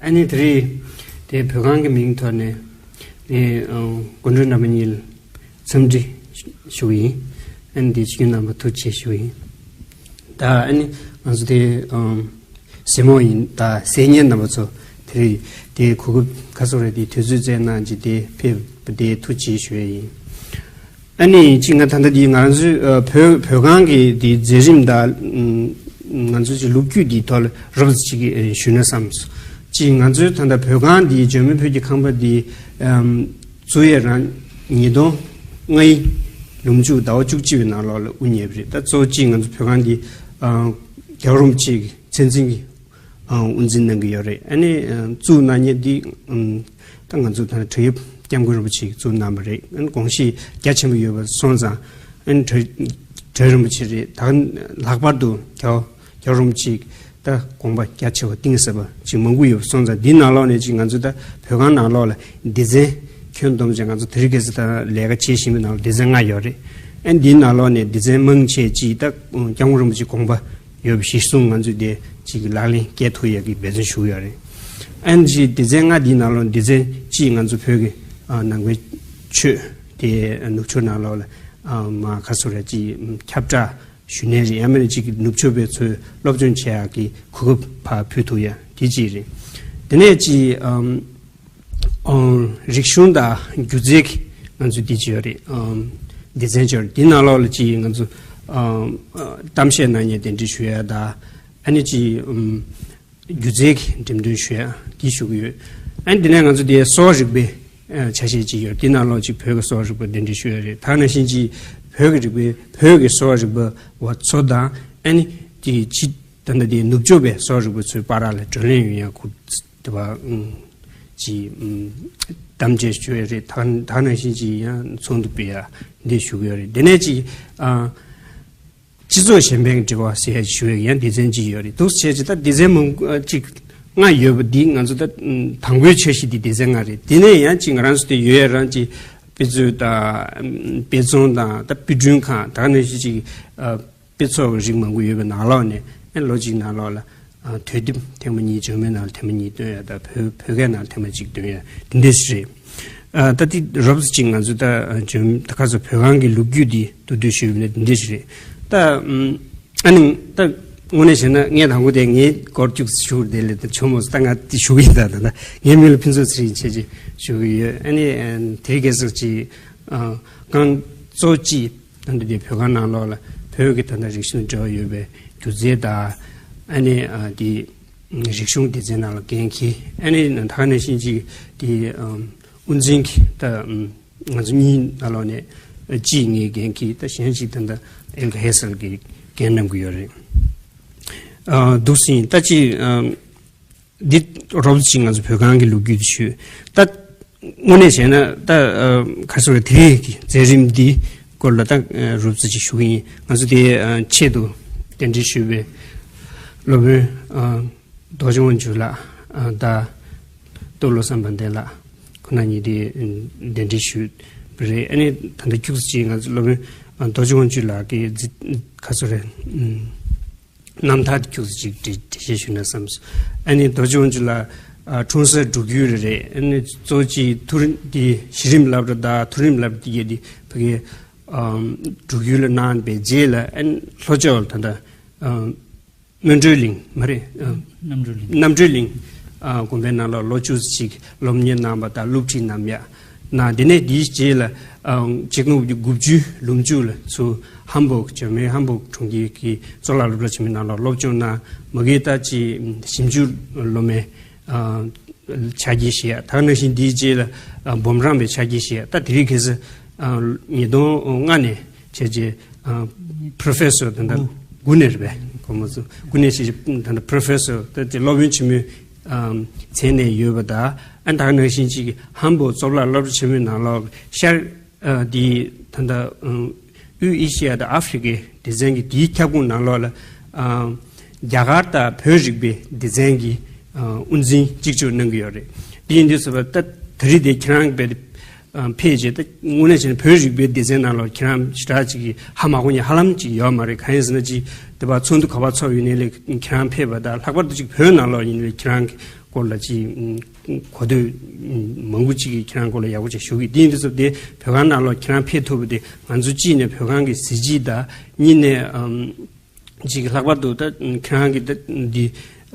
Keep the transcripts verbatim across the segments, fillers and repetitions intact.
ཨ་ནི་དེ་རིང་དེ་བོད་ཁང་གི་མིང་ཐོག་ནས་ནས་སྐུ་མགྲོན་རྣམ་པ་གཉིས་ལ་འཚམས་འདྲི་ཞུ་གི་ཡིན། ཨ་ནི་དེ་ཆིག་རྣམ་པ་ཐུགས་རྗེ་ཆེ་ཞུ་གི་ཡིན། ད་ཨ་ནི་ང་ཚོ་དེ་ཟེ་མོ་ཡིན། ད་ཟེ་ཉན་རྣམ་པ་ཚོ་དེ་རིང་དེ་གོ་སྐབས་ག་ཚོད་རེད། དེ་དུས་ཚོད་བཙལ་གནང་བྱས་དེ་ཕེབས་པ་དེ་ཐུགས་རྗེ་ཆེ་ཞུ་ཡ་ཡིན། ཨ་ནི་གཅིག་ང་ད་ལྟ་འདི་ང་ཚོའི་ཨ་བོད་བོད་ཁང་གི་འདི་མཛད་རིམ་དང་ཨ་ང་ཚོའི་གཅིག་ལོ་རྒྱུས་འདིའི་ཐོག་ལ་རོབ་ཙམ་ཅིག་ཨ་ཞུས་ན་བསམ་སོང་། གཅིག་ང་ཚོའི་ད་ལྟ་བོད་ཁང་འདི་འཇར་མན་བོད་ཀྱི་ཁང་པ་འདི་ཨམ་བཙུགས་ཡས་རང་ཉིས་སྟོང་ལྔའི་ལོ་མཇུག་ཟླ་བ་བཅུ་གཅིག་པའི་ནང་ལོགས་ལ་དབུ་བརྙེས་པ་རེད། ད་གཙོ་བོ་གཅིག་ང་ཚོ་བོད་ཁང་འདི་ཨ་རྒྱལ་བ་རིན་པོ་ཆེ་གི་མཚན་འཛིན་གྱི་ཨ་དབུ་འཛིན་གནང་གི་ཡོད་རེད། ཨ་ནི་ཨ་བཙུགས་གནང་མཁན་འདི་ཨམ་ད་ང་ཚོ་ད་བྲག་གཡབ་སྐྱབས་མགོན་རིན་པོ་ཆེས་བཙུགས་གནང་བ་རེད། ཨ་ནི་དགོངས་བཞེད་རྒྱ་ཆེན་པོ་ཡོད་པ་སོང་ཙང་ཨ་ནི་བྲག་བྲག་རིན་པོ་ཆེ་རེད། ད་ལྷག་པར་དུ་རྒྱལ་བ་རྒྱལ་བ་རིན་པོ་ཆེས་ད་དགོངས་པ་རྒྱ་ཆེ་བ་གཏིང་ཟབ་པ་ཅིག་མང་པོ་ཡོད་པ་སོང་ཙང་འདིའི་ནང་ལོགས་ནས་ཅིག་ང་ཚོ་ད་བོད་ཁང་ནང་ལོགས་ལ་སྡེ་ཚན་ཁྱོན་བསྡོམས་བྱས་ང་ཚོ་དེ་རིང་ཁ་སང་ད་ལས་ཀ་བྱེད་བཞིན་པའི་ནང་ལ་སྡེ་ཚན་ལྔ་ཡོད་རེད། ཨ་ནི་འདིའི་ནང་ལོགས་ནས་སྡེ་ཚན་མང་ཆེ་ཅིག་ད་སྐྱབས་མགོན་རིན་པོ་ཆེའི་དགོངས་པ་ཡོད་པ་གཞིར་བཟུང་ང་ཚོས་དེ་གཅིག་གི་ལག་ལེན་བཀལ་ཐུབ་ཡག་གི་འབད་བརྩོན་ཞུ་གི་ཡོད་རེད། ཨ་ནི་གཅིག་སྡེ་ཚན་ལྔ་འདིའི་ནང་ལོགས་སྡེ་ཚན་གཅིག་ང་ཚོ་བོད་ཀྱི་ཨ་ནང་པའི་ཆོས་དེ་ནུབ་ཕྱོགས་ནང་ལོགས་ལ་ཨ་མ་ག་ཚོད་རེད་ཅིག་ཁྱབ་བསྒྲགས་ཞུ་ནའི་རེད། ཡང་མིན་ན་གཅིག་གི་ནུབ་ཕྱོགས་པའི་ཚོས་སློབ་སྦྱོང་བྱེད་ཡག་གི་གོ་སྐབས་ཕར་ཕུལ་ཐུབ་ཡག་དེ་གཅིག་རེད། དེ་ནས་གཅིག་ཨམ། ཨམ། རིག་གཞུང་དང་སྒྱུ་རྩལ་གྱི་ང་ཚོ་འདི་བྱས་ཡོད་རེད། ཨམ། སྡེ་ཚན་བྱས་ཡོད་རེད། འདི་ནང་ལོགས་ལ་ཅིག་ང་ཚོ་ཨམ། ཨ། གཏམ་བཤད་གནང་མཁན་གདན་འདྲེན་ཞུ་ཡ་དང་། ཨ་ནི་ཅིག་ཨམ། སྒྱུ་རྩལ་གྱི་འགྲེམས་སྟོན་ཞུ་ཡ་འདི་ཞུ་གི་ཡོད། ཨ་ནི་འདི་ནས་ང་ཚོ་འདི་གསོ་བ་རིག་པའི་ཨ། ཆ་ཤས་ཅིག་ཡོད། འདི་ནང་ལོགས་ཅིག་བོད་ཀྱི་གསོ་བ་རིག་པ་གདན་འདྲེན་ཞུ་ཡ་རེད། ད་ནང་བཞིན་ཅིག་བོད་ཀྱི་རིག་པའི་བོད་ཀྱི་གསོ་བ་རིག་པ་བ་ཚོ་དང་། ཨ་ནི་ཅིག་ཅིག་ད་ལྟ་འདི་ནུབ་ཕྱོགས་པའི་གསོ་བ་རིག་པ་ཚོའི་བར་ལ་བགྲོ་གླེང་ཡོང་ཡ་ཁུ། དེ་བ་ཨུམ། ཅིག་ཨུམ། གཏམ་བཤད་ཞུ་ཡ་རེད། ད་ད་ནང་བཞིན་ཅིག་ཡང་ཚོགས་འདུ་སྤེལ་ཡ་འདི་ཞུ་གི་ཡོད་རེད། དེ་ནས་ཅིག་ཨ། སྤྱི་ཚོགས་གཞན་ཕན་གྱི་འབྲེལ་བ་ཟེར་ཡ་ཞུ་ཡ་ཡང་སྡེ་ཚན་ཅིག་ཡོད་རེད། འདུག་བྱས་ཅིག་ད་སྡེ་ཚན་མང་ཨ་ཅིག་ལྔ་ཡོད་པ་འདི་ང་ཚོ་ད་ཨུམ། དང་པོའི་འཆར་གཞི་འདི་སྡེ་ཚན་ལྔ་རེད། དེ་ནས་ཡང་ཅིག་ང་རང་ཚོ་དེ་ཡོད་ཡ་རང་ཅིག་དཔེ་མཛོད་དང་ཨུམ། དཔེ་ཚོང་དང་ད་དཔེ་སྐྲུན་ཁང་ད་ག་ནང་བཞིན་ཅིག་ཨ། དཔེ་ཚོགས་ཀྱི་རིགས་མང་པོ་ཡོད་པའི་ནང་ལོགས་ནས་ཨ་ལོ་གཅིག་ནང་ལོགས་ལ་ཨ། དུས་དེབ་ཐེངས་མ་གཉིས་འཇར་མན་ནང་ལ་ཐེངས་མ་གཉིས་བཏོན་ཡ་དང་བོད་བོད་སྐད་ནང་ལ་ཐེངས་མ་གཅིག་བཏོན་ཡ་དེ་འདྲ་ཞིག་རེད། ཨ། ད་དེ་རོབ་ཙམ་ཅིག་ང་ཚོ་ད་འཇར་ད་ག་ཚོད་བོད་ཁང་གི་ལོ་རྒྱུས་འདི་མདོར་བསྡུས་ཞུས་པ་ན་དེ་འདྲ་ཞིག་རེད། ད་ཨམ། ཨ་ནི་ད་དངོས་གནས་བྱས་ན་ངས་དང་པོ་དེ་ངའི་སྐོར་ཅུག་ཞུ་དེ་ལས་ད་ཆོ་མོ་ད་ང་དེ་ཞུ་གི་ཡིན། ད་ད་ད་ངའི་མིང་ལ་ཕུན་ཚོགས་ཚེ་རིང་བྱས་ཅིག་ཞུ་གི་ཡོད། ཨ་ནི་ཨ། དེ་གས་སོགས་ཅིག་ཨ། གང་གཙོ་ཅིག་ད་ལྟ་དེ་བོད་ཁང་ནང་ལོགས་ལ་བོད་ཀྱི་ད་ལྟ་རིག་གཞུང་འབྲེལ་བ་ཡོད་པའི་སྒྱུ་རྩལ་དང་། ཨ་ནི་ཨ་དེ་རིག་གཞུང་སྡེ་ཚན་ནང་ལ་འགན་འཁྱེར། ཨ་ནི་ད་ག་ནང་བཞིན་ཅིག་དེ་ཨམ། དབུ་འཛིན་གྱི་ད་ཨམ། ང་ཚོ་གཉིས་ནང་ལོགས་ནས་གཅིག་ངས་འགན་འཁྱེར། ད་གཞན་གཅིག་ད་ལྟ་ཨེལ་གྷ་ཧེ་སལ་གྱིས་འགན་བསྣམས་ཀྱི་ཡོད་རེད། ཨ། འདུག་སེ་ཡིན། ད་ཅིག་ཨམ། འདི་རོབ་ཙམ་ཅིག་ང་ཚོ་བོད་ཁང་གི་ལོ་རྒྱུས་དེ་ཞུས། ད་དངོས་གནས་བྱས་ན་ད་ཨ། ག་རེ་ཟེར་དགོས་རེད། དེ་རིང་གི་མཛད་རིམ་འདི་སྐོར་ལ་ད་ཨ། རོབ་ཙམ་ཅིག་ཞུ་གི་ཡིན། ང་ཚོ་དེ་ཨ། ཆེད་དུ་གདན་འདྲེན་ཞུས་པའི་སློབ་དཔོན་ཨ། རྡོ་རྗེ་དབང་ཕྱུག་ལགས་ཨ། དང་སྟོད་བློ་བཟང་དཔལ་ལྡན་ལགས་ཁོང་རྣམ་གཉིས་དེ་གདན་འདྲེན་ཞུས་པ་རེད། ཨ་ནི་ད་ལྟ་ཁྱུག་ཙམ་ཅིག་ང་ཚོ་སློབ་དཔོན་ཨ། རྡོ་རྗེ་དབང་ཕྱུག་ལགས་ཀྱིས་ག་རེ་ཟེར་དགོས་རེད། ཨུམ། རྣམ་ཐར་ཁྱུག་ཙམ་ཅིག་འགྲེལ་འགྲེལ་བཤད་ཞུས་ན་བསམ་སོང་། ཨ་ནི་རྡོ་རྗེ་དབང་ཕྱུག་ལགས་ཨ། འཁྲུངས་ས་འབྲུག་ཡུལ་རེད། ཨ་ནི་གཙོ་ཆེ་མཐོ་རིམ་དེ་གཞི་རིམ་སློབ་གྲྭ་དང་མཐོ་རིམ་སློབ་གྲྭ་དེ་གའི་དེ་ཕ་གི་ཨམ། འབྲུག་ཡུལ་ལ་གནང་བའི་རྗེས་ལ་ཨ་ནི་ལྷོ་ཕྱོགས་ལ་ད་ལྟ་ཨམ། སྨིན་གྲོལ་གླིང་མ་རེད། ཨམ། རྣམ་གྲོལ་གླིང་། རྣམ་གྲོལ་གླིང་ཨ། དགོན་པའི་ནང་ལ་ལོ་བཅུ་ཙམ་ཞིག་སློབ་གཉེར་གནང་བ་དང་སློབ་ཁྲིད་གནང་ཡ་གནང་། དེ་ནས་དེའི་རྗེས་ལ་ཨ། ཆིག་སྟོང་དགུ་བརྒྱ་དགུ་བཅུ་ལོ་མཇུག་ལ་ཚུར་ཧམ་བོག་འཇར་མན་ཧམ་བོག་གྲོང་ཁྱེར་གྱི་གཙུག་ལག་སློབ་གྲྭ་ཆེན་མོའི་ནང་ལ་སློབ་སྦྱོང་གནང་། མ་གི་ད་ཅིག་ཞིབ་འཇུག་སློབ་མའི་ཨ། ཕྱག་འཁྱེར་བཞེས་ཡ། ད་ག་ནང་བཞིན་དེའི་རྗེས་ལ་ཨ། འབུམ་རམས་པའི་ཕྱག་འཁྱེར་བཞེས་ཡ། ད་དེ་རིང་ཁ་སང་ཨ། ཉིས་སྟོང་ལྔ་ནས་བྱས་རྗེས་ཨ། པོ་རོ་ཕེ་སོར་ད་ལྟ་དགུ་ནས་རེད་པས། གོང་མ་ཚོ་དགུ་ནས་བྱས་རྗེས་ད་ལྟ་པོ་རོ་ཕེ་སོར་ད་དེ་སློབ་དཔོན་ཆེན་མོའི་ཨ། མཚན་ནས་ཡོད་པ་དང་། ཨ། ད་ག་ནང་བཞིན་ཅིག་ཧམ་བོག་གཙུག་ལག་སློབ་གྲྭ་ཆེན་མོའི་ནང་ལོགས་ཤར་ཨ། དེ་ད་ལྟ་ཨ། དབུས་ཨེ་ཤི་ཡ་དང་ཨ་ཧྥེ་རི་ཀའི་སྡེ་ཚན་གྱི་དེའི་ཁྱབ་ཁོངས་ནང་ལོགས་ལ་ཨ། རྒྱ་གར་དང་བོད་རིག་པའི་སྡེ་ཚན་གྱི་ཨ། དབུ་འཛིན་གཅིག་ལྕོགས་གནང་གི་ཡོད་རེད། དེ་ཡིན་དུས་ཙམ་པ་ད་ད་རེས་དེ་ཁྱེད་རང་གི་ཨ། ཕེབས་རྗེས་ད་དངོས་གནས་བྱས་ན་བོད་རིག་པའི་སྡེ་ཚན་ནང་ལོགས་ཁྱེད་རང་ཞེ་དྲག་ཅིག་གིས་ཧ་མ་གོ་མཁན་ཧ་ལམ་ཅིག་ཡོད་མ་རེད། གང་ཡིན་ཟེར་ན་ཅིག་དེ་བ་ཚོགས་འདུ་ག་པར་ཚོགས་ཡོད་ནའི་ལས་ཁྱེད་རང་ཕེབས་པ་དང་། ལྷག་པར་དུ་ཅིག་བོད་ནང་ལོགས་ཡིན་ནའི་ཁྱེད་རང་གི་ སྐོར་ལ་ཅིག་གོ་ཐོས་མང་པོ་ཅིག་གིས་ཁྱེད་རང་སྐོར་ལ་ཡག་པོ་ཅིག་ཞུ་གི། དེ་ཡིན་དུས་ཙམ་དེ་བོད་ཁང་ནང་ལོགས་ཁྱེད་རང་ཕེབས་ཐུབ་པ་དེ་ང་ཚོ་གཅིག་ནས་བོད་ཁང་གི་གཟི་བརྗིད་དང་། གཉིས་ནས་ཨམ་ཅིག་ལྷག་པར་དུ་ད་ཁྱེད་རང་གི་ད་འདི་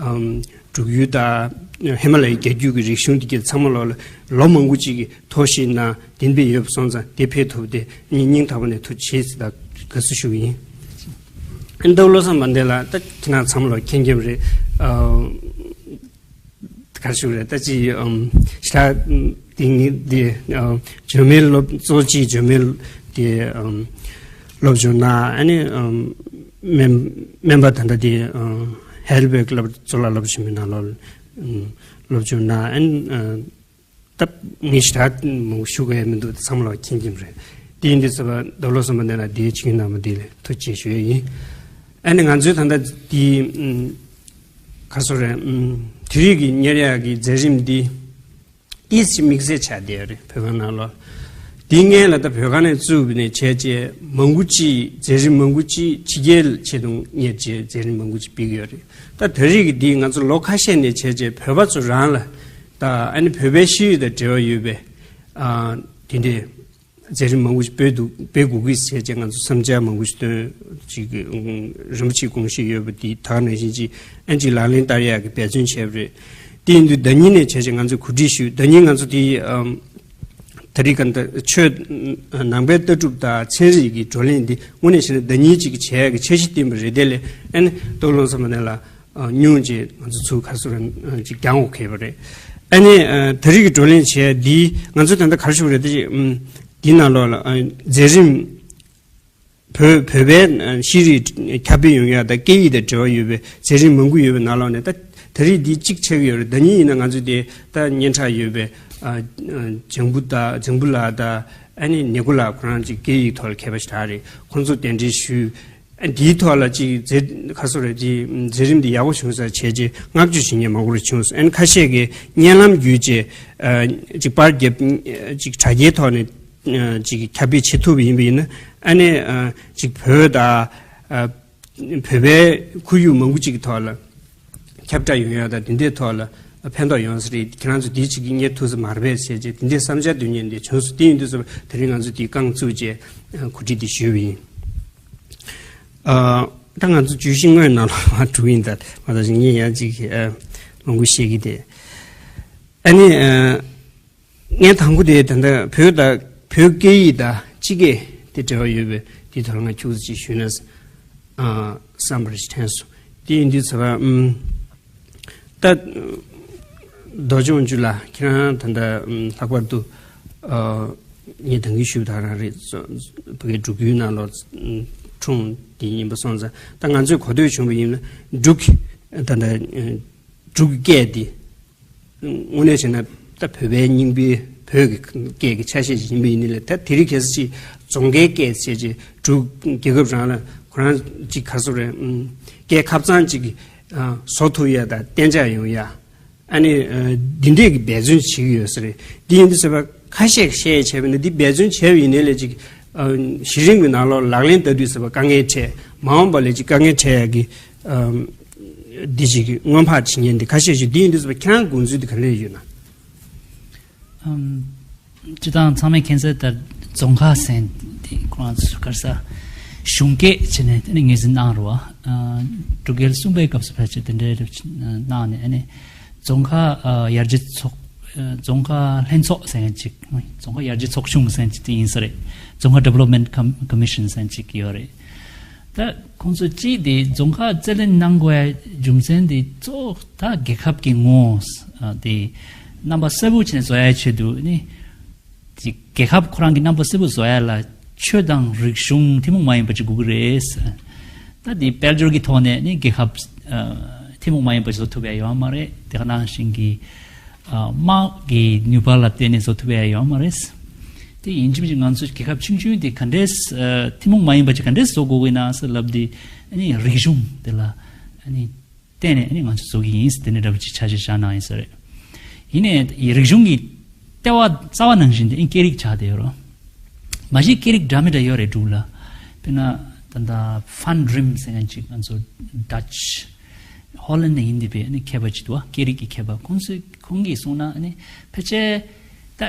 ཨམ་འབྲུག་ཡུལ་དང་ཧི་མ་ལ་ཡའི་རྒྱལ་རྒྱུད་ཀྱི་རིག་གཞུང་འདི་གའི་ཚང་མ་ལོགས་ལ་ལོ་མང་པོ་ཅིག་གི་ཐོག་ཤིག་ན་བདེན་པའི་ཡོད་པ་སོང་ཙང་། དེ་ཕེབས་ཐུབ་དེ་སྙིང་ཐག་པ་ནས་ཐུགས་རྗེ་ཆེ་ཟེར་དང་དགའ་བསུ་ཞུ་གི་ཡིན། ཨ་ནི་ད་བློ་བཟང་དཔལ་ལྡན་ལགས་ད་ཁྱེད་རང་ཚང་མ་ལོགས་མཁྱེན་མཁྱེན་རེད། ཨ་ག་རེ་ཞུ་རེད། ད་ཅི་ཨམ་ཞེ་དྲག་དེ་ངས་དེ་ཨམ་འཇར་མན་སློབ་གཙོ་ཆེ་འཇར་མན་དེ་ཨམ་སློབ་སྦྱོང་གནང་། ཨ་ནི་ཨམ་སྨན་སྨན་པ་ད་ལྟ་དེ་ཨམ་ཧེ་ལ་སྦེར་གི་སློབ་གཙུག་ལག་སློབ་ཆེན་མོའི་ནང་ལོགས་ཨམ་སློབ་སྦྱོང་གནང་། ཨ་ནི་ཨམ་ད་ངས་ཞེ་དྲག་མང་པོ་ཞུ་དགོས་མི་འདུག་ཚང་མ་ལོགས་མཁྱེན་མཁྱེན་རེད། དེ་ཡིན་དུས་ཙམ་པ་ད་བློ་བཟང་དཔལ་ལྡན་ལགས་དེ་ཅིག་གནང་བ་དེ་ལ་ཐུགས་རྗེ་ཆེ་ཞུ་ཡས་ཡིན། ཨ་ནི་ང་ཚོའི་ད་ལྟ་དེ་ཨམ་ག་རེ་ཟེར་རེད། ཨམ་དེ་རིང་གི་གཉེར་ཡག་གི་མཛད་རིམ་འདི་ཏིས་ཅིག་དམིགས་བསལ་ཆགས་བསྡད་ཡོད་རེད། བོད་ཁང་ནང་ལོགས། དེ་སྔོན་ལ་ད་བོད་ཁང་ནས་བཙུགས་པ་ནས་བྱས་རྗེས་མང་པོ་ཅིག་མཛད་རིམ་མང་པོ་ཅིག་ཕྱི་རྒྱལ་ཆེད་དུ་གཉེར་བྱས་མཛད་རིམ་མང་པོ་ཅིག་སྤེལ་གྱི་ཡོད་རེད། ད་ད་རེས་ཀྱི་འདི་ང་ཚོ་ལོ་ཁ་ཤས་ནས་བྱས་རྗེས་བོད་པ་ཚོ་རང་ལ་ད་ཨ་ནི་བོད་པའི་ཤེས་ཡོན་དང་འབྲེལ་བ་ཡོད་པའི་ཨ་དེ་འདྲའི་མཛད་རིམ་མང་པོ་ཞིག་སྤེལ་འདུག་སྤེལ་དགོས་ཀྱི་ཟེར་བྱས་ང་ཚོ་བསམ་འཆར་མང་པོ་ཞིག་བཏོན་ཅིག་ཨུམ་རིན་པོ་ཆེའི་དགོངས་བཞེད་ཡོད་པ་འདི་ད་ག་ནང་བཞིན་ཅིག་ཨན་ཅིག་ལག་ལེན་བསྟར་ཡག་གི་འབད་བརྩོན་བྱས་པ་རེད། དེ་ཡིན་དུས་ཟླ་ཉིན་ནས་བྱས་བྱས་ང་ཚོས་གོ་སྒྲིག་ཞུས། ཟླ་ཉིན་ང་ཚོ་དེ་ཨམ་ད་རེས་ག་འདྲ་ཆོས་ནང་པའི་ལྟ་གྲུབ་དང་ཚན་རིག་གི་བགྲོ་གླེང་འདི་དངོས་གནས་བྱས་ན་ཟླ་ཉིན་གཅིག་གི་བྱེད་ཡག་གི་འཆར་གཞི་བཏིང་བ་རེད། དེ་ལས་ཨ་ནི་ད་བློ་བཟང་དཔལ་ལྡན་ལགས་ཨ་སྙུང་བྱས་ང་ཚོ་ཚུར་ག་རེ་ཟེར་རེད། ཨ་ཅིག་གྱང་འོག་ཁེལ་བ་རེད། ཨ་ནི་ཨ་ད་རེས་ཀྱི་བགྲོ་གླེང་བྱས་འདི་ང་ཚོ་ད་ལྟ་ག་རེ་ཞུ་དགོས་རེད། ད་ཅིག་ཨམ་འདི་ནང་ལོགས་ལ་ཨ་མཛད་རིམ་བོད་བོད་པའི་ཨ་ཤེས་རིག་ཁྱབ་སྤེལ་ཡོང་ཡག་དང་སྐད་ཡིག་དང་འབྲེལ་བ་ཡོད་པའི་མཛད་རིམ་མང་པོ་ཡོད་པའི་ནང་ལོགས་ནས། ད་ད་རེས་འདི་གཅིག་ཆགས་ཀྱི་ཡོད་རེད། ཟླ་ཉིན་ཡིན་ན་ང་ཚོ་དེ་ད་སྙན་གྲགས་ཡོད་པའི་ཨ་ཨ་ལྗང་བུ་དང་ལྗང་བུ་ལགས་དང་ཨ་ནི་ནེ་གོ་ལགས་ཁོ་རང་ཅིག་སྐད་ཡིག་ཐོག་ལ་མཁས་པ་ཞེ་དྲག་རེད། ཁོང་ཚོ་གདན་འདྲེན་ཞུས། ཨ་འདིའི་ཐོག་ལ་ཅིག་མཛད་ག་རེ་ཟེར་རེད། ཅིག་མཛད་རིམ་འདི་ཡག་པོ་བྱུང་ས་བྱས་རྗེས་བསྔགས་བརྗོད་བྱེད་མཁན་མང་པོ་རེ་བྱུང་སོང་། ཨ་ནི་ཁ་ཤས་ཀྱིས་བརྙན་ལམ་བརྒྱུད་བྱས་ཨ་ཅིག་པར་བརྒྱབ། ཅིག་དྲ་རྒྱའི་ཐོག་ནས་ཨ་ཅིག་ཁྱབ་སྤེལ་བྱེད་ཐུབ་པ་ཡིན་པ་ཡིན་ན། ཨ་ནི་ཨ་ཅིག་བོད་དང་ཨ་བོད་པའི་ཁོར་ཡུག་མང་པོ་ཅིག་གི་ཐོག་ལ་ཁྱབ་བསྒྲགས་ཡོང་ཡག་དང་དེ་འདྲའི་ཐོག་ལ་ཕན་ཐོགས་ཡོང་ས་རེད། ཁྱེད་རང་ཚོ་འདི་ཅིག་གཉེར་ཐུབ་ས་མ་རེད་པས་ཟེར་བྱས་དེ་འདྲའི་བསམ་འཆར་འདོན་མཁན་འདི་བྱུང་སོང་། དེ་ཡིན་དུས་ཙམ་དེ་རིང་ང་ཚོ་འདི་རྐང་བཙུགས་བྱས་གོ་སྒྲིག་འདི་ཞུས་པ་ཡིན། ཨ་ད་ང་ཚོ་བརྗོད་གཞི་དངོས་ནང་ལ་མ་འགྲོ་ཡིན། ད་མ་ད་ཅིག་ངས་ཡང་ཅིག་ཨ་མང་པོ་བཤད་ཀྱི་དེ། ཨ་ནི་ཨ་ངས་དང་པོ་དེ་ད་ལྟ་བོད་དང་བོད་སྐད་ཡིག་དང་སྤྱི་སྐད་དེ་འབྲེལ་བ་ཡོད་པའི་དེའི་ཐོག་ལ་ང་ཁྱུག་ཙམ་ཅིག་ཞུས་ན་ཨ་བསམ་པ་རེ་དྲན་སོང་། དེ་ཡིན་དུས་ཚོད་ཨམ་ད་རྡོ་རྗེ་དབང་ཕྱུག་ལགས་ཁྱེད་རང་ད་ལྟ་ཨམ་ལྷག་པར་དུ་ཨ་ངས་ད་གིན་ཞུས་པ་དང་རང་རེད། བོད་སྐད་འབྲུག་ཡུལ་ནང་ལོགས་འཁྲུངས་དེ་ཡིན་པ་སོང་ཙང་ད་ང་ཚོས་གོ་ཐོས་བྱུང་བ་ཡིན་ན་འབྲུག་གི་ད་ལྟ་འབྲུག་གི་སྐད་དེ། དངོས་གནས་བྱས་ན་ད་བོད་པའི་རྙིང་པའི་བོད་ཀྱི་སྐད་ཀྱི་ཆ་ཤས་ཤིག་ཡིན་པ་ཡིན་ནའི་ལས། ད་དེ་རིང་ཁ་སང་ཅིག་རྫོང་ཁའི་སྐད་བྱས་རྗེས་འབྲུག་རྒྱལ་ཁབ་རང་ལ་ཁོ་རང་ཅིག་ག་རེ་ཟེར་རེད། ཨམ་སྐད་ཁ་གཙང་ཅིག་གི་ཨ་བཟོ་ཐུབ་ཡ་དང་གཏན་འཇགས་ཡོང་ཡ། ཨ་ནི་ཨ་འདི་འདྲས་ཀྱི་འབད་བརྩོན་བྱེད་ཀྱི་ཡོད་ས་རེད། འདི་ཡིན་དུས་ཟེར་བ་ཁ་ཤས་བཤད་བྱས་པ་ནི་འདི་འབད་བརྩོན་བྱས་པ་ཡིན་ནའི་ལས་ཅིག་ཨ་གཞི་རིམ་གྱི་ནང་ལོགས་ལག་ལེན་བསྟར་དུས་ཟེར་བ་དཀའ་ངལ་འཕྲད། མ་འོངས་པ་ལས་ཅིག་དཀའ་ངལ་འཕྲད་ཡ་གི་ཨམ། འདི་ཞིག་གི་སྔོན་དཔག་བྱེད་མཁན་འདི་ཁ་ཤས་ཤིག་འདི་ཡིན་དུས་ཙམ་པ་ཁྱེད་རང་དགོངས་ཚུལ་འདི་ག་འདྲས་ཡོད་ན། ཨམ། སྤྱིར་བཏང་ཚང་མས་མཁྱེན་གསལ་ལྟར་རྫོང་ཁ་ཟེར་འདི་ཁོ་རང་ཚོ་ག་རེ་ཟེར་གཞུང་སྐད་བྱས་ནས་དེ་ནས་ངོས་འཛིན་གནང་རོགས། ཨ་འབྲུག་རྒྱལ་གསུམ་པའི་སྐབས་སུ་ཕལ་ཆེར་དེ་འདྲའི་རིགས་གནང་ནས། ཨ་ནི་རྫོང་ཁ་ཨ་ཡར་རྒྱས་ཚོགས་ཨ་རྫོང་ཁ་ལྷན་ཚོགས་ཟེར་མཁན་ཅིག་རྫོང་ཁ་ཡར་རྒྱས་ཚོགས་ཆུང་ཟེར་མཁན་ཅིག་དེ་ཡིན་ས་རེད། རྫོང་ཁ་Development Com- Commission ཟེར་མཁན་ཅིག་ཡོད་རེད། ད་ཁོང་ཚོ་གཅིག་དེ་རྫོང་ཁ་རྩོད་ལེན་གནང་དགོས་ཡ་རྒྱུ་མཚན་དེ་གཙོ་བོ་ད་རྒྱལ་ཁབ་ཀྱི་ངོ་བོ་དེ་རྣམ་པ་གསལ་པོ་བྱས་ནས་བཟོ་ཡ་ཆེད་དུ་ནི། དེ་རྒྱལ་ཁབ་ཁོ་རང་གི་རྣམ་པ་གསལ་པོ་བཟོ་ཡ་ལ་ཆོས་དང་རིག་གཞུང་ཐུན་མོང་མ་ཡིན་པ་ཅིག་དགོས་ཀྱི་རེད། ད་དེ་དཔལ་འབྱོར་གྱི་ཐོག་ནས་ནི་རྒྱལ་ཁབ་ཐུན་མོང་མ་ཡིན་པ་ཅིག་བཟོ་ཐུབ་ཡ་ཡོད་མ་རེད། དེ་ག་ནང་བཞིན་གྱི་དམག་གི་ནུས་པ་ལ་བརྟེན་ནས་བཟོ་ཐུབ་ཡ་ཡོད་མ་རེད། དེ་ཡིན་གཅིག་མིན་གཅིག་ང་ཚོ་རྒྱལ་ཁབ་ཆུང་ཆུང་དེ་ག་འདྲས་ཐུན་མོང་མ་ཡིན་པ་ཅིག་ག་འདྲས་བཟོ་དགོས་ཀྱི་ན་ཟེར་ལབ་དེ་ཨ་ནི་རིག་གཞུང་དེ་ལ་ཨ་ནི་བརྟེན་ནས་ཨ་ནི་ང་ཚོ་བཟོ་གི་ཡིན་ཟེར་དེ་འདྲ་འདྲ་པོ་ཅིག་ཆ་ཤས་བཞག་གནང་ཡིན་ས་རེད། ཡིན་ནའི་རིག་གཞུང་གི་ལྟེ་བ་རྩ་བ་ནང་བཞིན་དེ་ཨ་ནི་སྐད་རིགས་ཆགས་བསྡད་ཡོད་རེད། མ་གཞི་སྐད་རིགས་འདྲ་མི་འདྲ་ཡོད་རེད་འབྲུག་ལ། དཔེར་ན་ད་ལྟ་Van Rijn ཟེར་མཁན་ཅིག་ང་ཚོ་Dutch ཧོ་ལན་ནས་ཡིན་བསྡད་པའི་ཨ་ནི་མཁས་པ་ཅིག་འདུག་བ། སྐད་རིགས་ཀྱི་མཁས་པ། ཁོང་ཚོས་ཁོང་གིས་གསུངས་ན་ཨ་ནི་ཕལ་ཆེར་ད་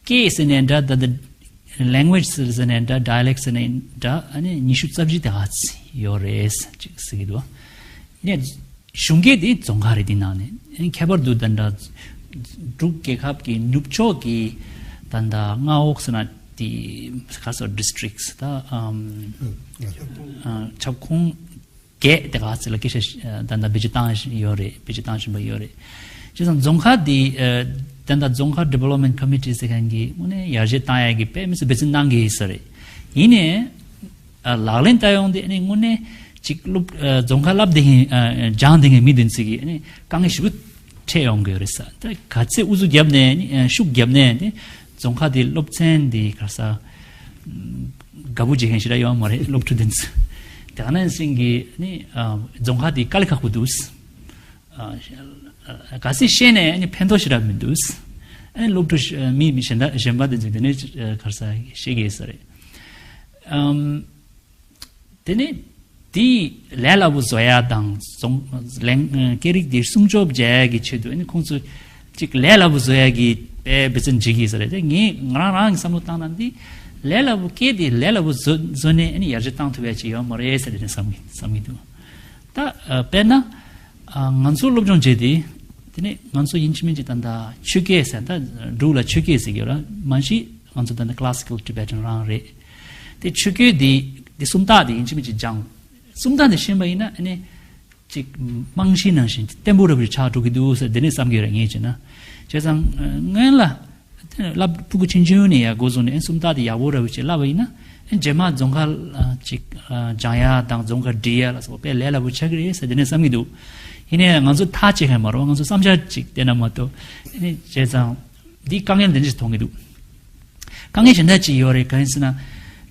སྐད་ཟེར་ནའི་འདྲ། ད་ད་language་ཟེར་ནའི་འདྲ། dialect་ཟེར་ནའི་འདྲ། ཨ་ནི་ཉི་ཤུ་རྩ་བཞི་དེ་ག་ཚོད་ཡོད་རེད་ཅིག་ཟེར་གྱི་འདུག་བ། ཨ་ནི་གཞུང་སྐད་དེ་རྫོང་ཁ་རེད། དེ་ནང་ནས་ཨ་ནི་ཁྱད་པར་དུ་ད་འདྲ་འབྲུག་རྒྱལ་ཁབ་ཀྱི་ནུབ་ཕྱོགས་ཀྱི་ད་ད་མངའ་འོག་ཟེར་ན་དེ་ག་ཚོད་districts་ད་ཨམ་ཨ་ཁྱབ་ཁོངས་བརྒྱད་དེ་ག་ཚོད་ལ་སྐད་ཆ་ད་ལྟ་བེད་སྤྱོད་བཏང་ཡོད་རེད། བེད་སྤྱོད་བཏང་བཞིན་པ་ཡོད་རེད། བྱས་ཙང་རྫོང་ཁ་འདི་ད་ལྟ་རྫོང་ཁ་development committee་ཟེར་མཁན་གྱིས་དངོས་གནས་ཡར་རྒྱས་བཏང་ཡག་གི་དཔེ་མི་སྲིད་འབད་བརྩོན་གནང་གི་ཡོད་ས་རེད། ཡིན་ནའི་ལག་ལེན་བསྟར་ཡོང་དུས་དངོས་གནས་ཅིག་སློབ་རྫོང་ཁ་བསླབ་བསྡད་མཁན་སྦྱངས་བསྡད་མཁན་མི་དེ་ཚོ་གིས་དཀའ་ངལ་ཞེ་པོ་འཕྲད་ཡོང་གི་ཡོད་རེད་ས། ད་ག་ཚད་ཨུ་ཚུགས་བརྒྱབ་ནའི་ཤུགས་བརྒྱབ་ནའི་རྫོང་ཁ་དེ་སློབ་ཚན་དེ་ག་ས་དགའ་པོ་བྱེད་མཁན་ཞེ་དྲག་ཡོད་མ་རེད། སློབ་ཕྲུག་དེ་ཚོ་དེ་ག་ནང་བཞིན་གྱི་ནི་རྫོང་ཁ་དེ་དཀའ་ལས་ཁག་པོ་འདུག་ག་ཚད་ཤེས་ནའི་ཕན་ཐོགས་ཞེ་དྲག་མི་འདུག་སློབ་ཕྲུག་མི་མི་གཞན་དག་གཞན་པ་དེ་ཚོ་དེ་ནས་ག་ས་ཤེས་ཀྱི་ཡོད་ས་རེད། དེ་ནས་དེའི་ལས་སླ་པོ་བཟོ་ཡ་དང་རྫོང་ལན་སྐད་རིགས་དེ་སྲུང་སྐྱོབ་བྱ་ཡ་གི་ཆེད་དུ་ཨ་ནི་ཁོང་ཚོ་ཅིག་ལས་སླ་པོ་བཟོ་ཡ་གི་དཔེ་འབད་བརྩོན་བྱེད་ཀྱི་ཡོད་ས་རེད། དེ་ངས་ང་རང་རང་གི་བསམ་བློ་བཏང་ན་འདི་ལས་སླ་པོ་སྐད་དེ་ལས་སླ་པོ་བཟོ་བཟོ་ནས་ཨ་ནི་ཡར་རྒྱས་བཏང་ཐུབ་ཡ་ཅིག་ཡོད་མ་རེད་ཟེར་དེ་ནས་བསམ་གི་བསམ་གི་འདུག་ད་དཔེར་ན་ང་ཚོ་སློབ་སྦྱོང་བྱས་ཏེ་དེ་ནས་ང་ཚོ་ཡིན་གཅིག་མིན་གཅིག་ད་ལྟ་ཆོས་སྐད་ཟེར། ད་འབྲུག་ལ་ཆོས་སྐད་ཟེར་གྱི་ཡོད་ར། མ་གཞི་ང་ཚོ་ད་ལྟ་classical Tibetan་རང་རེད། དེ་ཆོས་སྐད་འདི་འདི་སུམ་རྟགས་འདི་ཡིན་གཅིག་མིན་གཅིག་སྦྱངས། སུམ་རྟགས་འདི་ཤེས་པ་ཡིན་ན་ཨ་ནི་ཅིག་རྨང་གཞི་ནང་བཞིན་བརྟན་པོ་འདྲ་པོ་ཞིག་ཆགས་འགྲོ་གི་འདུག་ཟེར་འདི་ནས་བསམ་གྱི་ཡོད་རེད། ངས་བྱས་ན་བྱས་ཙང་སྔོན་ལ་བླ་ཕྲུ་གུ་ཆུང་ཆུང་ནས་ཡ་འགོ་བཟུང་ནས་ཨ་སུམ་རྟགས་འདི་ཡག་པོ་འདྲ་པོ་ཞིག་བསླབ་པ་ཡིན་ན་ཨ་རྗེས་མ་རྫོང་ཁ་ཅིག་སྦྱང་ཡ་དང་རྫོང་ཁ་འབྲི་ཡ་ལ་སོགས་པ་དཔེ་ལས་སླ་པོ་ཆགས་ཀྱི་རེད་ཟེར་འདི་ནས་བསམ་གྱི་འདུག་ཡིན་ནའི་ང་ཚོ་ཐག་བཅད་མཁན་མ་རེད། ང་ཚོ་བསམ་འཆར་ཅིག་བསྟན་ན་མ་གཏོགས་ཨ་ནི་བྱས་ཙང་འདི་དཀའ་ངལ་འདི་འདྲ་ཞིག་མཐོང་གི་འདུག་དཀའ་ངལ་གཞན་དག་ཅིག་ཡོད་རེད། གང་ཡིན་ཟེར་ན་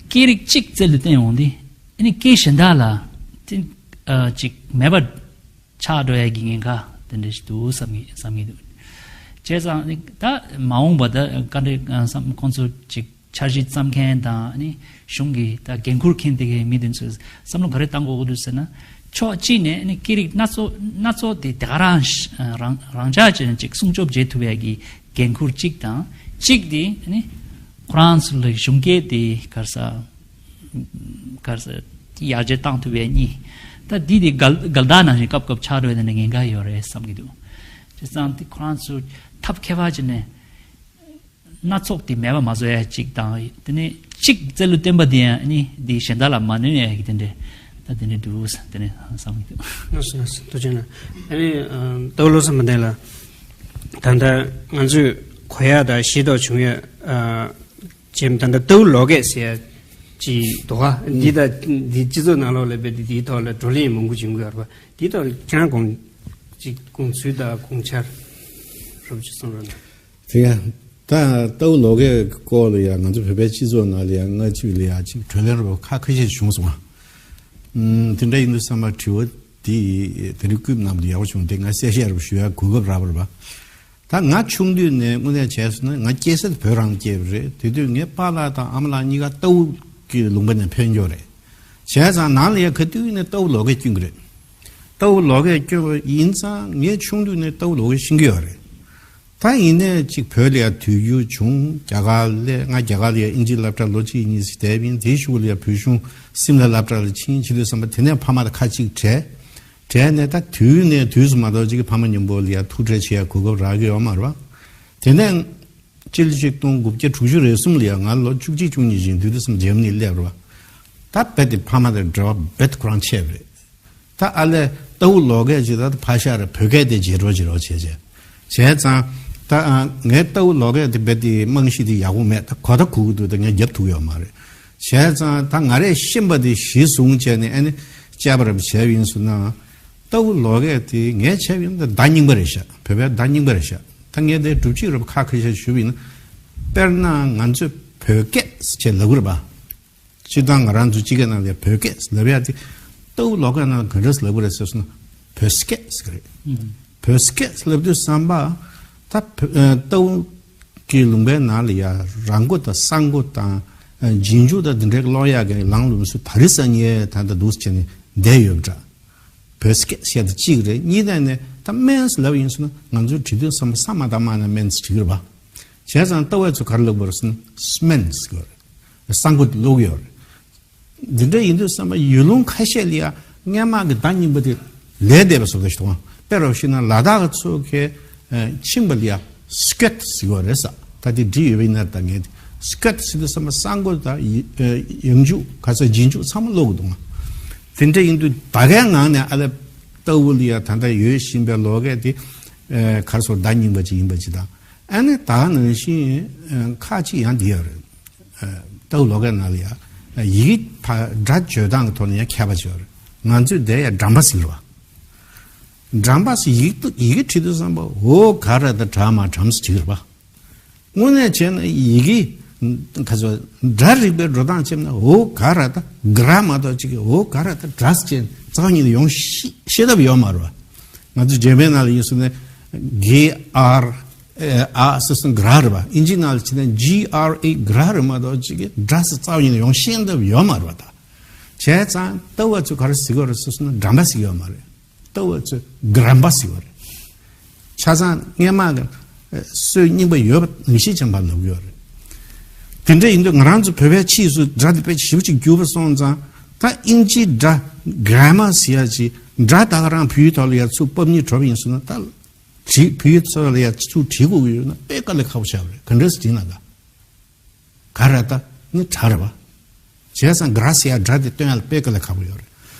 སྐད་རིགས་གཅིག་རྩལ་དུ་བཏོན་ཡོང་དུས་ཨ་ནི་སྐད་གཞན་དག་ལ་དེ་ཨ་ཅིག་མེད་པ་ཆགས་འགྲོ་ཡ་གི་ཉེན་ཁ་དེ་འདྲ་ཞིག་འདུག་བསམ་གྱི་བསམ་གྱི་འདུག་བྱས་ཙང་ཨ་ནི་ད་མ་འོངས་པ་ད་བཀའ་འདྲི་བསམ་ཁོང་ཚོ་ཅིག་འཆར་གཞི་བརྩམ་མཁན་དང་ཨ་ནི་གཞུང་གི་ད་འགན་འཁུར་མཁན་དེ་གའི་མི་དེ་ཚོས་བསམ་བློ་ག་རེ་བཏང་དགོས་ཀྱི་འདུག་ཟེར་ན། ཕྱོགས་གཅིག་ནས་ཨ་ནི་སྐད་རིགས་སྣ་ཚོགས་སྣ་ཚོགས་དེ་དེ་ག་རང་རང་རང་འཇགས་བྱས་ནས་ཅིག་སྲུང་སྐྱོབ་བྱེད་ཐུབ་ཡ་གི་འགན་འཁུར་གཅིག་དང་། གཅིག་དེ་ཨ་ནི་ཁོ་རང་ཚོ་ལ་གཞུང་སྐད་དེ་ག་རེ་ཟ་ག་རེ་ཟ་ཡར་རྒྱས་བཏང་ཐུབ་ཡ་གཉིས། ད་འདི་དེ་འགལ་འགལ་ཟླ་ནང་བཞིན་སྐབས་སྐབས་ཆགས་འགྲོ་ཡ་དེ་འདྲ་ཉེན་ཁ་ཡོད་རེད་བསམ་གྱི་འདུག་བྱས་ཙང་དེ་ཁོ་རང་ཚོ་ཐབས་མཁས་པ་བྱས་ནས། སྣ་ཚོགས་དེ་མེད་པ་མ་བཟོ་ཡ་གཅིག་དང་། དེ་ནས་གཅིག་རྩལ་ལུ་བརྟེན་པ་དེ་ཡང་ནི་འདི་གཞན་དག་ལ་མ་གནོད་ཡ་གི་དེ་འདྲས་ད་དེ་འདྲས་འདུག་ས་དེ་ནས་བསམ་གྱི་འདུག་ལགས་སོ། ལགས་སོ། ཐུགས་རྗེ་གནང་། ཨ་ནི་ཨ་ལྟ་བུ་བློ་བཟང་དཔལ་ལྡན་ལགས། ད་ལྟ་ང་ཚོས་གོ་ཡ་དང་ཤེས་རྟོགས་བྱུང་ཡ་ཨ་ཅེམ་ད་ལྟ་ལྟ་བུ་ལོ་སྐད་ཟེར་ཡ་ཅིག་འདུག་ག་འདི་ད་འདི་སྤྱི་ཚོགས་ནང་ལོགས་ལ་དཔེ་དེ་དེའི་ཐོག་ལ་བགྲོ་གླེང་མང་པོ་བྱུང་གི་ཡོད་རེད་པ། དེའི་ཐོག་ལ་ཁྱེད་རང་དགོངས་ཅིག་དགོངས་ཚུལ་དང་དགོངས་འཆར་རོབ་ཅིག་གསུང་རོགས་གནང་། དེ་ཡང་ད་ལྟ་བུ་ལོ་སྐད་སྐོར་ལ་ཡང་ང་ཚོ་བོད་པའི་སྤྱི་ཚོགས་ནང་ལ་ཡང་སྔ་ཕྱི་ལ་ཡང་ཅིག་གྲོས་གླེང་རོགས་ཁ་ཁ་ཤས་བྱུང་སོང་ང་། ཨུམ། དེ་འདྲ་ཡིན་དུས་ཙམ་པ་དྲི་བ་དེ་དེ་རིང་སྐུད་གནང་བ་དེ་ཡག་པོ་བྱུང་། དེ་ང་གསལ་བཤད་རོགས་ཞུ་ཡ་གོ་སྐབས་རག་པ་རེད་པ། ད་ང་ཆུང་དུས་ནས་དངོས་གནས་བྱས་སོང་ན་ང་སྐྱེས་ས་དེ་བོད་རང་སྐྱེས་པ་རེད། དེ་དུས་ངའི་པཱ་ལགས་དང་ཨ་མ་ལགས་གཉིས་ཀ་རྟའུ་གི་ལུང་པ་ནས་ཕེབས་མྱོང་རེད། བྱས་ཙང་ནང་ལ་ཡ་ག་དུས་ནས་རྟའུ་ལོ་སྐད་སྐྱོན་གི་རེད། རྟའུ་ལོ་སྐད་སྐྱོན་པ་ཡིན་ཙང་ངས་ཆུང་དུས་ནས་རྟའུ་ལོ་སྐད་ཤེས་ཀྱི་ཡོད་རེད། ད་ཡིན་ནའི་ཅིག་བོད་ལ་ཡ་དུས་འགྱུར་བྱུང་། རྒྱ་གར་ལ་ང་རྒྱ་གར་ལ་ཡ་ཨིན་ཇི་སློབ་གྲྭ་ལོ་གཅིག་གཉིས་ཤིག་བསྡད་པ་ཡིན། དེའི་གཞུག་ལ་ཡ་བོད་གཞུང་སིམ་ལ་སློབ་གྲྭ་ལ་ཕྱིན། ཕྱིན་དུས་ཙམ་པ་དེ་ནས་ཕ་མ་དང་ཁ་གཅིག་བྲལ། བྲལ་ནས་ད་དུས་ནས་དུས་སུ་མ་གཏོགས་ཅིག་ཕ་མ་མཉམ་པོ་ལ་ཡ་ཐུག་འཕྲད་བྱེད་ཡ་གོ་སྐབས་རག་གི་ཡོད་མ་རེད་པ། དེ་ནས་སྤྱི་ལོ་ཆིག་སྟོང་དགུ་བརྒྱ་དྲུག་ཅུ་རེ་གསུམ་ལ་ཡང་ང་ལོ་བཅུ་གཅིག་བཅུ་གཉིས་ཅིག་དུས་དེ་ཙམ་འཇར་མ་ནི་སླེབས་རེད་པ། ད་རྦད་དེ་ཕ་མ་དང་འབྲེལ་བ་རྦད་དེ་ཁོ་རང་ཆད་པ་རེད། ད་ཨ་ལས་རྟའུ་ལོ་སྐད་ཅིག་ད་ཕར་བཞག་རེད། བོད་སྐད་དེ་བརྗེད་འགྲོ་བརྗེད་འགྲོ་བྱས་བྱས། བྱས་ཙང་ད་ཨ་ངའི་རྟའུ་ལོ་སྐད་དེ་རྦད་དེ་རྨང་གཞི་དེ་ཡག་པོ་མེད། ད་གོ་ད་གོ་གི་འདུག་ད་ངས་རྒྱབ་ཐུབ་ཡོད་མ་རེད། བྱས་ཙང་ད་ང་རས་ཤེས་པ་དེ་གཞི་བཟུང་བྱས་ནས་ཨ་ནི་དཔྱད་པ་རེ་བྱས་པ་ཡིན་སོང་ན། རྟའུ་ལོ་སྐད་དེ་ངས་བྱས་པ་ཡིན་ན་བརྡ་རྙིང་པ་རེད་ཤག་བོད་པའི་བརྡ་རྙིང་པ་རེད་ཤག་ད་ངས་དེ་སྒྲུབ་བྱེད་རོབ་ཁ་ཁ་ཤས་ཞུས་པ་ཡིན་ན། དཔེར་ན་ང་ཚོས་བོད་སྐད་ཅེས་ལབ་གི་རེད་པ། སྤྱིར་བཏང་ང་རང་ཚོ་སྤྱི་སྐད་ནང་ལ་བོད་སྐད་ལབ་ཡ་དེ་རྟའུ་ལོ་སྐད་ནང་ག་འདྲ་ལབ་གི་རེད་ཟེར་སོང་ན་བོད་སྐད་ཟེར་གི་རེད། ཨུམ། བོད་སྐད་ལབ་དུས་ཙམ་པ་ད་བོད་ཨ་རྟའུ་གི་ལུང་པའི་ནང་ལ་ཡ་ར་མགོ་དང་ས་མགོ་དང་ཨ་རྗེས་འཇུག་དང་འདི་འདྲའི་ཀློག་ཡ་གི་ལང་ལུང་སུ་ད་རི་ས་ཉེ་ད་ད་འདུག་བྱས་ནས་བསྡད་ཡོད་པ་འདྲ། བོད་སྐད་བཤད་དེ་གཅིག་རེད། གཉིས་ནས་ནས་ད་སྨན་ལབ་ཡིན་ཟེར་ན་ང་ཚོའི་བྲིས་དུས་བསམ་པ་ས་མ་བཏགས་སྨ་ན་སྨན་ཟེར་གྱི་རེད་པ། བྱས་ཙང་ལྟ་བ་ཚོ་ག་རེ་ལབ་དགོས་རེད་ཟེར་ན་སྨན་ཟེར་གྱི་རེད། གསང་སྒོ་ལོག་ཡོད་རེད། འདི་འདྲ་ཡིན་དུས་བསམ་པ་ཡུལ་ལུང་ཁ་ཤས་ལ་ཡ་སྔས་མ་གི་བརྡ་རྙིང་པ་དེ་ལས་འདས་པ་བཟོ་འདྲ་ཞིག་འདུག་དཔེར་རོ་བཤད་ན་ལ་དྭགས་ཚོ་གི་ཨ་ཕྱིན་པ་ལ་ཡ་སྐད་ཟེར་བ་རེད་ས། ད་དེ་བྲིས་ཡོད་པ་ཡིན་ན་ད་ངས་སྐད་ཟེར་དུས་བསམ་པ་གསང་སྒོ་དང་ཡི་ཨ་ཡང་འཇུག་ག་ས་རྗེས་འཇུག་ཚང་མ་ཀློག་གི་འདུག་དེ་འདྲ་ཡིན་དུས་ད་གའི་ངང་ནས་ཨ་ལས་ལྟ་བུ་ལ་ཡ་ད་ལྟ་ཡོད་བཞིན་པའི་ལོ་རྒྱུས་དེ་ཨ་ག་རེ་ཟེར་བརྡ་རྙིང་པ་ཅིག་ཡིན་པ་ཅིག་དང་། ཨ་ནི་ད་ནང་བཞིན་ཨ་ཁག་ཅིག་ཡང་འདི་ཡོད་རེད། ལྟ་བུ་ལོ་རྒྱུས་ནང་ལ་ཡ་ཡི་གེ་ཕ་སྒྲ་བརྗོད་སྟངས་ཀྱི་ཐོག་ནས་ཡང་ཁྱད་པར་ཅིག་ཡོད་རེད། ང་ཚོས་དེ་ཡ་འགྲམ་པ་ཟེར་བ། འགྲམ་པ་ཟེར་ཡི་གེ་ཡི་གེ་བྲིས་དུས་བསམ་པ་འོ་ག་ར་ད་གྲ་མ་གྲམ་ཟེར་བྲིས་རེད་པ། དངོས་གནས་བྱས་ན་ཡི་གེ་ཁ་ཚོ་སྒྲ་རིག་པའི་འགྲོ་སྟངས་བྱས་ན་འོ་ག་ར་ད་གྲ་མ་གཏོགས་ཅིག་གི་འོ་ག་ར་ད་གྲ་ཟེར་བྱས་རྩ་བ་ཉིད་ནས་ཡོང་ཤེས་ཤེས་ཐབས་ཡོད་མ་རེད་པ། ང་ཚོ་རྒྱ་མའི་ནང་ལ་ཡིན་ཟེར་ན་གེ་ཨར། ཨ་སི་སི་གྲ་རེད་པ། ཨིན་ཇི་ནང་ལ་བྱས་ན་ཇི་ཨར་ཨེ་གྲ་རེད་མ་གཏོགས་ཅིག་གི་གྲ་ཟེར་རྩ་བ་ཉིད་ནས་ཡོང་ཤེས་ཐབས་ཡོད་མ་རེད་པ་ད། བྱས་ཙང་ལྟ་བ་ཚོས་ག་རེ་ཟེར་གྱི་ཡོད་རེད་ཟེར་སོང་ན་འགྲམ་པ་ཟེར་གྱི་ཡོད་མ་རེད། ལྟ་བ་ཚོས་གྲམ་པ་ཟེར་གྱི་ཡོད་རེད། ཆ་ཚང་སྔས་མ་གི་སྲོལ་རྙིང་པ་ཡོད་པ་ནང་བཞིན་བྱས་པ་ལབ་ཀྱི་ཡོད་རེད། དེ་འདྲ་ཡིན་དུས་ང་རང་ཚོ་བོད་པའི་ཕྱིས་སུ་སྒྲ་དེ་དཔེ་ཞིབ་ཅིག་བསྒྱུར་བ་སོང་ཙང་ད་ཨིན་ཇིའི་སྒྲ་གྲམ་པ་ཟེར་ཡ་ཅིག་སྒྲ་ད་ག་རང་བོད་ཡིག་ཐོག་ལ་ཡ་ཚུར་ཕབ་སྙིང་བྲོ་བ་ཡིན་ཟེར་ན་ད། བྲིས་བོད་ཡིག་ཚོ་ལ་ཡ་ཚུར་བྲིས་དགོས་ཀྱི་ཡོད་ན་དཔེ་དཀའ་ལས་ཁག་པོ་ཆགས་པ་རེད། ག་འདྲས་སེ་བྲིས་ན་ད། ག་ར་ད་ནི་གྲ་རེད་པ། བྱས་ཙང་གྲ་ཟེར་ཡ་སྒྲ་དེ་སྟོན་ཡ་ལ་དཔེ་དཀའ་ལས་ཁག་པོ་ཡོད་རེད།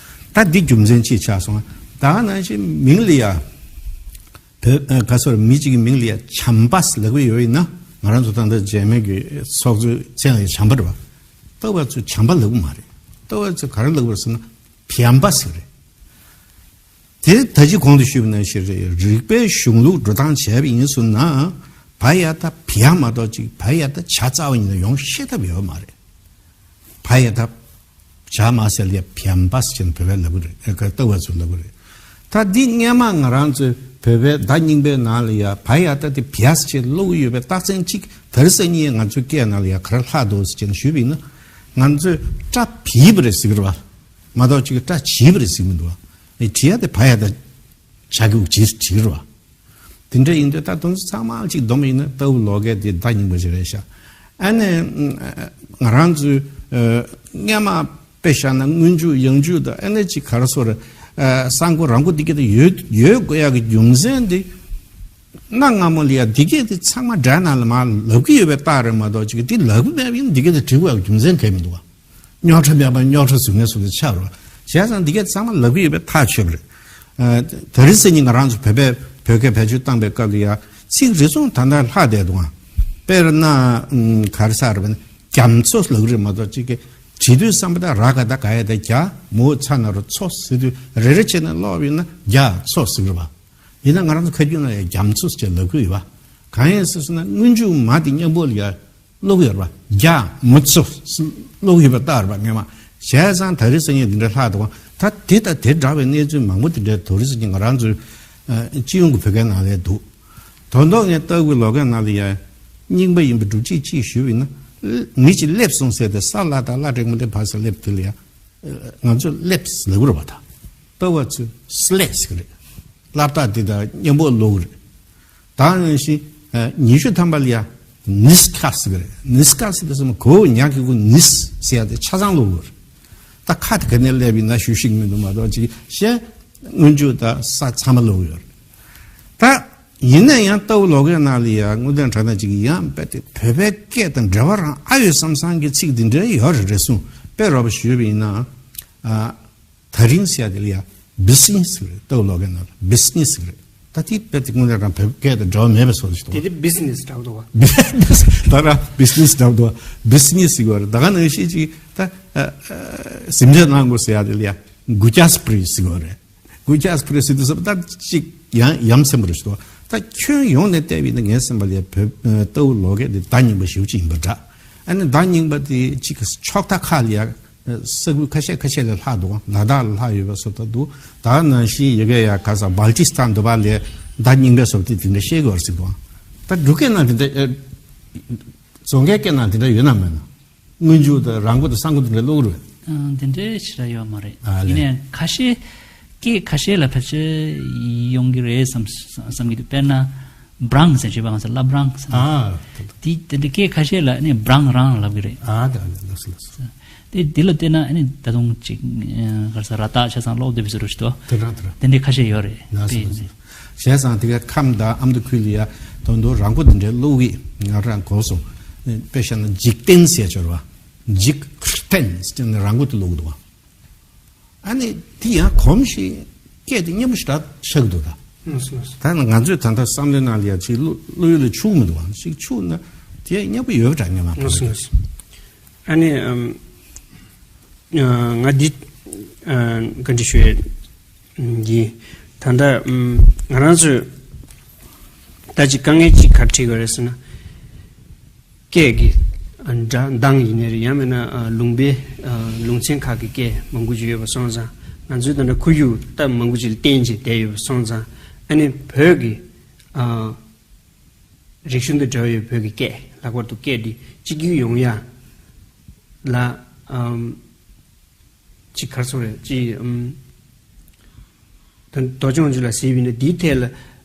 ད་འདི་རྒྱུ་མཚན་ཅིག་ཆགས་སོང་ང་། ད་ག་ནང་བཞིན་མིང་ལ་ཡ། བོད་ཨ་ག་ཟེར་མི་གཅིག་གི་མིང་ལ་ཡ་བྱམས་པ་ཟེར་ལབ་ཀྱི་ཡོད་ཡིན་ན་ང་རང་ཚོ་ད་ལྟ་རྗེས་མའི་གི་ཚོགས་གཙོའི་མཚན་ལ་ཡ་བྱམས་པ་རེད་པ། ལྟ་བ་ཚོས་བྱམས་པ་ལབ་ཀྱི་མ་རེད། ལྟ་བ་ཚོས་ག་རེ་ལབ་ཀྱི་རེད་ཟེར་ན་བྱམས་པ་ཟེར་གྱི་རེད། དེ་ད་ཅི་གོང་དུ་ཞུས་པ་ནང་བཞིན་རེད། རིག་པའི་གཞུང་ལུགས་འགྲོ་སྟངས་བྱས་པ་ཡིན་སོང་ན་བ་ཡ་ད་བྱ་མ་གཏོགས་ཅིག་བ་ཡ་ད་བྱ་རྩ་བ་ཉིད་ནས་ཡོང་ཤེས་ཐབས་ཡོད་མ་རེད། བ་ཡ་ད་བྱ་མ་ཟེར་ལ་ཡ་བྱམས་པ་ཟེར་ནས་བོད་པས་ལབ་ཀྱི་རེད། ཨ་ལྟ་བ་ཚོས་ལབ་ཀྱི་རེད། ད་འདི་སྔས་མ་ང་རང་ཚོའི་བོད་པའི་བརྡ་རྙིང་པའི་ནང་ལ་ཡ་བ་ཡ་ད་དེ་བྱས་ཟེར་ཀློག་གི་ཡོད་པའི་རྟགས་མཚན་གཅིག་དེ་རིང་སང་ཉིན་ང་ཚོའི་སྐད་ནང་ལ་ཡ་ག་རེ་ལྷག་འདུག་ཟེར་ནས་ཞུས་པ་ཡིན་ན་ང་ཚོས་སྒྲ་བྱས་པ་རེད་ཟེར་གྱི་རེད་པ། མ་གཏོགས་ཅིག་སྒྲ་བྱས་པ་རེད་ཟེར་གྱི་མི་འདུག་བ། ཨེ་བྲིས་ཡ་དེ་བ་ཡ་ད་བྱ་གི་འུ་ཅིར་བྲིས་རེད་བ། དེ་འདྲ་ཡིན་དུས་ད་དུང་ཚང་མ་ཅིག་བསྡོམས་ཡིན་ན་ལྟ་བུ་ལོ་རྒྱུས་དེ་བརྡ་རྙིང་པ་ཞིག་རེད་ཤག་ཨ་ནི་ང་རང་ཚོའི་སྔས་མ་དཔེ་བཞག་ན་སྔོན་འཇུག་ཡང་འཇུག་དང་ཨ་ནི་ཅིག་ག་རེ་ཟེར་གསང་སྒོ་རང་སྒོ་འདི་ག་དེ་ཡོད་ཡོད་དགོས་ཡ་གི་རྒྱུ་མཚན་དེ་གནའ་སྔ་མོ་ལ་ཡ་འདི་ག་དེ་ཚང་མ་སྒྲ་ནང་ལ་མར་ལབ་ཀྱི་ཡོད་པའི་རྟགས་རེད་མ་གཏོགས་ཅིག་འདི་ལབ་ཀྱི་མེད་པ་ཡིན་འདི་ག་དེ་བྲིས་དགོས་ཡ་གི་རྒྱུ་མཚན་གང་ཡང་མི་འདུག་བ། རྙོག་དྲ་མེད་པ་རྙོག་དྲ་བཟོ་མཁན་སུ་དེ་ཆགས་རོགས། བྱས་ཙང་འདི་གས་ཚང་མ་ལབ་ཀྱི་ཡོད་པའི་ཐག་ཆོད་པ་རེད། ཨ་དེ་རིང་སང་ཉིན་ང་རང་ཚོ་བོད་པའི་བོད་སྐད་བེད་སྤྱོད་བཏང་པའི་སྐབས་ལ་ཡ་ཚིག་རེ་ཟུང་ད་ལྟ་ལྷག་བསྡད་འདུག་ཨང་། དཔེར་ན་ཨམ་ག་རེ་ཟེར་བ་ན་རྒྱ་མཚོ་ལབ་ཀྱི་རེད་མ་གཏོགས་གཅིག་གིས་བྲིས་དུས་བསམ་པ་ད་ར་ག་ད་ག་ཡ་ད་རྒྱ་མོ་ཚ་ན་རོ་མཚོ་ཟེར་དུས་རེ་རེ་བྱས་ནས་ཀློག་པ་ཡིན་ན་རྒྱ་མཚོ་ཟེར་གྱི་རེད་བ། ཡིན་ན་ང་རང་ཚོ་ཁ་རྒྱུན་ལ་ཡ་རྒྱ་མཚོ་ཟེར་ལབ་ཀྱི་ཡོད་བ། གང་ཡིན་ཟེར་སོང་ན་སྔོན་འཇུག་མ་དེ་མཉམ་པོ་ལ་ཡ། ཀློག་ཡོད་རེད་པ། རྒྱ་མི་ཚོ་ཀློག་ཡོད་པ་ལྟར་བ་ངེས་མ། བྱས་ཙང་དེ་རིང་སང་ཉིན་འདི་འདྲ་ལྷག་འདུག་ག་ད་དེ་དང་དེ་འདྲ་བའི་གནས་ཚུལ་མང་པོ་དེ་འདྲ་དེ་རིང་སང་ཉིན་ང་རང་ཚོའི་ཨ་སྤྱི་ཡོངས་ཀྱི་བོད་སྐད་ནང་ལ་འདུག་དོན་དག་ངས་ལྟ་བུའི་ལོ་རྒྱུས་ནང་ལ་ཡ་རྙིང་པ་ཡིན་པའི་སྒྲུབ་བྱེད་ཅིག་ཞུས་པ་ཡིན་ན། མི་གཅིག་སླེབས་སོང་ཟེར་ཏེ་ས་ལ་དང་བླ་བྲེ་མོ་དེ་ཕར་ས་སླེབས་དེ་ལ་ཡ། ང་ཚོས་སླེབས་ལབ་རེད་པ་ད། ལྟ་བ་ཚོས་སླེབས་ཟེར་གི་རེད། སླབ་སྟངས་དེ་དང་མཉམ་པོ་ཀློག་གི་རེད། ད་ནང་བཞིན་ཉི་ཤུ་ཐམ་པ་ལ་ཡ་ནིས་ཁ་ཟེར་གི་རེད། ནིས་ཁ་ཟེར་དུས་ཙམ་གོ་ཉག་གི་གུ་ནིས་ཟེར་ཡ་དེ་ཆ་ཚང་ཀློག་གི་རེད། ད་ཁ་དེ་ག་ནས་སླེབས་ཡིན་ན་ཞུ་ཤེས་ཀྱི་མི་འདུག་མ་གཏོགས་ཅིག་གཞན་སྔོན་འཇུག་དང་ས་ཚང་མ་ཀློག་གི་ཡོད་རེད། ད་ཡིན་ན་ཡང་ལྟ་བུ་ལོ་རྒྱུས་ནང་ལ་ཡ་དངོས་བདེན་དྲ་ནང་ཅིག་ཡང་རྦད་དེ་བོད་པའི་སྐད་དང་འབྲེལ་བ་རང་ཨ་ཡོད་བསམ་བསམ་གྱི་ཚིག་འདི་འདྲའི་ཡོད་རེད་རེ་ཟུང་དཔེ་རོགས་པ་ཞུས་པ་ཡིན་ན། ཨ་ད་རིང་ཟེར་ཡ་དེ་ལ་ཡ་བི་སི་ནི་སི་ཟེར་གི་རེད། ལྟ་བུ་ལོ་རྒྱུས་ནང་ལ་བི་སི་ནི་སི་ཟེར་གི་རེད། ད་དེ་རྦད་དེ་དངོས་གནས་རང་བོད་སྐད་དང་འབྲེལ་བ་མེད་པའི་བཟོ་འདྲ་ཞིག་འདུག་ག་དེ་དེ་བི་སི་ནི་སི་འདྲ་བོ་འདུག་ག་ད་རང་བི་སི་ནི་སི་འདྲ་བོ་འདུག་ག་བི་སི་ནི་སི་ཟེར་གི་རེད། ད་ག་ནང་བཞིན་ཅིག་ད་ཨ་ཨ་གཟིམ་འཇག་གནང་དགོས་ཟེར་ཡ་དེ་ལ་ཡ་གུ་ཅཱ་སི་པི་རི་ཟེར་གི་རེད། གུ་ཅཱ་སི་པི་རི་སི་དུ་སོབ་ད་ཅིག་ཡང་ཡ་མཚན་པོ་རེ་ཞིག་འདུག་ད་ཁྱོན་ཡོངས་ནས་བལྟས་པ་ཡིན་ན་ངའི་སེམས་པ་ལ་བོད་ལྟ་བུ་ལོ་རྒྱུས་འདི་བརྡ་རྙིང་པ་ཞེ་པོ་ཅིག་ཡིན་པ་འདྲ། ཨ་ནི་བརྡ་རྙིང་པ་དེ་ཅིག་ཕྱོགས་མཐའ་ཁག་ལ་ཡ་ས་ཁུལ་ཁ་ཤས་ཁ་ཤས་ལ་ལྷག་འདུག་ལ་དྭགས་ལ་ལྷག་ཡོད་པ་སོགས་ད་འདུག་ད་ནང་བཞིན་ཡ་གི་ཡ་ག་ས་སྦལ་ཏི་སི་ཐན་འདི་པ་ལ་བརྡ་རྙིང་པའི་སོབ་དེ་དེ་འདྲ་བཤད་དགོས་རེད་ཟེར་འདུག་ད་འབྲུག་སྐད་ནང་དེ་འདྲ་རྫོང་ཁའི་སྐད་ནང་དེ་འདྲ་ཡོད་ན་མེད་ན། སྔོན་འཇུག་དང་རང་མགོ་དང་གསང་སྒོ་དེ་འདྲ་ཀློག་རེད། ཨ་དེ་འདྲའི་ཞེ་དྲག་ཡོད་མ་རེད། ཨ་ལས། ཡིན་ནའི་ཁ་ཤས་ སྐད་ཁ་ཤས་ལ་ཕལ་ཆེར་ཡོང་གི་རེད་བསམ་བསམ་གྱི་འདུག་དཔེར་ན་བྲང་ཟེར་བྱས་པ་ང་ཚོ་བླ་བྲང་ཟེར། ཨ། དེ་དེ་འདྲའི་སྐད་ཁ་ཤས་ལ་ནི་བྲང་རང་ལབ་ཀྱི་རེད། ཨ་དེ་ལགས་སོ་ལགས་སོ། དེ་དེ་ལ་བལྟས་ན་ནི་ད་དུང་ཅིག་ག་རེ་ཟེར། ར་བཏགས་ཆ་ཚང་ཀློག་བསྡད་པའི་བཟོ་འདྲ་ཞིག་འདུག་དེ་འདྲ་དེ་འདྲ། དེ་འདྲའི་ཁ་ཤས་ཡོད་རེད། ལགས་སོ་ལགས་སོ། བྱས་ཙང་དེ་ག་ཁམས་དང་ཨ་མདོ་ཁུལ་ལ་ཡ་ད་དུང་ར་མགོ་དེ་འདྲའི་ཀློག་གི། ང་རང་གོ་སོང་། དཔེ་བཞག་ན་འཇིག་རྟེན་ཟེར་ཡ་ཅིག་ཡོད་རེད་པ། འཇིག་རྟེན་ཟེར་ནས་ར་མགོ་དེ་ཀློག་གི་འདུག་པ། ཨ་ནི་དེ་ཡང་གོམས་ཤིག་སྐད་དེ་སྙན་པོ་ཞེ་དྲག་ཆགས་འདུག་ད། ལགས་སོ་ལགས་སོ། ད་ནི་ང་ཚོས་ད་ལྟ་བསམ་བློའི་ནང་ལ་ཡ་ཅིག་བློ་བློ་ཡུལ་ལ་འཆུག་མི་འདུག་པ། ཅིག་འཆུག་ན་དེ་ཡང་སྙན་པོ་ཡོད་པ་འདྲ་སྙམ་པ། ལགས་སོ་ལགས་སོ། ཨ་ནི་ཨམ། ཨ། ང་འདི་ཨ། བཀའ་འདྲི་ཞུ་ཡས་ཡིན། ད་ལྟ་ཨམ། ང་རང་ཚོས་ད་ཅིག་དཀའ་ངལ་ཅིག་ག་རེ་འཕྲད་ཀྱི་ཡོད་རེད་ཟེར་ན། སྐད་ཀྱི་ཨ། སྒྲ་གདངས་ཡིན་ནའི་རེད། ཡང་མིན་ན་ཨ། ལུང་པའི་ཨ། ལུང་ཚན་ཁག་གི་སྐད་མང་པོ་ཅིག་ཡོད་པ་སོང་ཙང་། ང་ཚོའི་ད་ལྟ་ཁོར་ཡུག་སྟབས་མང་པོ་ཅིག་ལ་བརྟེན་བྱས་བསྡད་ཡོད་པ་སོང་ཙང་། ཨ་ནི་བོད་ཀྱི་ཨ། རིག་གཞུང་དང་འབྲེལ་བ་ཡོད་བོད་ཀྱི་སྐད། ལྷག་པར་དུ་སྐད་འདི་གཅིག་གྱུར་ཡོང་ཡ་ལ་ཨམ། ཅིག་ག་རེ་ཟེར་དགོས་རེད། ཅིག་ཨམ། ད་ལྟ་ལྗོངས་ཅིག་ལ་གཟིགས་པ་ཡིན་ན་འདིའི་ཐད་ལ་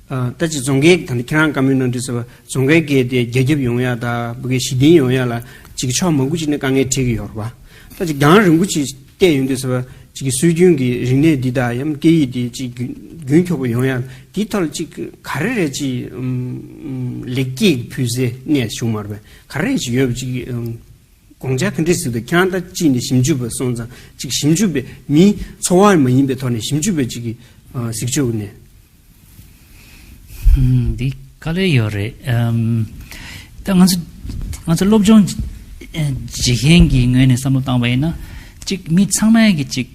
ཨ། ད་ཅིག་རྫོང་ཁའི། ད་ལྟ་ཁྱེད་རང་བཀའ་མོལ་གནང་དུས་ཙམ་པ་རྫོང་ཁའི་སྐད་དེ་རྒྱ་ཁྱབ་ཡོང་ཡ་དང་བོད་སྐད་གཞི་རྟེན་ཡོང་ཡ་ལ་ཅིག་ཕྱོགས་མང་པོ་ཅིག་ནས་དཀའ་ངལ་འཕྲད་ཀྱི་ཡོད་རེད་པ། ད་ཅིག་རྒྱང་རིང་པོ་ཅིག་བལྟས་ཡོང་དུས་ཙམ་པ་ཅིག་གི་སྲོལ་རྒྱུན་གྱི་རིག་གནས་འདི་དང་ཡང་སྐད་ཡིག་འདི་ཅིག་རྒྱུན་རྒྱུན་འཁྱོངས་པོ་ཡོང་ཡ་འདིའི་ཐོག་ལ་ཅིག་ག་རེ་རེད། ཅིག་ཨམ། ལེགས་སྐྱེས་ཕུལ་སའི་གནས་བྱུང་མ་རེད་པས། ག་རེ་ཅིག་ཡོད་པ་ཅིག་ཨམ། དགོངས་འཆར་ག་འདྲས་ཟིག་འདུག་ཁྱེད་རང་ད་ཅིག་ནས་ཞིབ་འཇུག་པ་སོང་ཙང་ཅིག་ཞིབ་འཇུག་པའི་མིའི་འཚོ་བ་མ་ཡིན་པའི་ཐོག་ནས་ཞིབ་འཇུག་པའི་ཅིག་གི་ཨ། གཟིགས་ཕྱོགས་ནས། ཧུམ། འདི་དཀའ་ལས་ཡོད་རེད། ཨམ། ད་ང་ཚོ་ང་ཚོ་སློབ་སྦྱོང་བྱེད་མཁན་གྱི་ངོས་ནས་བསམ་བློ་བཏང་བ་ཡིན་ན། ཅིག་མི་ཚང་མས་ཀྱི་ཅིག་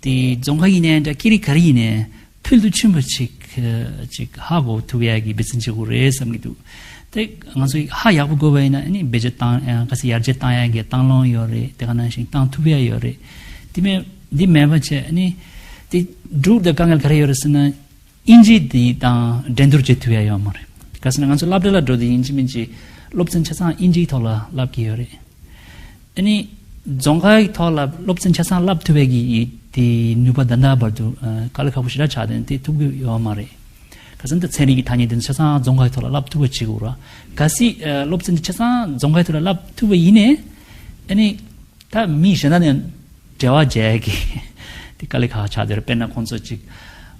དེ་རྫོང་ཁ་ཡིན་ནའི་འདྲ། སྐད་རིགས་ག་རེ་ཡིན་ནའི་ཕུལ་དུ་ཕྱིན་པ་ཅིག་ཅིག་ཧ་གོ་ཐུབ་ཡ་གི་འབད་བརྩོན་བྱེད་དགོས་རེད་བསམ་གྱི་འདུག་དེ་ང་ཚོས་ཧ་ཡག་པོ་གོ་བ་ཡིན་ན་ཨ་ནི་བེད་སྤྱོད་བཏང་ཡ། ག་ཚོད་ཡར་རྒྱས་བཏང་ཡ་གི་བཏང་ལོང་ཡོད་རེད། དེ་ག་ནང་བཞིན་བཏང་ཐུབ་ཡ་ཡོད་རེད། དེ་མེད་འདི་མེད་པ་བྱས་ཨ་ནི་དེ་འགྲུབ་དང་དཀའ་ངལ་ག་རེ་ཡོད་རེད་ཟེར་ན། ཨིན་ཇི་དེ་དང་འགྲན་བསྡུར་བྱེད་ཐུབ་ཡ་ཡོད་མ་རེད། ག་ཟེར་ན་ང་ཚོ་སློབ་གྲྭ་ལ་འགྲོ་དུས་ཡིན་གཅིག་མིན་གཅིག་སློབ་ཚན་ཆ་ཚང་ཨིན་ཇིའི་ཐོག་ལ་བསླབ་ཀྱི་ཡོད་རེད། ཨ་ནི་རྫོང་ཁའི་ཐོག་ལ་སློབ་ཚན་ཆ་ཚང་བསླབ་ཐུབ་པའི་གི་དེ་ནུས་པ་ད་ལྟ་བར་དུ་ཨ། དཀའ་ལས་ཁག་པོ་ཞེ་དྲག་ཆགས་ཏེ་དེ་ཐུབ་ཀྱི་ཡོད་མ་རེད། ག་ཟེར་ན་ད་ཚན་རིག་གི་ཐ་སྙད་དེ་ཚོ་ཆ་ཚང་རྫོང་ཁའི་ཐོག་ལ་བསླབ་ཐུབ་པ་བྱེད་དགོས་ར། གལ་སྲིད་ཨ། སློབ་ཚན་དེ་ཆ་ཚང་རྫོང་ཁའི་ཐོག་ལ་བསླབ་ཐུབ་པ་ཡིན་ནའི་ཨ་ནི། ད་མི་གཞན་དག་ནས་འབྲེལ་བ་བྱས་ཀྱི་དེ་དཀའ་ལས་ཁག་ཆགས་བསྡད་རེད། དཔེར་ན་ཁོང་ཚོ་ཅིག་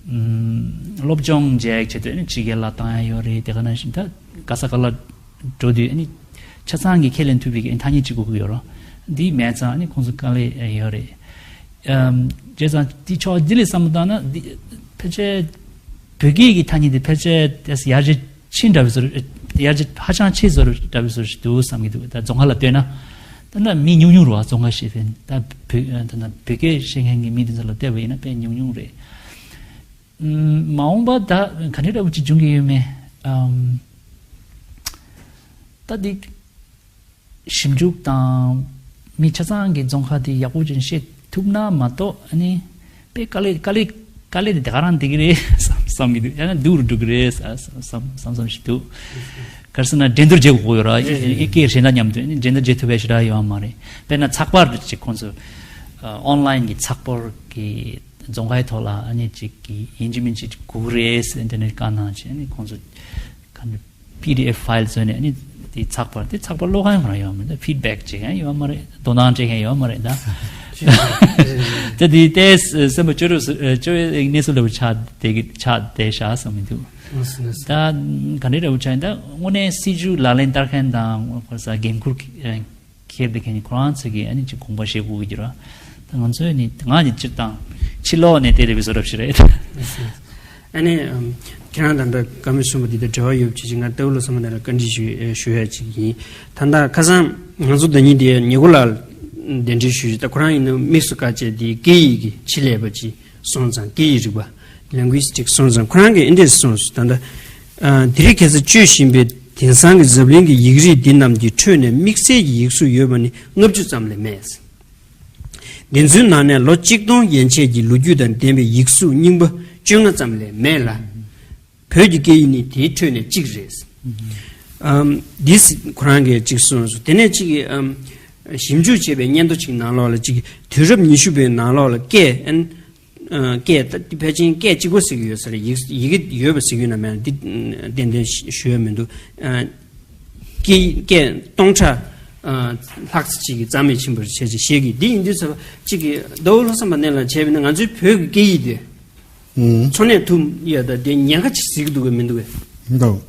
ཨམ། སློབ་སྦྱོང་བྱས་ཆེད་དུ་ནི་ཕྱི་རྒྱལ་ལ་བཏང་ཡ་ཡོད་རེད། དེ་ག་ནང་བཞིན་ད་ག་ས་ག་ལ་འགྲོ་དུས་ནི་ཆ་ཚང་གི་ཁས་ལེན་ཐུབ་པའི་ཐ་སྙད་ཅིག་དགོས་ཀྱི་ཡོད་རེད། འདི་མེད་ཙང་ནི་ཁོང་ཚོ་དཀའ་ལས་ཡོད་རེད། ཨམ། བྱས་ཙང་དེ་ཕྱོགས་འདི་ལས་བསམ་བློ་བཏང་ན་འདི་ཕལ་ཆེར་བོད་སྐད་ཀྱི་ཐ་སྙད་དེ་ཕལ་ཆེར་ཡར་རྒྱས་ཕྱིན་འདྲ་བའི་བཟོ་འདྲ། ཡར་རྒྱས་ཧ་ཅང་ཆེ་བཟོ་འདྲ་བའི་བཟོ་ཞིག་འདུག་བསམ་གྱི་འདུག་ད་རྫོང་ཁ་ལ་ལྟོས་ན། ད་ལྟ་མི་ཉུང་ཉུང་རེད་པ། རྫོང་ཁ་ཞེས་པའི་ད་བོད་ད་ལྟ་བོད་སྐད་བཤད་མཁན་གྱི་མི་དེ་ཚོ་ལ་བལྟས་པ་ཡིན་ན་དཔེ་ཉུང་ཉུང་རེད། ཨམ། མ་འོངས་པ་ད་ག་འདྲ་འདྲ་བོ་ཅིག་འབྱུང་གི་ཡོད་མེད། ཨམ། ད་འདི་ཞིབ་འཇུག་དང་མི་ཆ་ཚང་གི་རྫོང་ཁ་དེ་ཡག་པོ་ཅིག་ཤེས་ཐུབ་ན་མ་གཏོགས་ཨ་ནི་དཔེ་དཀའ་ལས་དཀའ་ལས་དཀའ་ལས་དེ་དེ་ག་རང་འདི་གི་རེད་བསམ་བསམ་གྱི་འདུག་ཡང་ན་སྡུག་རུ་འགྲོ་གི་རེད་བསམ་བསམ་བསམ་བསམ་ཞིག་འདུག་ག་རེ་ཟེར་ན་འགྲན་བསྡུར་བྱེད་དགོས་ཡོད་ར། རེད་རེད། སྐད་གཞན་དག་མཉམ་དུ་ཨ་ནི་འགྲན་བསྡུར་བྱེད་ཐུབ་པའི་ཞེ་དྲག་ཡོད་མ་རེད། དཔེར་ན་ཚགས་པར་ཅིག་ཁོང་ཚོ་ཨོན་ལའིན་གྱི་ཚགས་པར་གྱི་རྫོང་ཁའི་ཐོག་ལ་ཨ་ནི་ཅིག་གི་ཡིན་གཅིག་མིན་གཅིག་དགོས་ཀྱི་རེད་ཟེར་ཨིན་ཊར་ནེཊ་བཀའ་གནང་བྱས་ཨ་ནི་ཁོང་ཚོ་ག་འདྲ། པི་ཌི་ཨེཕ་ཕའིལ་བཟོས་ནས་ཨ་ནི་དེ་ཚགས་པར་དེ་ཚགས་པར་ཀློག་མཁན་ང་རང་ཡོད་མ་རེད། ད་ཕིཌ་བེག་བྱེད་མཁན་ཡོད་མ་རེད། དོ་སྣང་སྤྲད་མཁན་ཡོད་མ་རེད་ད། ད་དེ་ལྟས་སེམས་པ་སྐྱོ་རུ་སྐྱོ་བའི་གནས་ཚུལ་འདྲ་བོ་ཆགས་བསྡད་ཀྱི་ཆགས་བསྡད་ཤག་བསམ་གྱི་འདུག་ད་ག་འདྲ་འདྲ་བོ་ཆགས་ཡིན་ད་དངོས་གནས་སྲིད་ཇུས་ལག་ལེན་བསྟར་མཁན་དང་ཁོ་ས་འགན་འཁུར་འཁྱེར་བསྡད་མཁན་ཁོ་རང་ཚོ་གིས་ཨ་ནི་ཅིག་དགོངས་པ་བཞེས་དགོས་ཀྱི་རེད། ད་ང་ཚོས་ནི་ང་ནི་སྤྱིར་བཏང་ཕྱི་ལོགས་ནས་བལྟས་བསྡད་པའི་བཟོ་འདྲ་ཞིག་རེད། ཨ་ནི་ཨམ། ཁྱེད་རང་དང་འདྲ་བཀའ་མོལ་གསུངས་པ་འདི་དང་འབྲེལ་བ་ཡོད་པ་ཅིག་ང་ལྟ་བུ་བློ་བཟང་མ་དང་ལ་བཀའ་འདྲི་ཞུ་ཞུ་ཡ་ཅིག་ཡིན། ད་ལྟ་ཁ་སང་ང་ཚོ་ཟླ་ཉིན་འདིའི་ཉེ་འཁོར་ལ་གདན་འདྲེན་ཞུས་ཤིང་ད་ཁོ་རང་ཡིན་ན་དམིགས་སུ་བཀར་བྱས་འདི་སྐད་ཡིག་གི་ཆེད་ལས་པ་ཅིག་སོང་ཙང་སྐད་ཡིག་རིག་པ་ལིང་གུ་སི་ཊིག་སོང་ཙང་ཁོ་རང་གིས་འདི་འདྲས་གསུངས་སོང་། ད་ལྟ་ཨ། དེ་རིང་ཁ་སང་སྤྱོད་བཞིན་པའི་དེང་སང་གི་འཛམ་གླིང་གི་ཡིག་རིགས་འདི་རྣམས་ཀྱི་ཁྲོད་ནས་དམིགས་བསལ་གྱི་ཡིག་གཟུགས་ཡོད་པ་ནི་ལྔ་བཅུ་ཙམ་ལས་མེད། འདི་ཚོའི་ནང་ནས་ལོ་གཅིག་སྟོང་ཡན་ཆད་ཀྱི་ལོ་རྒྱུས་དང་ལྡན་པའི་ཡིག་གཟུགས་རྙིང་པ་བཅོ་ལྔ་ཙམ་ལས་མེད་ལ། བོད་ཀྱི་སྐད་ཡིག་ནི་དེའི་ཁྲོད་ནས་གཅིག་རེད། ཨམ། འདི་ཁོ་རང་གིས་གཅིག་གསུངས་སོང་། དེ་ནས་གཅིག་ཨམ། ཞིབ་འཇུག་བྱས་པའི་སྙན་ཐོ་གཅིག་ནང་ལོགས་ལ་གཅིག་དུས་རབས་ཉི་ཤུ་པའི་ནང་ལོགས་ལ་སྐད་ཨན། ཨ། སྐད་ད་ཕལ་ཆེར་སྐད་གཅིག་པོ་ཟེར་གྱི་ཡོད་ས་རེད། ཡི་ཡི་གེ་ཡོད་པ་ཟེར་གྱི་ཡོད་ན་མེད་ན་འདི་ཏན་ཏན་ཞུ་ཡ་མི་འདུག་ཨ། སྐད་སྐད་སྟོང་ཕྲག་ཨ་ལྷག་ཙམ་ཅིག་གིས་རྩ་མེད་ཕྱིན་པ་རེད་བྱས་ཅིག་བཤད་ཀྱི། འདི་ཡིན་དུས་ཙམ་པ་ཅིག་གིས་ཟླ་བ་བློ་བཟང་པ་ནས་ལ་བྱས་པ་ཡིན་ན་ང་ཚོའི་བོད་ཀྱི་སྐད་ཡིག་དེ་ཨུ། འཚོ་གནས་ཐུབ་ཡ་ད་དེ་ཉེན་ཁ་ཅིག་ཟེར་གྱི་འདུག་གས་མི་འདུག་གས། འདུག་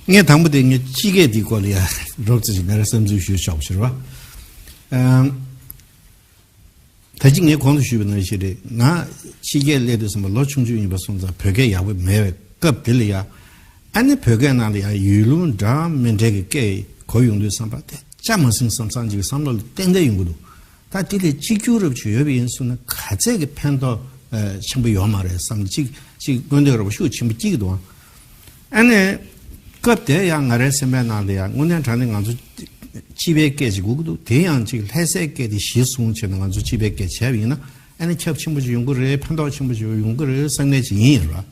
ངས་དང་པོ་དེ་ངས་སྤྱི་སྐད་འདིའི་སྐོར་ལ་ཡ་རོབ་ཙམ་ཞིག་ངའི་བསམ་ཚུལ་ཞུས་ཆོག་པ་ཞིག་རེད་བ། ཨམ། ད་ཅི་ངས་གོང་དུ་ཞུས་པ་ནང་བཞིན་རེད། ང་ཕྱི་རྒྱལ་སླེབས་དུས་ཙམ་པ་ལོ་ཆུང་ཆུང་ཡིན་པ་སོང་ཙང་བོད་སྐད་ཡག་པོ་མེད་པའི་སྐབས་དེ་ལ་ཡ། ཨ་ནི་བོད་སྐད་ནང་ལ་ཡ་ཡུལ་ལུང་འདྲ་མི་འདྲ་གི་སྐད་གོ་ཡོང་དུས་ཙམ་པ་དེ་ཅང་མ་ཟིན་བསམ་བསམ་ཅིག་བསམ་བློ་ལ་ཏན་ཏན་ཡོང་གི་འདུག་ད་དེ་ལས་གཅིག་གྱུར་རབ་ཅིག་ཡོད་པ་ཡིན་སོང་ན་ག་ཚད་ཀྱི་ཕན་ཐོགས་ཆེན་པོ་ཡོད་མ་རེད་བསམ། གཅིག་གཅིག་མངོན་འདོད་རབ་ཤུགས་ཆེན་པོ་སྐྱེ་གི་འདུག་ཨ་ནི། སྐབས་དེ་ཡང་ང་རའི་སེམས་པའི་ནང་ལ་ཡང་དངོས་གནས་དྲང་གནས་ང་ཚོ་སྤྱི་པའི་སྐད་ཅིག་དགོས་ཀྱི་འདུག་དེ་ཡང་ཅིག་ལྷ་སའི་སྐད་དེ་གཞི་བཟུང་བྱས་ནས་ང་ཚོ་སྤྱི་པའི་སྐད་བྱས་པ་ཡིན་ན་ཨ་ནི་ཁྱབ་ཆེན་པོ་ཅིག་ཡོང་གི་རེད། ཕན་ཐོགས་ཆེན་པོ་ཅིག་ཡོང་གི་རེད་བསམ་མཁན་ཅིག་ཡིན་ཡིན་ར།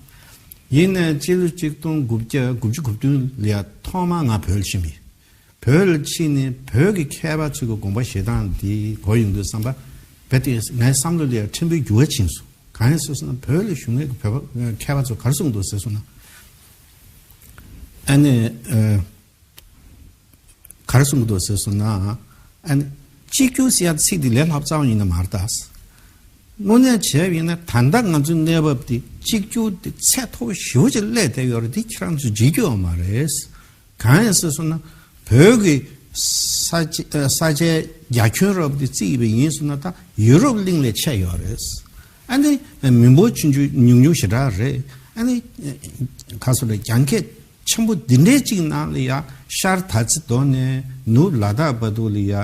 ཡིན་ནའི་སྤྱི་ལོ་གཅིག་སྟོང་དགུ་བརྒྱ་དགུ་བཅུ་གོ་བདུན་ལ་ཡང་ཐོག་མར་ང་བོད་ལ་ཕྱིན་པ་ཡིན། བོད་ལ་ཕྱིན་ནས་བོད་ཀྱི་མཁས་པ་ཚོའི་གི་དགོངས་པ་བཞེས་སྟངས་འདི་གོ་ཡོང་དུས་ཙམ་པ་རྦད་དེ་ངའི་བསམ་བློ་ལ་ཡང་ཕྲན་བུའི་འགྱུར་བ་ཕྱིན་སོང་། གང་ཡིན་ཟེར་སོང་ན་བོད་ལ་བཞུགས་མཁན་གྱི་བོད་པ་མཁས་པ་ཚོ་ག་རེ་གསུངས་འདུག་ཟེར་སོང་ན། ཨ་ནི་ཨ། ག་རེ་གསུངས་འདུག་ཟེར་སོང་ན། ཨ་ནི་གཅིག་གྱུར་ཟེར་ཡ་ཚིག་འདི་ལས་སླ་པོ་རྩ་བ་ཉིད་ནས་མ་རེད་ད། དངོས་གནས་བྱས་པ་ཡིན་ན་ད་ལྟ་ང་ཚོའི་གནས་བབ་འདི་གཅིག་གྱུར་འདི་ཚད་མཐོ་པོ་ཞེ་པོ་ཅིག་སླེབས་བསྡད་ཡོད་རེད། འདི་ཁྱེད་རང་ཚོས་བརྗེད་རྒྱུ་ཡོད་མ་རེད། གང་ཡིན་ཟེར་སོང་ན་བོད་ཀྱི་ས་ཆ་ས་ཆའི་རྒྱ་ཁྱོན་རབ་འདི་བརྩིས་པ་ཡིན་སོང་ན་ད་ཡུ་རོབ་གླིང་ལས་ཆེ་ཡོད་རེད། ཨ་ནི་མི་འབོར་ཆུང་ཆུང་ཉུང་ཉུང་ཞེ་དྲག་རེད། ཨ་ནི་ག་སོ་རེད། རྒྱ་སྐད་ཆེན་པོ་འདི་འདྲའི་གཅིག་ནང་ལ་ཡ་ཤར་ད་ཙི་དོ་ནས་ནུབ་ལ་དྭགས་བར་དུ་ལ་ཡ་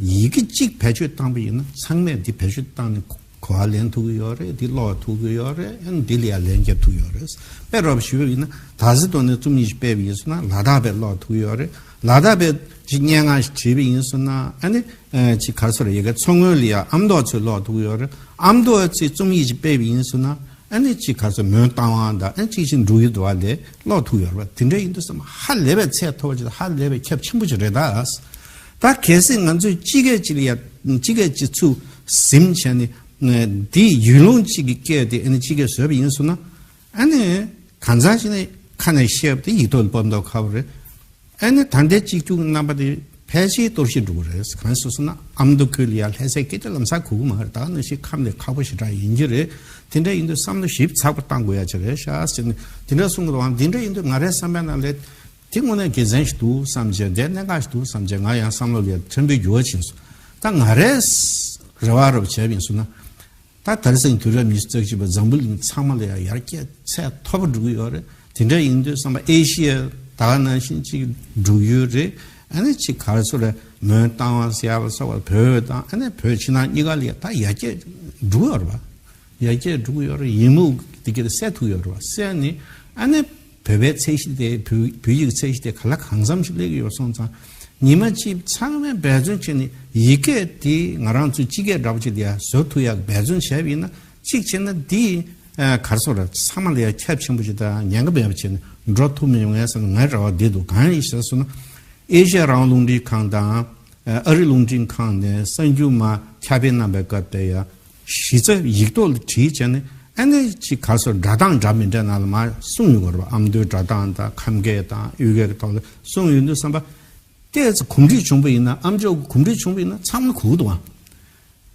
ཡི་གེ་གཅིག་བེད་སྤྱོད་བཏང་པ་ཡིན་ན་ཚང་མས་འདི་བེད་སྤྱོད་བཏང་ནས་གོ་བ་ལེན་ཐུབ་ཀྱི་ཡོད་རེད། འདི་ཀློག་ཐུབ་ཀྱི་ཡོད་རེད། ཨ་ནི་འདི་ལ་ཡ་ལན་རྒྱབ་ཐུབ་ཀྱི་ཡོད་རེད། དཔེ་རོབ་ཞུས་པ་ཡིན་ན་ད་ཙི་དོ་ནས་རྩོམ་ཡིག་ཅིག་སྤེལ་བ་ཡིན་སོང་ན་ལ་དྭགས་པས་ཀློག་ཐུབ་ཀྱི་ཡོད་རེད། ལ་དྭགས་པས་ཅིག་སྙན་ངག་ཅིག་བྲིས་པ་ཡིན་སོང་ན་ཨ་ནི་ཅིག་ག་རེ་ཟེར་ཡ་གི་མཚོ་སྔོན་ལ་ཡ་ཨ་མདོ་ཚོས་ཀློག་ཐུབ་ཀྱི་ཡོད་རེད། ཨ་མདོ་ཚོས་རྩོམ་ཡིག་ཅིག་སྤེལ་བ་ཡིན་སོང་ན། ཨ་ནི་ཅིག་ག་ཚོད་མོན་རྟ་དབང་དང་ཨ་ནི་ཅིག་ཅིག་འབྲུག་ཡུལ་དུ་བ་ལས་ཀློག་ཐུབ་ཡོད་རེད་པ། དེ་འདྲ་ཡིན་དུས་ཙམ་ཧ་ལས་པའི་ཚད་མཐོ་བ་ཅིག་དང་ཧ་ལས་པའི་ཁྱབ་ཆེན་པོ་ཅིག་རེད་ད། ད་གལ་སྲིད་ང་ཚོས་སྤྱི་སྐད་ཅིག་ལ་ཡ་སྤྱི་སྐད་ཅིག་ཚུར་ཟིན་བྱས་ནས་འདི་ཡུལ་ལུང་གཅིག་གི་སྐད་དེ་ཨ་ནི་སྤྱི་སྐད་བཟོས་པ་ཡིན་སོང་ན་ཨ་ནི་གང་ཟག་ཅིག་ནས་ཁ་ནས་བཤད་པ་དེ་ཡིག་ཐོག་ལ་ཕབ་མདོག་ཁ་པོ་རེད། ཨ་ནི་ད་ལྟའི་གཅིག་གྱུར་རྣམ་པ་དེ་ཕལ་ཆེར་གཏོར་བཤིག་འགྲོ་གི་རེད། གང་ཟེར་སོང་ན་ཨ་མདོ་ཁུལ་ལ་ཡ་ལྷ་སའི་སྐད་དེ་ལམ་སང་གོ་གི་མ་རེད། ད་ནང་བཞིན་ཁམས་ལས་ཁག་པོ་ཞེ་དྲག་ཡིན་གྱི་རེད། དེ་འདྲ་ཡིན་དུས་བསམ་བློ་ཞིབ་ཚགས་པོ་བཏང་དགོས་ཡ་ཅིག་རེད་ཤག་ཟེར་ནས་དེ་འདྲ་གསུང་གི་འདུག་ཨང་། དེ་འདྲ་ཡིན་དུས་ང་རའི་བསམ་པའི་ནང་ལ་དེ་དངོས་གནས་དགེ་མཚན་ཞིག་འདུག་བསམ་བྱས། དེ་གནད་འགག་ཞིག་འདུག་བསམ་བྱས། ང་ཡང་བསམ་བློ་ལ་ཡ་ཕྲན་བུའི་འགྱུར་བ་ཕྱིན་སོང་། ད་ང་རའི་རེ་བ་རུ་བྱས་པ་ཡིན་སོང་ན། ད་དེང་སང་དུས་རབས་ཉི་ཤུ་རྩ་གཅིག་པ་འཛམ་བུ་གླིང་ཚང་མ་ལ་ཡང་ཡར་རྒྱས་ཚད་མཐོ་པོ་འགྲོ་གི་ཡོད་རེད། དེ་འདྲ་ཡིན་དུས་ཙམ་པ་ཨེ་ཤི་ཡ་ད་ག་ནང་བཞིན་ཅིག་འབྲུག་ཡུལ་རེད། ཨ་ནི་ཅིག་ག་རེ་ཟེར་རེད། མོན་རྟ་དབང་ཟེར་ཡ་ལ་སོགས་པ་བོད་དང་ཨ་ནི་བོད་ཕྱི་ནང་གཉིས་ཀ་ལ་ཡ་ད་ཡར་རྒྱས་འགྲོ་གི་ཡོད་རེད་པ། ཡར་རྒྱས་འགྲོ་གི་ཡོད་རེད། ཡི་མུག་དེ་ག་དེ་སེལ་ཐུབ་ཡོད་རེད་པ། སེལ་ནས་ཨ་ནི་བོད་པའི་ཚད་གཞི་དེ་བོད་བོད་ཡིག་ཚད་གཞི་དེ་ག་ལ་གང་འཚམ་ཞིག་སླེབས་ཀྱི་ཡོད་སོང་ཙང་། ཉི་མ་གཅིག་ཚང་མས་འབད་བརྩོན་བྱས་ནས་ཡི་གེ་དེ་ང་རང་ཚོའི་སྤྱི་སྐད་འདྲ་པོ་ཅིག་ལ་ཡ་བཟོ་ཐུབ་ཡག་འབད་བརྩོན་བྱས་པ་ཡིན་ན་གཅིག་བྱས་ན་འདི་ཨ་ག་རེ་ཟེར་རེད། ཚང་མ་ལ་ཡ་ཁྱབ་ཆེན་པོ་ཅིག་དང་ཉེན་ཁ་མེད་པ་བྱས་ནས་འགྲོ་ཐུབ་མི་ཡོང་ངས་ཟེར་ན་ངའི་རེ་བ་འདི་འདུག་གང་ཡིན་ཟེར་སོང་ན་ཨེ་ཤ་ཡ་རང་དབང་རླུང་འཕྲིན་ཁང་དང་ཨ་རི་རླུང་འཕྲིན་ཁང་ནས་གསར་འགྱུར་མར་ཁྱབ་སྤེལ་གནང་པའི་སྐབས་དེ་ཡ། གཞི་རྩ་ཡིག་ཐོག་ལ་བྲིས་བྱས་ནས་ཨ་ནི་ཅིག་ག་རེ་ཟེར་སྒྲ་གདངས་འདྲ་མི་འདྲ་ནང་ལ་མར་གསུངས་ཡོང་གི་རེད་པ། ཨ་མདོའི་སྒྲ་གདངས་དང་ཁམས་སྐད་དང་ཡུལ་སྐད་ཀྱི་ཐོག་ལ་གསུངས་ཡོང་དུས་ཙམ་པ། ཏོག་ཙམ་གོམས་འདྲིས་བྱུང་པ་ཡིན་ན་ཨ་མཆོག་གི་གོམས་འདྲིས་བྱུང་པ་ཡིན་ན་ཚང་མ་གོ་གི་འདུག་ཨང་།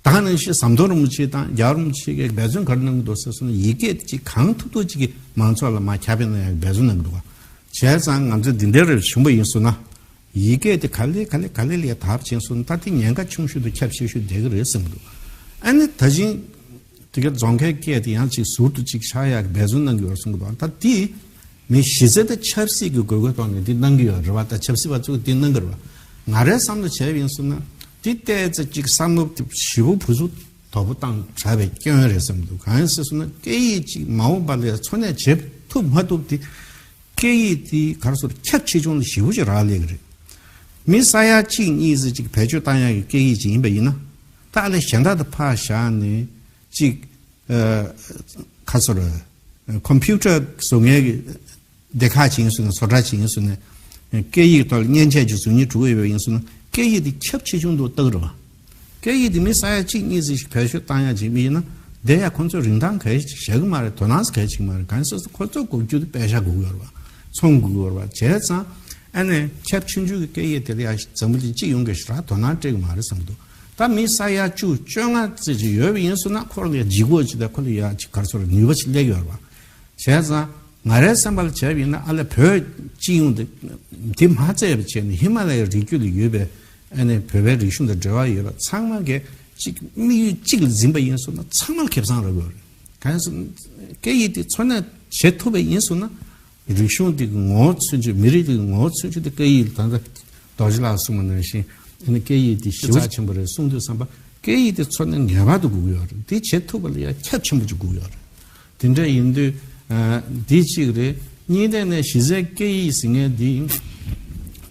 ད་ག་ནང་བཞིན་ཟམ་གདོང་རིན་པོ་ཆེ་དང་རྒྱལ་བ་རིན་པོ་ཆེ་གིས་འབད་བརྩོན་ག་རེ་གནང་གི་འདུག་ཟེར་སོང་ན་ཡི་གེ་ཅིག་གང་ཐུབ་ཐུབ་ཅིག་གིས་མང་ཚོགས་ལ་མར་ཁྱབ་སྤེལ་གནང་ཡག་གི་འབད་བརྩོན་གནང་གི་འདུག་ག་བྱས་ཙང་ང་ཚོ་འདི་འདྲ་རེ་བྱུང་པ་ཡིན་སོང་ན། ཡི་གེ་དེ་ག་ལེ་ག་ལེ་ག་ལེ་ལ་དར་ཕྱིན་སོང་ད་དེ་ཉེན་ཁ་ཆུང་ཤོས་དང་ཁྱབ་ཆེ་ཤོས་བསྡད་ཀྱི་རེད་བསམ་གྱི་འདུག་ཨ་ནི་ད་ཅིང་དེ་ག་རྫོང་ཁའི་སྐད་དེ་ཡང་ཅིག་ཟུར་དུ་ཅིག་ཆགས་ཡག་འབད་བརྩོན་གནང་གི་ཡོད་བསམ་གྱི་འདུག་ད་དེ་མི་གཞི་རྩའི་དང་ཆབ་སྲིད་ཀྱི་དགོས་མཁོའི་ཐོག་ནས་དེ་གནང་གི་ཡོད་རེད་བ། ད་ཆབ་སྲིད་པ་ཚོས་དེ་གནང་གི་རེད་བ། ང་རའི་བསམ་བློ་བྱས་པ་ཡིན་སོང་ན་དེ་ཏོག་ཙམ་ཅིག་བསམ་བློ་དེ་ཞེ་པོ་བུ་ཚུགས་དོག་པོ་བཏང་དྲགས་པའི་སྐྱོན་རེད་བསམ་གྱི་འདུག་གང་ཡིན་ཟེར་སོང་ན་སྐད་ཡིག་ཅིག་མ་འོངས་པ་ལ་འཚོ་གནས་བྱེད་ཐུབ་མ་ཐུབ་དེ། སྐད་ཡིག་དེ་ག་རེ་ཟེར་ཁྱབ་ཆེ་ཆུང་ལ་ཞེ་པོ་ཅིག་རག་ལས་ཀྱི་རེད། མི་ས་ཡ་གཅིག་གཉིས་ཙམ་ཅིག་བེད་སྤྱོད་བཏང་ཡག་གི་སྐད་ཡིག་ཅིག་ཡིན་པ་ཡིན་ན། ད་ཨ་ལས་གཞན་དག་དང་ཕར་བཞག་ནས་ཅིག་ཨ་ག་རེ་ཟེར་ཀམ་པུ་ཊར་བཟོ་མཁན་གྱི་སྡེ་ཁག་ཅིག་ཡིན་སོང་ན་བཟོ་གྲྭ་ཅིག་ཡིན་སོང་ན་སྐད་ཡིག་ཐོག་ལ་མཉེན་ཆས་ཅིག་བཟོ་སྙིང་བྲོ་གི་ཡོད་པ་ཡིན་སོང་ན་སྐད་ཡིག་དེ་ཁྱབ་ཆེ་ཆུང་དུ་བཏང་གི་རེད་བ། སྐད་ཡིག་དེ་མི་ས་ཡ་གཅིག་གཉིས་ཙམ་ཞིག་བེད་སྤྱོད་བཏང་ཡག་ཅིག་མི་ཡིན་ན་ དེ་ཡང་ཁོང་ཚོས་རིན་ཐང་ག་རེ་བཞག་གི་མ་རེད། དོ་སྣང་ག་རེ་བྱེད་ཀྱི་མ་རེད། གང་ཡིན་ཟེར་ན་ཁོ་ཚོ་དགོས་རྒྱུ་དེ་པད་ཤག་དགོས་ཀྱི་ཡོད་རེད་པ། ཚོང་དགོས་ཀྱི་ཡོད་རེད་པ། བྱས་ཙང་ཨ་ནི་ཁྱབ་ཆུང་ཆུང་གི་སྐད་ཡིག་དེ་ལ་ཡང་འཛམ་བུ་གླིང་སྤྱི་ཡོངས་ཀྱིས་ཞེ་དྲག་དོ་སྣང་སྤྲད་ཀྱི་མ་རེད་བསམ་གྱི་འདུག་ད་མི་ས་ཡ་བཅུ་བཅོ་ལྔ་ཙམ་ཅིག་ཡོད་པ་ཡིན་སོང་ན་ཁོ་རང་ལ་ཡང་ལྗིད་ཁོག་ཅིག་དང་ཁོ་ལ་ཡང་ཅིག་ག་རེ་ཟེར་ནུས་པ་ཅིག་སླེབས་ཀྱི་ཡོད་རེད་པ། བྱས་ཙང་ང་རའི་བསམ་པ་ལ་བྱས་པ་ཡིན་ན་ཨ་ལས་བོད་སྤྱི་ཡོངས་དེ་དེ་མ་བརྩད་པ་བྱས་ནས་ཧི་མ་ལ་ཡའི་རི་རྒྱུད་ལ་ཡོད་པའི་ཨ་ནི་བོད་པའི་རིག་གཞུང་དང་འབྲེལ་བ་ཡོད་པ་ཚང་མ་གིས་གཅིག་དམིགས་ཡུལ་གཅིག་ལ་འཛིན་པ་ཡིན་སོང་ན་ཚང་མ་ལ་ཁེ་བཟང་རག་གི་ཡོད་རེད། གང་ཡིན་ཟེར་ན་སྐད་ཡིག་དེ་འཚོ་གནས་བྱེད་ཐུབ་པ་ཡིན་སོང་ན་རིག་གཞུང་དེ་གི་ངོ་བོ་མཚོན་བྱེད་མི་རིགས་དེ་གི་ངོ་བོ་མཚོན་བྱེད་དེ་སྐད་ཡིག་ད་ལྟ་རྡོ་རྗེ་ལགས་གསུངས་པ་ནང་བཞིན་ཨ་ནི་སྐད་ཡིག་དེ་ཞེ་པོ་རྩ་ཆེན་པོ་རེད་གསུངས་དུས་ཙམ་པ་སྐད་ཡིག་དེ་འཚོ་གནས་ངེས་པར་དུ་དགོས་ཀྱི་ཡོད་རེད། དེ་བྱེད་ཐུབ་པ་ལ་ཡང་ཁྱབ་ཆེན་པོ་ཅིག་དགོས་ཀྱི་ཡོད་རེད། དེ་འདྲ་ཡིན་དུས་ཨ་འདི་གཅིག་རེད། གཉིས་ནས་ནས་གཞི་རྩའི་སྐད་ཡིག་ཟེར་མཁན་འདི་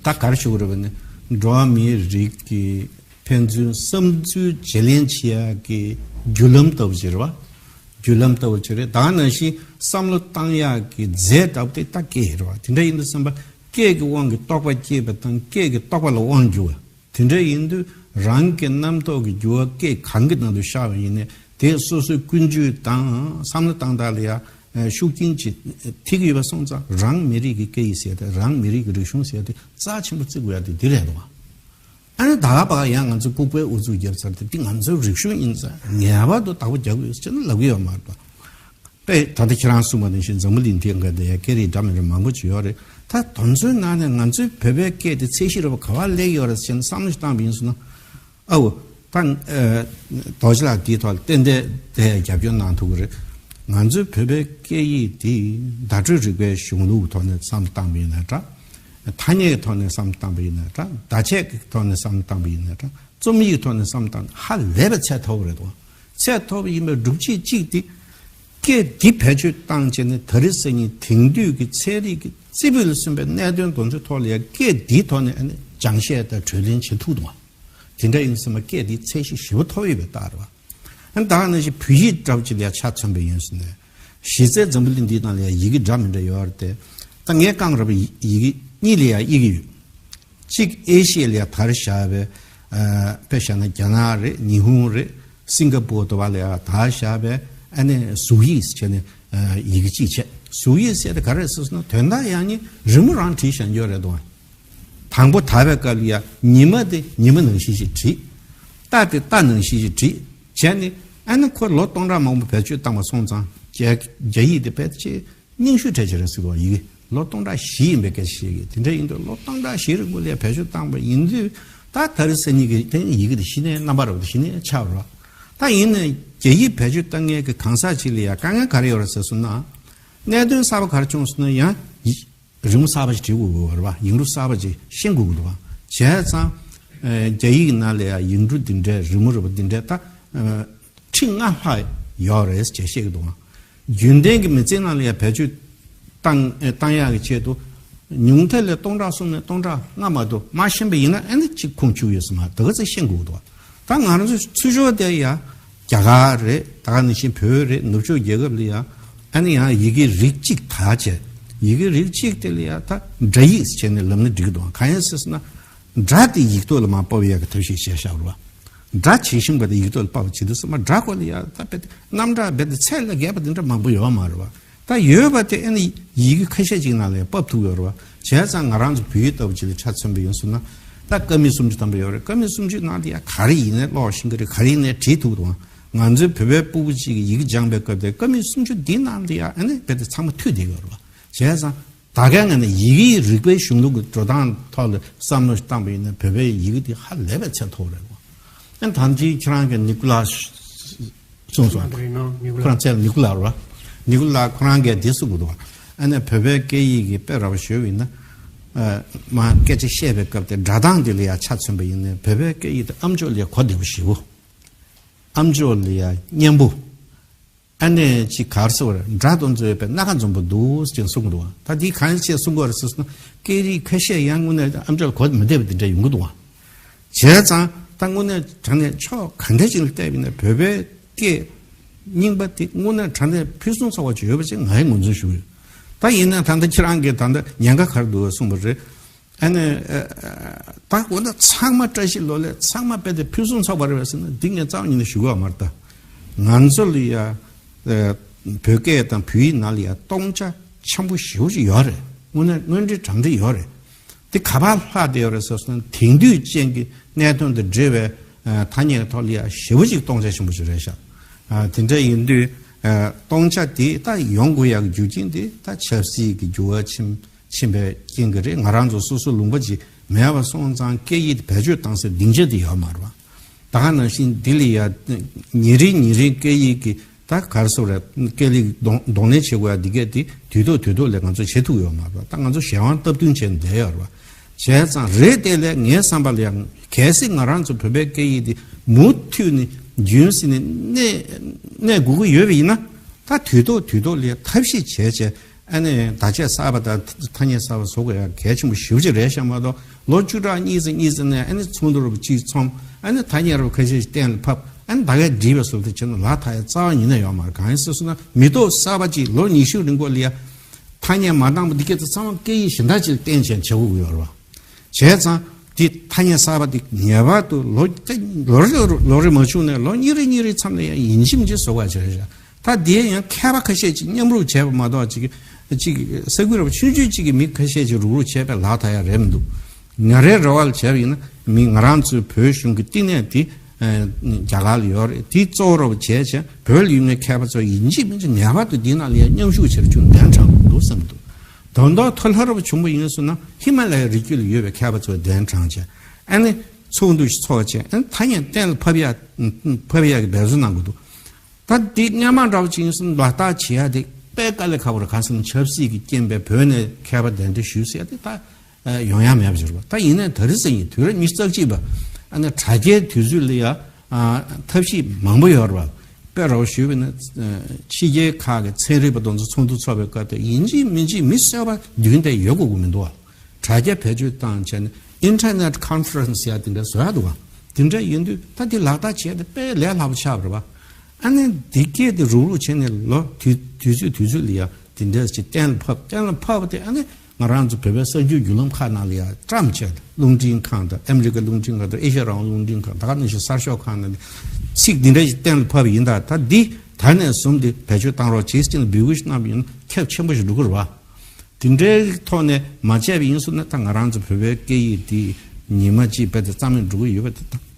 ད་ག་རེ་ཞུ་དགོས་རེད་པ་ནི་འགྲོ་བ་མིའི་རིགས་ཀྱི་ཕན་ཚུན་བསམ་ཚུལ་བརྗེ་ལེན་བྱེད་ཡག་གི་བརྒྱུད་ལམ་ལྟ་བུ་ཅིག་རེད་པ། བརྒྱུད་ལམ་ལྟ་བུ་ཅིག་རེད། ད་ནང་བཞིན་བསམ་བློ་བཏང་ཡག་གི་རྫས་ལྟ་བུ་དེ་ད་སྐད་ཡིག་རེད་པ། དེ་འདྲ་ཡིན་དུས་ཙམ་པ་སྐད་ཀྱི་དབང་གིས་རྟོག་པ་སྐྱེས་པ་དང་སྐད་ཀྱིས་རྟོག་པ་ལ་དབང་བསྒྱུར་བ། དེ་འདྲ་ཡིན་དུས་རང་གི་རྣམ་རྟོག་གི་རྒྱུ་བ་སྐད་གང་གི་ནང་དུ་ཤར་བ་ཡིན་ནའི་དེ་སོ་སོའི་ཀུན་སྤྱོད་དང་བསམ་བློ་བཏང་སྟངས་ལ་ཡང་ཤུགས་རྐྱེན་ཅིག་ཐེབས་ཀྱི་ཡོད་པ་སོང་ཙང་རང་མི་རིགས་ཀྱི་སྐད་ཡིག་ཟེར་ཏེ་རང་མི་རིགས་ཀྱི་རིག་གཞུང་ཟེར་ཏེ་རྩ་ཆེན་པོ་བརྩི་དགོས་ཡ་དེ་འདི་རེད་འདུག་ཨ་ནི་ད་ག་པ་ཡང་ང་ཚོ་ལྐུགས་པའི་ཨུ་ཚུགས་བརྒྱབ་ཚར་ཏེ་འདི་ང་ཚོའི་རིག་གཞུང་ཡིན་ཙང་ངེས་པར་དུ་བདག་པོ་རྒྱག་དགོས་ཟེར་ནས་ལབ་ཀྱི་ཡོད་མ་རེད་པ། དཔེ་ད་ལྟ་ཁྱེད་རང་གསུངས་པ་ནང་བཞིན་འཛམ་བུ་གླིང་འདིའི་སྒང་དེ་ཡང་སྐད་རིགས་འདྲ་མི་འདྲ་མང་པོ་ཅིག་ཡོད་རེད། ད་དེ་ཚོའི་ནང་ནས་ང་ཚོའི་བོད་པའི་སྐད་དེ་ཚད་གཞི་རེད་པ་ག་པར་སླེབས་ཡོད་རེད་ཟེར་ནས་བསམ་བློ་ཞིག་བཏང་བ་ཡིན་ཟེར་ན། ཨའོ། ད་ཨ་རྡོ་རྗེ་ལགས་འདིའི་ཐོག་ལ་ཏན་ཏན་དེ་རྒྱབ་སྐྱོར་གནང་ཐུབ་ཀྱི་རེད། ང་ཚོའི་བོད་པའི་སྐད་ཡིག་འདི་བརྡ་སྤྲོད་རིག་པའི་གཞུང་ལུགས་ཐོག་ནས་བསམ་བློ་བཏང་བ་ཡིན་ན་འདྲ། ཐ་སྙད་ཀྱི་ཐོག་ནས་བསམ་བློ་བཏང་བ་ཡིན་ན་འདྲ། བརྡ་ཆད་ཀྱི་ཐོག་ནས་བསམ་བློ་བཏང་བ་ཡིན་ན་འདྲ། རྩོམ་ཡིག་ཐོག་ནས་བསམ་བློ་བཏང་ན་ཧ་ལས་པའི་ཚད་མཐོ་པོ་རེད་དོ། ཚད་མཐོ་པོ་ཡིན་པའི་སྒྲུབ་བྱེད་གཅིག་དེ། སྐད་འདི་བེད་སྤྱོད་བཏང་བྱས་ནས་ད་རེས་སང་ཉིན་དེང་དུས་ཀྱི་ཚན་རིག་གི་རྩིས་འབུལ་ལ་སོན་པའི་གནད་དོན་དེ་ཚོའི་ཐོག་ལ་ཡང་སྐད་འདིའི་ཐོག་ནས་ཨ་ནི་སྦྱང་བཤད་དང་གྲོས་གླེང་བྱེད་ཐུབ་འདུག་བ། དེ་འདྲ་ཡིན་ཙང་སྐད་འདིའི་ཚད་གཞི་ཞེ་པོ་མཐོ་བོ་ཡོད་པའི་རྟགས་རེད་བ། ཨ་ནི་ད་ག་ནང་བཞིན་བོད་ཡིག་འདྲ་བོ་ཅིག་ལ་ཡང་ཆ་མཚོན་པ་ཡིན་ཟེར་ནས། གཞི་རྩའི་འཛམ་བུ་གླིང་འདིའི་ནང་ལ་ཡང་ཡི་གེ་འདྲ་མི་འདྲ་ཡོད་རེད་དེ། ད་ངས་རྐང་ར་བ་ཡི་གེ་གཉིས་ལ་ཡང་དབྱེ་གི་ཡོད། གཅིག་ཨེ་ཤི་ཡ་ལ་ཡ་དར་བཞག་པའི། ཨ་དཔེ་བཞག་ན་རྒྱ་ནག་རེད། ཉི་ཧོང་རེད། སིང་ག་པོར་དུ་བ་ལ་ཡ་དར་བཞག་པའི་ཨ་ནི་ཟུག་ཡིག་ཟེར་ནས་ཡི་གེ་གཅིག་བྱས། ཟུག་ཡིག་ཟེར་དེ་ག་རེ་ཟེར་ན་དོན་དག་ཡང་ནི་རི་མོ་རང་བྲིས་བཞག་ཡོད་རེད་དོ། དང་པོ་དར་བའི་སྐབས་ལ་ཡ་ཉི་མ་དེ་ཉི་མ་ནང་བཞིན་ཞིག་བྲིས། རྟ་དེ་རྟ་ནང་བཞིན་ཞིག་བྲིས་བྱས་ནས་ཨ་ནི་ཁོ་ལོ་སྟོང་ཕྲག་མང་པོ་བེད་སྤྱོད་བཏང་བ་སོང་ཙང་རྒྱ་རྒྱ་ཡིག་དེ་བེད་སྤྱད། རྙིང་ཤོས་གྲས་ཅིག་རེད་ཟེར་བ་ཡི་གེ་ལོ་སྟོང་ཕྲག་བཞི་ཡིན་པའི་སྐད་ཆ་བཤད་གི། དེ་འདྲ་ཡིན་དུས་ལོ་སྟོང་ཕྲག་བཞི་རིང་པོ་ལ་བེད་སྤྱོད་བཏང་བ་ཡིན་དུས་ད་ད་རེས་སང་ཉིན་གྱི་དེ་ཡི་གེ་དེ་གཞི་ནས་རྣམ་པ་རབ་དེ་གཞི་ནས་ཆགས་རོགས། ད་ཡིན་ནའི་རྒྱ་ཡིག་བེད་སྤྱོད་བཏང་མཁན་གྱི་གང་ཟག་ཅིག་ལ་ཡང་དཀའ་ངལ་ག་རེ་ཡོད་རེད་ཟེར་སོང་ན། གནད་དོན་གསར་པ་ག་རེ་བྱུང་སོང་ན་ཡང་རི་མོ་གསར་པ་ཞིག་བྲིས་དགོས་ཀྱི་ཡོད་རེད་བ། ཡིག་འབྲུ་གསར་པ་ཅིག་ཤེས་དགོས་ཀྱི་འདུག་བ། བྱས་ཙང་རྒྱ་ཡིག་ནང་ལ་ཡང་ཡིག་འབྲུ་འདི་འདྲའི་རི་མོ་རེད་བ་འདི་འདྲའི་ད། ཁྲི་ལྔ་ལྷག་ཡོད་རེད་ཅེས་བཤད་ཀྱི་འདུག་རྒྱུན་ལྡན་གྱི་མི་ཚེའི་ནང་ལ་ཡང་བེད་སྤྱོད་བཏང་བཏང་ཡག་གི་ཆེད་དུ་ཉུང་མཐའ་ལ་སྟོང་ཕྲག་གསུམ་ནས་སྟོང་ཕྲག་ལྔ་མ་གཏོགས་མ་ཤེས་པ་ཡིན་ན་ཨ་ནི་གཅིག་ཁུངས་བཅུག་ཡོད་ས་མ་རེད། ད་ག་ཚོད་ཤེས་དགོས་ཀྱི་འདུག་ད་ང་རང་ཚོའི་ཚུར་ཕྱོགས་དེ་ཡང་རྒྱ་གར་རེད། ད་ག་ནང་བཞིན་བོད་རེད། ནུབ་ཕྱོགས་རྒྱལ་ཁབ་ལ་ཡང་ཨ་ནི་ཡང་ཡི་གེ་རིགས་གཅིག་དར་བྱས། ཡི་གེ་རིགས་གཅིག་དེ་ལ་ཡང་ད་སྒྲ་ཡིག་བྱས་ནས་ལབ་ན་འགྲིག་གི་འདུག་གང་ཡིན་ཟེར་ན། སྒྲ་དེ་ཡིག་ཐོག་ལ་མར་ཕབ་ཡག་གི་ཐབས་ཤེས་བྱས་བཞག་པ་རེད་བ། སྒྲ་ཇི་བཞིན་པ་དེ་ཡིག་ཐོག་ལ་ཕབ་པ་བྱེད་དུས་ཙམ་པ་སྒྲ་སྐོར་ལ་ཡང་ད་དཔེ་དེ་རྣམ་གྲངས་རྦད་དེ་ཚད་ལས་བརྒལ་བ་དེ་འདྲ་མང་པོ་ཡོད་མ་རེད་བ། ད་ཡོད་པ་དེ་ཨ་ནི་ཡི་གེ་ཁ་ཤས་ཅིག་ནང་ལ་ཡང་ཕབ་ཐུབ་ཡོད་རེད་བ། བྱས་ཙང་ང་རང་ཚོ་བོད་ཡིག་ལྟ་བུ་ཅིག་ལ་ཆ་མཚོན་པ་ཡིན་སོང་ན། ད་ཀ་མད་སུམ་ཅུ་ཐམ་པ་ཡོད་རེད། ཀ་མད་སུམ་ཅུ་ནང་དེ་ཡང་ག་རེ་ཡིན་ནའི་ཀློག་ཤེས་ཀྱི་རེད། ག་རེ་ཡིན་ནའི་བྲིས་ཐུབ་འདུག་བ། ང་ཚོའི་བོད་པའི་ཕྲུ་གུ་ཅིག་གིས་ཡི་གེ་སྦྱངས་པའི་སྐབས་དེ་ཀ་མད་སུམ་ཅུ་འདིའི་ནང་དེ་ཡང་ཨ་ནི་རྦད་དེ་ཚང་མ་མཐུད་བསྡད་ཡོད་རེད་བ། བྱས་ཙང་། ད་གའི་ངོས་ནས་ཡི་གེའི་རིག་པའི་གཞུང་ལུགས་ཀྱི་འགྲོ་སྟངས་ཐོག་ལ་བསམ་བློ་བཏང་བ་ཡིན་ན་བོད་པའི་ཡི་གེ་འདི་ཧ་ལས་པའི་ཚད་མཐོ་རེད་བ། ཨ་ནི་ད་ཅི་ཁྱེད་རང་གི་ནི་ཀུ་ལ་གསུངས་སོང་། ཁོ་རང་ཚེ་ནི་ཀུ་ལ་རེད་བ། ནི་ཀུ་ལ་ཁོ་རང་གིས་འདི་གསུང་གི་འདུག་བ། ཨ་ནི་བོད་པའི་སྐད་ཡིག་གི་དཔེ་ར་བ་ཞུས་པ་ཡིན་ན། ཨ་མ་སྐད་ཆ་བཤད་པའི་སྐབས་དེ་སྒྲ་གདངས་འདི་ལ་ཡང་ཆ་མཚོན་པ་ཡིན་ན་བོད་པའི་སྐད་ཡིག་དེ་ཨ་མཆོག་ལ་ཡང་གོ་བདེ་པོ་ཞེ་པོ། ཨ་མཆོག་ལ་ཡང་སྙན་པོ། ཨ་ནེ་ཅིག་གར་སོ་བར་དགྲ་དང་མཛོད་པའི་སྣ་ཁ་འཛོམས་པོ་འདུག་ཅེས་གསུངས་འདུག་ད་འདི་གང་ཅེས་གསུང་གི་རེད་ཟེར་ན་སྐད་རིགས་ཁ་ཤས་ཡང་དངོས་གནས་ཨ་མཆོག་གོ་མི་བདེ་བ་འདི་འདྲ་ཡོང་གི་འདུག་བྱས་ཙང་ད་དངོས་གནས་དྲང་གནས་ཕྱོགས་ག་འདྲ་ཅིག་ལ་བལྟས་པ་ཡིན་ན་བོད་པའི་སྐད་རྙིང་པ་དེ་དངོས་གནས་དྲང་གནས་ཕུན་སུམ་ཚོགས་པ་ཅིག་ཡོད་པ་ཅིག་ངས་ངོས་འཛིན་ཞུ་གི་ཡོད། ད་ཡིན་ན་ད་ལྟ་ཁྱེད་རང་གིས་ད་ལྟ་ཉེན་ཁ་ག་རེ་འདུག་གསུངས་པ་རེད། ཨ་ནི། ད་འོ་ན་ཚང་མ་བཀྲ་ཤིས་ལོ་ལེགས་ཚང་མ་དཔེ་དེ་ཕུན་སུམ་ཚོགས་པ་རེད་པས་ཟེར་ན་འདི་ངས་རྩ་བ་ཉིད་ནས་ཞུ་གི་ཡོད་མ་རེད་ད། ང་ཚོ་ལ་ཡ་ཨ་བོད་སྐད་དང་བོད་ཡིག་ནང་ལ་ཡ་སྟོང་ཆ་ཆེན་པོ་ཞེ་པོ་ཅིག་ཡོད་རེད། དངོས་གནས་དངོས་འབྲེལ་དྲང་འབྲེལ་ཡོད་རེད། དེ་ག་པར་ལྷག་བསྡད་ཡོད་རེད་ཟེར་སོང་ན། དེང་དུས་ཅན་གྱི་གནད་དོན་དང་འབྲེལ་བའི་ཨ་ཐ་སྙད་ཐོག་ལ་ཡ་ཞེ་པོ་ཅིག་སྟོང་ཆ་ཆེན་པོ་ཅིག་རེད་ཤག་ཨ་དེ་འདྲ་ཡིན་དུས་ཨ་སྟོང་ཆ་དེ་ད་ཡོང་དགོས་ཡག་གི་རྒྱུ་རྐྱེན་དེ་ད་ཆབ་སྲིད་ཀྱི་འགྱུར་བ་ཕྱིན་ཕྱིན་པའི་རྐྱེན་གྱིས་རེད། ང་རང་ཚོ་སོ་སོ་ལུང་པ་ཅིག་མེད་པ་སོང་ཙང་སྐད་ཡིག་དེ་བེད་སྤྱོད་བཏང་སའི་སྡིངས་ཆ་དེ་ཡོད་མ་རེད་པ། ད་ག་ནང་བཞིན་འདི་ལ་ཡ་ཉིན་རེ་ཉིན་རེ་སྐད་ཡིག་གི་ད་ག་རེ་ཟེར་དགོས་རེད། སྐད་ཡིག་གདོང་གདོང་ལེན་བྱེད་དགོས་ཡ་འདི་གས་དེ་དུས་ཐོག་དུས་ཐོག་ལ་ང་ཚོ་བྱེད་ཐུབ་ཡོད་མ་རེད་པ། ད་ང་ཚོ་གཞན་དབང་སྟབས་བསྟུན་བྱས་ནས་བསྡད་ཡོད་རེད་པ། བྱས་ཙང་རེད་དེ་ལས་ངའི་བསམ་པ་ལ་ཡང་གལ་སྲིད་ང་རང་ཚོ་བོད་པའི་སྐད་ཡིག་འདི་མུ་མཐུད་ནས་རྒྱུན་སྲིང་ནས་གནས་གནས་དགོས་ཀྱི་ཡོད་པ་ཡིན་ན། ད་དུས་ཐོག་དུས་ཐོག་ལ་ཐབས་ཤེས་བྱས་བྱས་ཨ་ནི་བརྡ་ཆད་གསར་པ་དང་ཐ་སྙད་གསར་པ་བཟོ་དགོས་ཡ་གལ་ཆེན་པོ་ཞེ་པོ་ཅིག་རེད་ཤག་མ་གཏོགས་ལོ་བཅུ་ཕྲག་གཉིས་ཙམ་གཉིས་ཙམ་ནས་ཨ་ནི་ཚོགས་འདུ་རུ་གཅིག་ཚོམས། ཨ་ནི་ཐ་སྙད་རུ་ཁ་ཤས་ཤིག་གཏན་ལ་ཕབ། ཨ་ནི་ད་གས་འགྲིག་པའི་བཟོ་འདྲ་བྱས་ན་ལག་ཐག་ཡ་རྩ་བ་ཉིད་ནས་ཡོད་མ་རེད། གང་ཡིན་ཟེར་སོང་ན་མི་ཐོག་གསར་པ་ཅིག་ལོ་ཉི་ཤུ་རིང་པོ་ལ་ཡ་ཐ་སྙད་མ་འདང་པོ་འདི་སྐད་དུ་ཚང་མ་སྐད་ཡིག་གཞན་དག་ཅིག་ལ་བརྟེན་བྱས་བྱེད་དགོས་ཀྱི་ཡོད་རེད་བ། བྱས་ཙང་དེ་ཐ་སྙད་གསར་པ་དེ་ངེས་པར་དུ་ལོ་ལོ་རེ་ལོ་རེ་མ་བྱུང་ནས་ལོ་གཉིས་རེ་གཉིས་རེ་མཚམས་ལ་ཡང་ཡིན་གཅིག་མིན་གཅིག་བཟོ་དགོས་ཀྱི་རེད་ཤག་ད་དེ་ཡང་མཁས་པ་ཁ་ཤས་ཀྱིས་མཉམ་རུབ་བྱས་པ་མ་གཏོགས་ཅིག་ཅིག་ས་ཁུལ་ར་བ་ཆུང་ཆུང་ཅིག་གི་མི་ཁ་ཤས་ཀྱིས་རུག་རུག་བྱས་པས་ལག་ཐག་ཡ་རེད་མི་འདུག་ང་རའི་རེ་བ་ལ་བྱས་པ་ཡིན་ན་མི་ང་རང་ཚོའི་བོད་གཞུང་གི་བསྟི་གནས་དེ་རྒྱ་གར་ལ་ཡོད་རེད། དེ་གཙོ་བོ་ར་བ་བྱས་བྱས་བོད་ལ་ཡོད་མཁན་མཁས་པ་ཚོ་ཡིན་གཅིག་མིན་གཅིག་ངེས་པར་དུ་འདི་ནང་ལ་ཡ་མཉམ་ཞུགས་བྱས་རྒྱུ་གདན་དྲངས་དགོས་འདུག་བསམ་གྱི་འདུག་དོན་དག་མཐོ་ལྷ་ར་བ་བྱུང་བ་ཡིན་སོང་ན་ཧི་མ་ལ་ཡའི་རི་རྒྱུད་ལ་ཡོད་པའི་མཁས་པ་ཚོ་གདན་དྲངས་བྱས་ཨ་ནི་ཚོགས་འདུ་ཞིག་ཚོགས་བྱས་ཨ་ནི་ཐ་སྙད་གཏན་ལ་ཕབ་ཡ་ཕབ་ཡ་གི་འབད་བརྩོན་གནང་དགོས་འདུག་ད་འདི་སྔོན་མ་འདྲ་བོ་ཅིག་ཡིན་སོང་ལག་བསྟར་བྱེད་ཡ་དེ་དཔེ་དཀའ་ལས་ཁག་པོ་རེད། གང་ཟེར་ན་ཆབ་སྲིད་ཀྱི་རྐྱེན་པས་བོད་ནས་མཁས་པ་གདན་འདྲེན་ཞུས་ཟེར་ཡ་དེ་ད་ཡོང་ཡ་མེད་པ་ཅིག་རེད་པ། ད་ཡིན་ནའི་ད་རེས་ཟེར་ཡིན་དུས་རབས་ཉི་ཤུ་རྩ་གཅིག་པ་ཨ་ནི་དྲ་རྒྱའི་དུས་ཚོད་ལ་ཡ་ཐབས་ཤེས་མང་པོ་ཡོད་རེད་པ། དཔེ་ར་བ་ཞུས་པ་ཡིན་ན་ཕྱི་རྒྱལ་ཁག་གི་ཚན་རིག་པ་དེ་ཚོ་ཚོགས་འདུ་ཚོགས་པའི་སྐབས་དེ་ཡིན་གཅིག་མིན་གཅིག་མི་གསོད་པ་མདུན་དེ་ཡོད་དགོས་ཀྱི་མི་འདུག་བ། དྲ་རྒྱ་བེད་སྤྱོད་བཏང་བྱས་ནས་Internet Conference ཡ་དེ་འདྲ་བཟོ་ཡ་འདུག་བ། དེ་འདྲ་ཡིན་དུས་ད་དེ་ལག་བསྟར་བྱས་ཏེ་དཔེ་ལས་སླ་པོ་ཆགས་པ་རེད་བ། ཨ་ནི་འདི་སྐད་དེ་རུག་རུག་བྱས་ནས་ལོ་དུས་དུས་ཚོད་དུས་ཚོད་ལ་ཡ་དེ་འདྲ་ཞིག་གཏན་ལ་ཕབ་གཏན་ལ་ཕབ་པ་དེ་ཨ་ནི་ང་རང་ཚོ་བོད་པའི་གསར་འགྱུར་བརྒྱུད་ལམ་ཁག་ནང་ལ་ཡ་བཀྲམ་བྱས་རླུང་འཕྲིན་ཁང་དང་ཨ་མི་རི་ཀ་རླུང་འཕྲིན་ཁང་དང་ཨེ་ཤ་ཡ་རང་དབང་རླུང་འཕྲིན་ཁང་ད་ག་ནང་བཞིན་གསར་ཤོག་ཁག་ནང་ཚིག་འདི་འདྲ་ཞིག་གཏན་ལ་ཕབ་ཡིན། ད་ད་འདི་ད་ནས་བཟུང་སྟེ་བེད་སྤྱོད་བཏང་རོགས་བྱེད་ཅེས་འབོད་སྐུལ་ཞིག་གནང་བ་ཡིན་ན་ཁྱབ་ཆེན་པོ་ཞིག་འགྲོ་གི་རེད་བ། དེ་འདྲའི་ཐོག་ནས་མ་བྱས་པ་ཡིན་སོང་ན་ད་ང་རང་ཚོ་བོད་པའི་སྐད་ཡིག་འདི་ཉི་མ་གཅིག་རྦད་དེ་རྩ་མེད་འགྲོ་གི་ཡོད་པ་དེ་ད་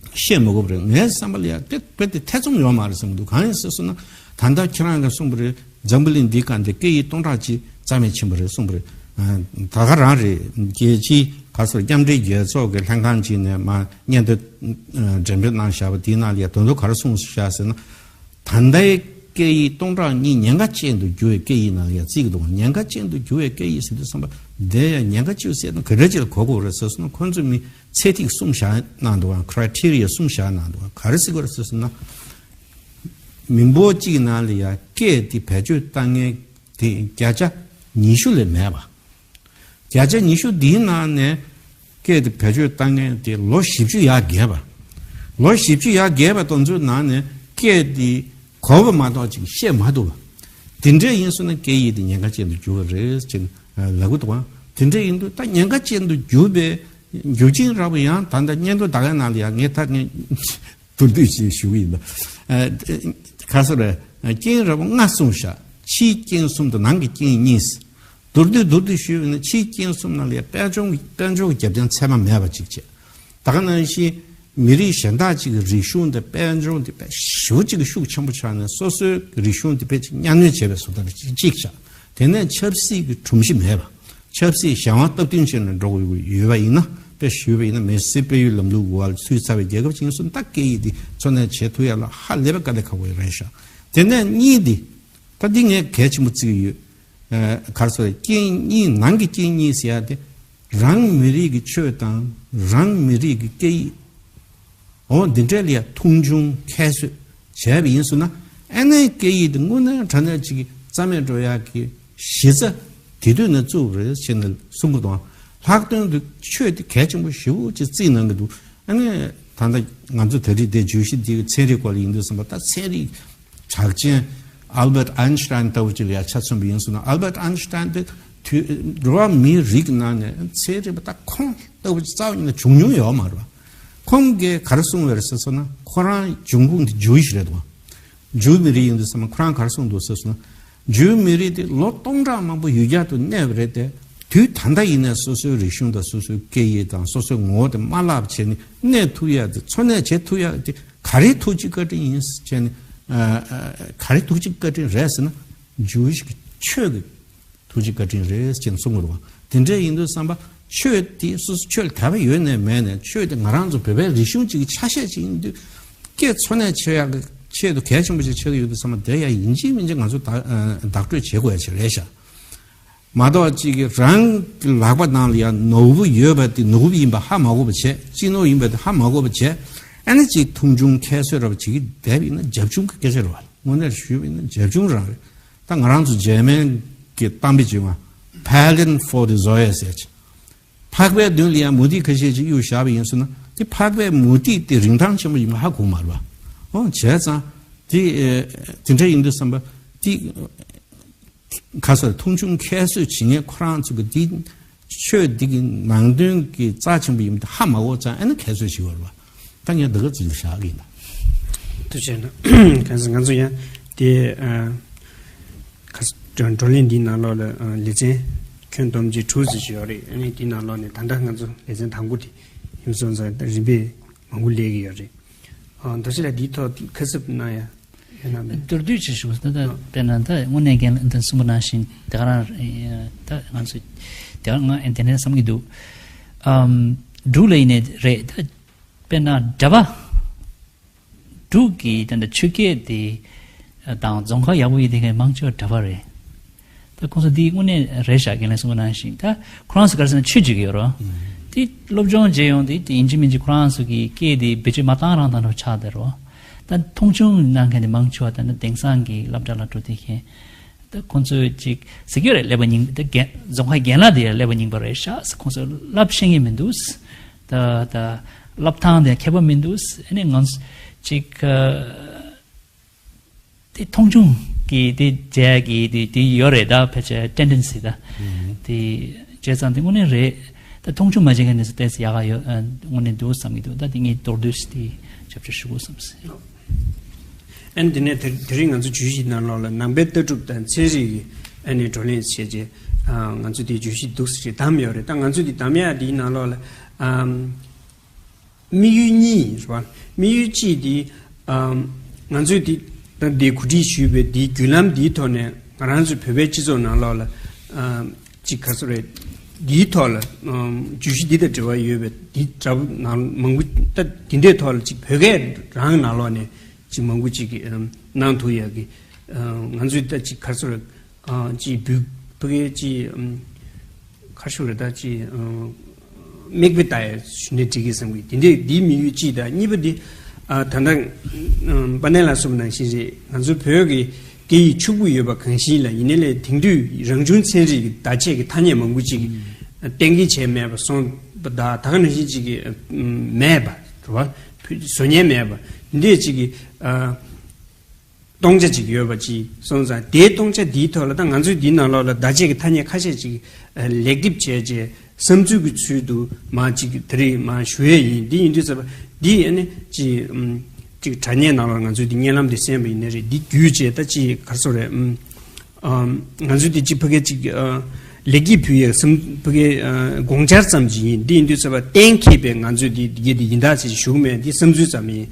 བཤད་མི་དགོས་པ་རེད། ངའི་བསམ་པ་ལ་ཡང་དེ་རྦད་དེ་ཐེ་ཚོམ་ཡོད་མ་རེད་བསམ་གྱི་འདུག་གང་ཡིན་ཟེར་སོང་ན་ད་ལྟ་ཁྱེད་རང་གིས་གསུངས་པ་རེད། འཛམ་བུ་གླིང་འདིའི་སྒང་དེ་སྐད་ཡིག་སྟོང་ཕྲག་གཅིག་རྩ་མེད་ཕྱིན་པ་རེད་གསུངས་པ་རེད། ད་ག་རང་རེད། རྒྱལ་སྤྱིའི་ག་སོར་མཉམ་འབྲེལ་རྒྱལ་ཚོགས་ཀྱི་ལྷན་ཁང་གཅིག་ནས་མ་སྙན་ཐོ་འགྲེམས་སྤེལ་གནང་བཞག་པ་དེའི་ནང་ལ་ཡང་དོན་དུ་ག་རེ་གསུངས་བཞག་ཟེར་ན། ད་ལྟའི་སྐད་ཡིག་སྟོང་ཕྲག་གཉིས་ཉེན་ཁ་ཅན་དུ་གྱུར་བའི་སྐད་ཡིག་ནང་ལ་ཡང་བརྩི་གི་འདུག་ཉེན་ཁ་ཅན་དུ་གྱུར་བའི་སྐད་ཡིག་ཟེར་དུས་ཙམ་པ་དེ་ཡང་ཉེན་ཁ་ཅིག་ཟེར་ན་ག་འདྲ་ཅིག་ལ་གོ་དགོས་རེད་ཟེར་སོང་ན། ཁོ་ཚོས་མི་ཚད་ཐིག་གསུམ་བཞག་གནང་འདུག་ག criteria་གསུམ་བཞག་གནང་འདུག་ག་ག་རེ་ཟེར་དགོས་རེད་ཟེར་སོང་ན། མི་འབོར་གཅིག་ནང་ལ་ཡང་སྐད་དེ་བེད་སྤྱོད་བཏང་མཁན་དེ་བརྒྱ་ཆ་ཉི་ཤུ་ལས་མེད་པ། བརྒྱ་ཆ་ཉི་ཤུ་འདིའི་ནང་ནས་སྐད་དེ་བེད་སྤྱོད་བཏང་མཁན་དེ་ལོ་བཞི་བཅུ་ཡར་རྒས་པ། ལོ་བཞི་བཅུ་ཡར་རྒས་པ་དེ་ཚོའི་ནང་ནས་སྐད་དེ་གོ་བ་མ་གཏོགས་ཅིག་བཤད་མ་ཐུབ་པ། དེ་འདྲ་ཡིན་སོང་ན་སྐད་ཡིག་དེ་ཉེན་ཁ་ཅན་དུ་གྱུར་བ་རེད་ཅེས་ལབ་ཀྱི་འདུག་ག་དེ་འདྲ་ཡིན་དུས་ད་ཉེན་ཁ་ཅན་དུ་གྱུར་པའི་རྒྱུ་རྐྱེན་ར་བ་ཡང་ད་ལྟ་སྙན་ཐོ་ད་གའི་ནང་ལ་ཡང་ངས་ད་ངས་མདོར་བསྡུས་ཤིག་ཞུ་གི་ཡིན་པ། ཨ་ཁ་སོ་རེ། རྐྱེན་ར་བ་ལྔ་གསུངས་བཞག་ཕྱིའི་རྐྱེན་གསུམ་དང་ནང་གི་རྐྱེན་གཉིས། མདོར་བསྡུས་མདོར་བསྡུས་ཞུས་པ་ཡིན་ན་ཕྱིའི་རྐྱེན་གསུམ་ནང་ལ་ཡང་དཔལ་འབྱོར་དཔལ་འབྱོར་གྱི་རྒྱབ་རྟེན་ཚད་མ་མེད་པ་གཅིག་བྱས། ད་ག་ནང་བཞིན་མི་རིགས་གཞན་དག་ཅིག་གི་རིག་གཞུང་དང་དཔལ་འབྱོར་དེ་དཔེ་ཞེ་པོ་ཅིག་གི་ཤུགས་ཆེན་པོ་ཆགས་ནས་སོ་སོའི་རིག་གཞུང་དེ་དཔེ་ཅིག་གཉའ་གནོན་བྱས་པའི་བཟོ་ལྟ་གཅིག་བྱས། དེ་ནས་ཆབ་སྲིད་ཀྱི་སྒྲོམ་གཞི་མེད་པ། ཆབ་སྲིད་གཞན་དབང་སྟབས་བསྟུན་བྱས་ནས་འགྲོ་དགོས་ཡོད་པ་ཡིན་ན། དཔེ་ཞུས་པ་ཡིན་ན་མི་སེར་སྤེལ་ཡུལ་ལམ་ལུགས་འོག་ལ་ཚུད་ཚར་བའི་རྒྱལ་ཁབ་ཅིག་ཡིན་སོང་ད་སྐད་ཡིག་འདི་འཚོ་གནས་བྱེད་ཐུབ་ཡ་ལ་ཧ་ལས་པའི་དཀའ་ལས་ཁག་པོ་རེད་ཤག་དེ་ནས་གཉིས་འདི། ད་འདི་ངས་གལ་ཆེན་པོ་བརྩི་གི་ཡོད། ཨ་ག་རེ་ཟེར་རྐྱེན་གཉིས་ནང་གི་རྐྱེན་གཉིས་ཟེར་ཡ་དེ། རང་མི་རིགས་ཀྱི་ཆོས་དང་རང་མི་རིགས་ཀྱི་སྐད་ཡིག་འོ་འདི་འདྲ་ལ་ཡ་མཐོང་ཆུང་ཁྱད་གསོད་བྱས་པ་ཡིན་སོང་ན། ཨ་ནི་སྐད་ཡིག་དེ་དངོས་གནས་དྲང་གནས་ཅིག་རྩ་མེད་འགྲོ་ཡག་གི་གཞི་རྩ་དེ་དུས་ནས་བཙུགས་པ་རེད་ཅེས་ནས་གསུང་གི་འདུག་ལྷག་དོན་དུ་ཆོས་དེ་གལ་ཆེན་པོ་ཞེ་པོ་ཅིག་བརྩིས་གནང་གི་འདུག་ཨ་ནི་ད་ལྟ་ང་ཚོ་ད་རེས་དེ་བརྗོད་གཞི་འདི་གི་ཚན་རིག་སྐོར་ལ་ཡིན་དུས་ཙམ་པ་ད་ཚན་རིག་གྲགས་ཅན་ཨལ་བྷར་ཨན་ཤི་ཏན་ལྟ་བུ་ཅིག་ལ་ཡ་ཆ་མཚོན་པ་ཡིན་སོང་ན། ཨལ་བྷར་ཨན་ཤི་ཏན་དེ་དུས་འགྲོ་བ་མིའི་རིགས་ནང་ནས་ཚན་རིག་པ་ད་ཁོང་ལྟ་བུ་ཅིག་རྩ་བ་ཉིད་ནས་བྱུང་མྱོང་ཡོད་མ་རེད་པ། ཁོང་གིས་ག་རེ་གསུངས་པ་རེད་ཟེར་སོང་ན། ཁོ་རང་འབྱུང་ཁུངས་དེ་ཇུ་ཝི་ཤི་རེད་འདུག་ཇུའུ་མི་རིགས་ཡིན་དུས་ཙམ་པ་ཁོ་རང་ག་རེ་གསུངས་འདུག་ཟེར་སོང་ན། ཇུའུ་མི་རིགས་དེ་ལོ་སྟོང་ཕྲག་མང་པོ་ཡུལ་གྱར་དུ་གནས་པ་རེད་དེ། དུས་ད་ལྟ་ཡིན་ནའི་སོ་སོའི་རིག་གཞུང་དང་སོ་སོའི་སྐད་ཡིག་དང་སོ་སོའི་ངོ་བོ་དེ་མ་བརླག་བྱས་ནས་གནས་ཐུབ་ཡ་དེ། འཚོ་གནས་བྱེད་ཐུབ་ཡ་དེ་ག་རེའི་ཐུགས་རྗེ་བཀའ་དྲིན་ཡིན་ཟེར་བྱས་ནས། ཨ་ཨ་ག་རེའི་ཐུགས་རྗེ་བཀའ་དྲིན་རེད་ཟེར་ན། ཇུའུ་ཞིག་གི་ཆོས་ཀྱི་ཐུགས་རྗེ་བཀའ་དྲིན་རེད་ཅེས་གསུང་གི་རེད་བ། དེ་འདྲ་ཡིན་དུས་ཙམ་པ་ཆོས་དེ་སོ་སོ་ཆོས་ལ་དད་པ་ཡོད་ནའི་མེད་ནའི་ཆོས་དེ་ང་རང་ཚོ་བོད་པའི་རིག་གཞུང་གཅིག་གི་ཆ་ཤས་ཅིག་ཡིན་དུས། སྐད་འཚོ་གནས་བྱེད་ཡག་གི་ཆེད་དུ་གལ་ཆེན་པོ་ཅིག་ཆགས་ཀྱི་ཡོད་དུས་ཙམ་པ་དེ་ཡང་ཡིན་གཅིག་མིན་གཅིག་ང་ཚོ་བདག་ཨ་བདག་སྤྲོད་བྱེད་དགོས་ཡ་ཅིག་རེད་ཤག་མ་གཏོགས་གཅིག་གིས་རང་གི་ལག་པ་ནང་ལ་ཡང་ནོར་བུ་ཡོད་པ་དེ་ནོར་བུ་ཡིན་པ་ཧ་མ་གོ་བ་བྱས། སྤྱི་ནོར་ཡིན་པ་དེ་ཧ་མ་གོ་བ་བྱས། ཨ་ནི་གཅིག་མཐོང་ཆུང་ཁྱད་གསོད་ར་བ་བྱེད་ཀྱི་བསྡད་པ་ཡིན་ན་རྒྱབ་ཆུང་གི་སྐད་ཆ་རེད་བ། དངོས་གནས་ཞུས་པ་ཡིན་ན་རྒྱབ་ཆུང་རང་རེད། ད་ང་རང་ཚོ་འཇར་མན་གྱི་གཏམ་དཔེ་བྱུང་བ། Paladin for the Zeugs ཟེར་ཅིག་ཕག་པའི་མདུན་ལ་ཡང་མུ་ཏིག་ཁ་ཤས་ཅིག་གཡུགས་བཞག་པ་ཡིན་ཟེར་ན། དེ་ཕག་པའི་མུ་ཏིག་དེ་རིན་ཐང་ཆེན་པོ་ཡིན་པ་ཧ་གོ་མ་རེད་བ། འོ་བྱས་ཙང་དེ་ཨེ་དེ་འདྲ་ཡིན་དུས་ཙམ་པ་དེ། ཁ་སང་མཐོང་ཆུང་ཁྱད་གསོད་བྱེད་མཁན་ཁོ་རང་ཚོ་གི་འདི་ཆོས་འདི་གི་ནང་དོན་གྱི་རྩ་ཆེན་པོ་ཡིན་པ་ཧ་མ་གོ་ཙང་། ཨ་ནི་ཁྱད་གསོད་བྱེད་དགོས་རེད་བ། ད་ངས་འདི་ག་ཚོད་ལ་བཞག་གི་ཡིན་ད། ཐུགས་རྗེ་གནང་། གང་ཟེར་ང་ཚོ་ཡང་དེ་ཨ་ཁ་ས་བགྲོ་བགྲོ་གླེང་འདིའི་ནང་ལོགས་ལ་ཨ་ལེ་ཚན་ཁྱོན་བསྡོམས་ཀྱི་དྲུག་ཙམ་ཞིག་ཡོད་རེད། ཨ་ནི་དེའི་ནང་ལོགས་ནས་ད་ལྟ་ང་ཚོ་ལེ་ཚན་དང་པོ་དེ་ཡིན་སོང་ཙང་རིམ་པས་མང་པོ་སླེབས་ཀྱི་ཡོད་རེད། ཨ་མདོ་ཆེ་ལགས་འདིའི་ཐོག་ཁ་གསབ་གནང་ཡ་ཡོད་ན་མེད། མདོར་བསྡུས་ཅིག་ཞུ་ན་ད། ཨ། དཔེར་ན་ད་དངོས་གནས་རྒན་ལགས་འདི་གསུངས་པ་ནང་བཞིན་དེ་ག་རང་ད་ང་ཚོས་དེ་ག་ང་དེ་འདྲ་བསམ་གྱི་འདུག་ཨམ། འབྲུག་ལ་ཡིན་ནའི་རེད། ད་དཔེར་ན་གྲྭ་པ། འབྲུག་གི་ད་ལྟ་ཆོས་སྐད་དེ་དང་རྫོང་ཁ་ཡག་པོ་ཡིན་དེ་གའི་མང་ཆེ་བ་གྲྭ་པ་རེད། ད་ཁོང་ཚོ་འདི་དངོས་གནས་རེད་ཤག་རྒན་ལགས་གསུངས་པ་ནང་བཞིན་ད་ཁོ་རང་ཚོ་ག་རེ་ཟེར་ན་ཆོས་བྱེད་ཀྱི་ཡོད་རེད། ཨང་། དེ་སློབ་སྦྱོང་བྱེད་ཡོང་དུས་དེ་ཡིན་གཅིག་མིན་གཅིག་ཁོ་རང་ཚོ་གི་སྐད་དེ་བེད་སྤྱོད་མ་བཏང་རང་བཏང་འགྲོ་ཆགས་བསྡད་རེད། ད་མཐོང་ཆུང་གནང་མཁན་དེ་མང་ཆེ་བ་ད་ནི་དེང་སང་གི་སློབ་གྲྭ་ལ་འགྲོ་དུས་ཁྱེད་ད་ཁོང་ཚོས་ཅིག་ཟེར་གྱི་རེད། ཀླད་པ་རྙིང་ད་རྒན་རྫོང་ཁའི་རྒན་ལགས་དེ་ཡང་ཀླད་པ་རྙིང་པ་རེད་ཤག་ཁོང་ཚོས་བསླབ་ཤེས་ཀྱི་མི་འདུག་ད་ད་བསླབ་སྟངས་དེ་མཁས་པ་མི་འདུག་ཨ་ནི་ང་ཚོ་ཅིག་དེ་མཐོང་ཆུང་གི་དེ་བྱས་ཀྱི་དེ་དེ་ཡོད་རེད། ད་ཕལ་ཆེར་ཊེན་ཌེན་སི་ད། ཨང་། དེ་བྱས་ཙང་དེ་དངོས་གནས་རེད། ད་མཐོང་ཆུང་མ་བྱེད་མཁན་དེ་ཚོ་ཏོག་ཙམ་ཡག་ག་ཡོད། ཨ་དངོས་གནས་འདུག་བསམ་གྱི་འདུག་ད་དེ་ངས་མདོར་བསྡུས་ཤིག་དེ་རྒྱབ་སྐྱོར་ཞུ་དགོས་བསམ་སོང་། ཨ་ནི་དེ་ནས་དེ་དེ་རིང་ང་ཚོ་བརྗོད་གཞི་ནང་ལོགས་ལ་ནང་པའི་ལྟ་གྲུབ་དང་ཚན་རིག་གི་ཨ་ནི་བགྲོ་གླེང་བྱས་རྗེས། ཨ་ང་ཚོ་དེ་བརྗོད་གཞི་འདུག་སེ་བདམས་ཡོད་རེད། ད་ང་ཚོ་དེ་བདམས་ཡག་དེའི་ནང་ལོགས་ལ་ཨམ། དམིགས་ཡུལ་གཉིས་རེད་བ། དམིགས་ཡུལ་གཅིག་དེ་ཨམ། ང་ཚོས་དེ་ད་དེ་གོ་སྒྲིག་ཞུས་པའི་དེའི་བརྒྱུད་ལམ་དེའི་ཐོག་ནས་ང་རང་ཚོའི་བོད་པའི་སྤྱི་ཚོགས་ནང་ལོགས་ལ་ཨམ། ཅིག་ག་ཚོད་རེད། འདིའི་ཐོག་ལ་ཨམ། བརྗོད་གཞི་འདི་དང་འབྲེལ་བ་ཡོད་པའི་འདི་འདྲ་པོ་ནང་མང་པོ་ད་དེ་འདྲའི་ཐོག་ལ་ཅིག་བོད་སྐད་རང་ནང་ལོགས་ནས་ཅིག་མང་པོ་ཅིག་གིས་ཨམ། གནང་ཐུབ་ཡག་གི་ཨམ། ང་ཚོས་ད་ཅིག་ག་ཚོད་རེད། ཨ་ཅིག་འབུལ་ཕ་གིའི་ཅིག་ཨམ། ག་ཞུ་རེད། ད་ཅིག་ཨམ། མིག་དཔེ་ལྟ་ཡ་ཞུ་ནས་འགྲིག་གི་བསམ་གི། དེ་འདྲས་འདིའི་དམིགས་ཡུལ་གཅིག་དང་། གཉིས་པ་འདི་ཨ་ད་ལྟ་ཨམ། དཔལ་ལྡན་ལགས་གསུངས་པ་ནང་བཞིན་རེད། ང་ཚོ་བོད་ཀྱི་སྐད་ཡིག་ཕྱུག་པོ་ཡོད་པ་གང་ཞིག་ལ་ཡིན་ནའི་ལས་དེང་དུས་རང་བྱུང་ཚན་རིག་གི་བརྡ་ཆད་ཀྱི་ཐ་སྙད་མང་པོ་ཅིག་གཏན་འཁེལ་བྱས་མེད་པ་སོང་པ་དང་། ད་ག་ནང་བཞིན་ཅིག་གི་ཨམ། མེད་པ་རེད་བ། བཟོ་མཁན་མེད་པ་འདི་འདྲས་ཅིག་གི་ཨ། སྟོང་ཆ་ཅིག་ཡོད་པ་ཅིག་སོང་ཙང་། དེའི་སྟོང་ཆ་འདིའི་ཐོག་ལ་ད་ང་ཚོས་འདིའི་ནང་ལོགས་ལ་བརྡ་ཆད་ཀྱི་ཐ་སྙད་ཁ་ཤས་ཅིག་ཨ། ལེགས་སྒྲིག་བྱས་རྗེས་བསམ་ཚུལ་གྱི་ཚུལ་དུ་མར་ཅིག་དེ་རིང་མར་ཞུ་ཡས་ཡིན། འདི་ཡིན་དུས་ཙམ་པ་འདི་ཨ་ནི་ཅིག་ཨམ། ཅིག་དྲ་བརྙན་ནང་ལོགས་ང་ཚོས་འདི་བརྙན་ལམ་འདི་གསན་པ་ཡིན་ནའི་རེད། འདི་བརྒྱུད་བྱས་ད་ཅིག་ག་རེ་ཟེར་རེད། ཨམ། ཨམ། ང་ཚོས་འདི་ཅིག་ཕ་གི་ཅིག་ཨ། ལེགས་སྐྱེས་ཕུལ་ཡས་བསམ་ཕ་གི་ཨ། དགོངས་འཆར་ཙམ་ཅིག་ཡིན། འདི་ཡིན་དུས་ཙམ་པ་གཏན་འཁེལ་བའི་ང་ཚོས་འདི་འདི་གི་འདི་ཡིན་ད་ཅེས་ཞུ་གི་མེད། འདི་བསམ་ཚུལ་ཙམ་ཡིན།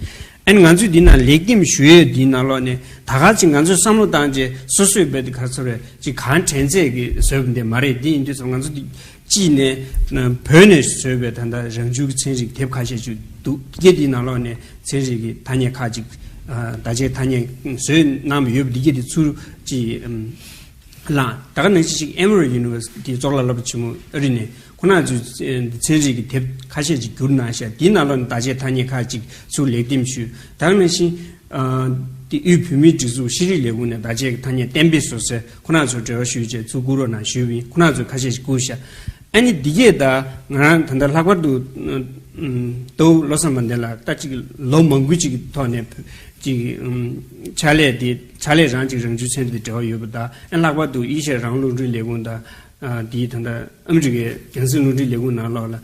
ཨ་ནི་ང་ཚོས་འདི་ནང་ལེགས་འདེམས་ཞུ་ཡས་འདི་ནང་ལོགས་ནས་ད་ག་ཅིག་ང་ཚོས་བསམ་བློ་བཏང་རྗེས་སོ་སོས་བས་དེ་ག་ཚོད་རེད་ཅིག་གང་དྲན་ཚད་ཀྱི་བཟོས་པ་འདི་མ་རེད། འདི་ཡིན་དུས་ཙམ་ང་ཚོ་འདི་གཅིག་ནས་བོད་ནས་བཟོས་པའི་ད་ལྟ་རང་བྱུང་གི་ཚན་རིག་དེབ་ཁ་ཤས་ཅིག་འདུག་འདི་གའི་འདི་ནང་ལོགས་ནས་ཚན་རིག་གི་ཐ་སྙད་ཁག་ཅིག་བརྡ་ཆད་ཐ་སྙད་བཟོས་གནང་བ་ཡོད་པ་འདི་གའི་འདི་ཚུར་ཅིག་བླངས། ད་ག་ནང་བཞིན་ཅིག་Emory University་གཙུག་ལག་སློབ་གྲྭ་ཆེན་མོ་ཨ་རི་ནས། ཁོ་ན་ཚོས་ཚན་རིག་གི་དེབ་ཁ་ཤས་ཅིག་བསྒྱུར་གནང་ཤག་འདི་ནང་ལོགས་ནས་བརྡ་ཆད་ཐ་སྙད་ཁག་ཅིག་ཚུར་ལེགས་འདེམས་ཞུས། ད་ག་ནང་བཞིན་ཨ། དེ་དབུས་བོད་མིའི་སྒྲིག་འཛུགས་ཤེས་རིག་ལས་ཁུངས་ནས་བརྡ་ཆད་ཀྱི་ཐ་སྙད་གཏན་འབེབས་བཟོ་སའི་ཁོ་ན་ཚོར་འབྲེལ་བ་ཞུས་རྗེས་ཚུར་བསྐུར་རོགས་གནང་ཞུས་པ་ཡིན། ཁོ་ན་ཚོས་ཁ་ཤས་ཤིག་བསྐུར་ཤག་ཨ་ནི་འདི་གས་ད་ང་རང་ད་ལྟ་ལྷག་པར་དུ་ཨམ། ལྟ་བུ་བློ་བཟང་དཔལ་ལྡན་ལགས་ད་ཅིག་ལོ་མང་པོ་ཅིག་གི་ཐོག་ནས་ཅིག་ཨམ། ཕྱག་ལས་དེ་ཕྱག་ལས་རང་ཅིག་རང་བྱུང་ཚན་རིག་དང་འབྲེལ་བ་ཡོད་པ་དང་། ཨ་ལྷག་པར་དུ་ཨེ་ཤ་ཡ་རང་དབང་རླུང་འཕྲིན་ལས་ཁུངས་དང་། ཨ། དེའི་ད་ལྟ་ཨ་མི་རི་ཀའི་རྒྱང་སྲིང་རླུང་འཕྲིན་ལས་ཁུངས་ནང་ལོགས་ལ་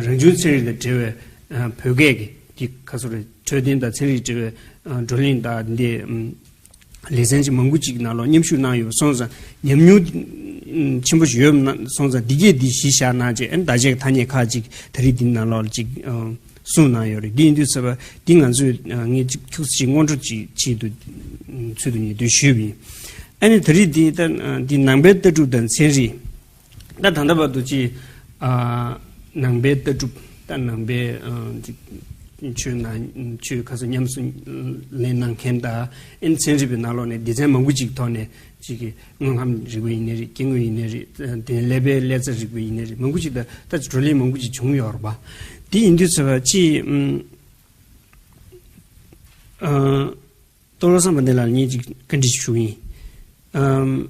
རང་བྱུང་ཚན་རིག་དང་འབྲེལ་བའི་ཨ། བོད་སྐད་ཀྱི་དེ་ཁ་སོ་རེ་ འཕྲོད་བསྟེན་དང་ཚན་རིག་འབྲེལ་བའི་ཨ་བགྲོ་གླེང་དང་འདི་ཨམ་ལེ་ཚན་ཅིག་མང་པོ་ཅིག་ནང་ལོགས་མཉམ་ཞུགས་གནང་ཡོད་སོང་ཙང་ཉམས་མྱོང་ཨམ་ཆེན་པོ་ཞིག་ཡོད་ན་སོང་ཙང་འདི་གས་འདི་གཞི་བཞག་གནང་བྱས་ཨ་ནི་བརྡ་ཆད་ཐ་སྙད་ཁག་ཅིག་ད་རེས་འདི་ནང་ལོགས་ཅིག་ཨ་གསུངས་གནང་ཡོད་རེད། འདི་ཡིན་དུས་ཚོད་པ་འདི་ང་ཚོས་ཨ་ངས་ཅིག་ཁྱུག་ཙམ་ཅིག་སྔོན་འགྲོ་ཅིག་ཆེད་དུ་ཨམ་ཚུལ་དུ་ཉེས་འདོན་ཞུས་པ་ཡིན། ཨ་ནི་ད་རེས་འདི་ད་ཨ་འདི་ནང་པའི་ལྟ་གྲུབ་དང་ཚན་རིག་ད་ད་ལྟ་བར་དུ་ཅི། ཨ། ནང་པའི་ལྟ་གྲུབ། ད་ནང་པའི་ཨ་ཅི། ཆོས་ནང་ཆོས་ཁ་སང་ཉམས་སུ་ལེན་གནང་མཁན་དང་ཨེན་ཚན་རིག་པའི་ནང་ལོགས་ནས་སྡེ་ཚན་མང་པོ་ཅིག་ཐོག་ནས་ཅིག་གི་དངོས་ཁམས་རིག་པ་ཡིན་ནའི་རེད། སྐྱེ་དངོས་ཡིན་ནའི་རེད། དེ་ནས་ཀླད་པའི་ཀླད་རྩ་རིག་པ་ཡིན་ནའི་རེད། མང་པོ་ཅིག་ད་ད་བགྲོ་གླེང་མང་པོ་ཅིག་བྱུང་ཡོད་རེད་པ། དེ་ཡིན་དུས་ཚོད་པ་ཅི། ཨ། རྟོགས་བློ་བཟང་དཔལ་ལྡན་ལགས་ལ་ངས་ཅིག་བཀའ་འདྲི་ཞུ་གི་ཡིན། ཨམ།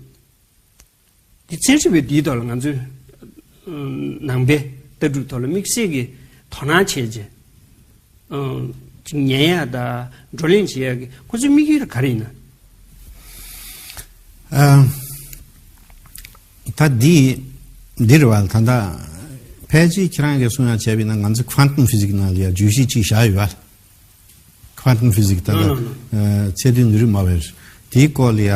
དེ་ཚན་རིག་པའི་འདིའི་ཐོག་ལ་ང་ཚོས་ཨ་ནང་པའི་ལྟ་གྲུབ་ཐོག་ལ་དམིགས་བསལ་གྱི་དོ་སྣང་བྱས་རྗེས་ཨ་ཅིག་ཉན་ཡག་དང་བགྲོ་གླེང་བྱེད་ཡག་གི་ཁོ་ཚོའི་དམིགས་ཡུལ་ག་རེ་ཡིན་ན། ཨ། ད་འདི་འདི་རེད་བ། ད་ལྟ་ཕལ་ཆེར་ཁྱེད་རང་གིས་གསུང་ཡག་བྱས་པ་ཡིན་ན་ང་ཚོ་ཁོན་ཊམ་ཕི་ཟིག་ནང་ལ་ཡ་བརྗོད་གཞི་གཅིག་བཞག་ཡོད་བ། ཁོན་ཊམ་ཕི་ཟིག་ད་ལྟ་ཨ་ཨ་ཨ་ཚད་རྡུལ་ནུས་རིགས་སྨྲ་བའི་དེའི་སྐོར་ལ་ཡ་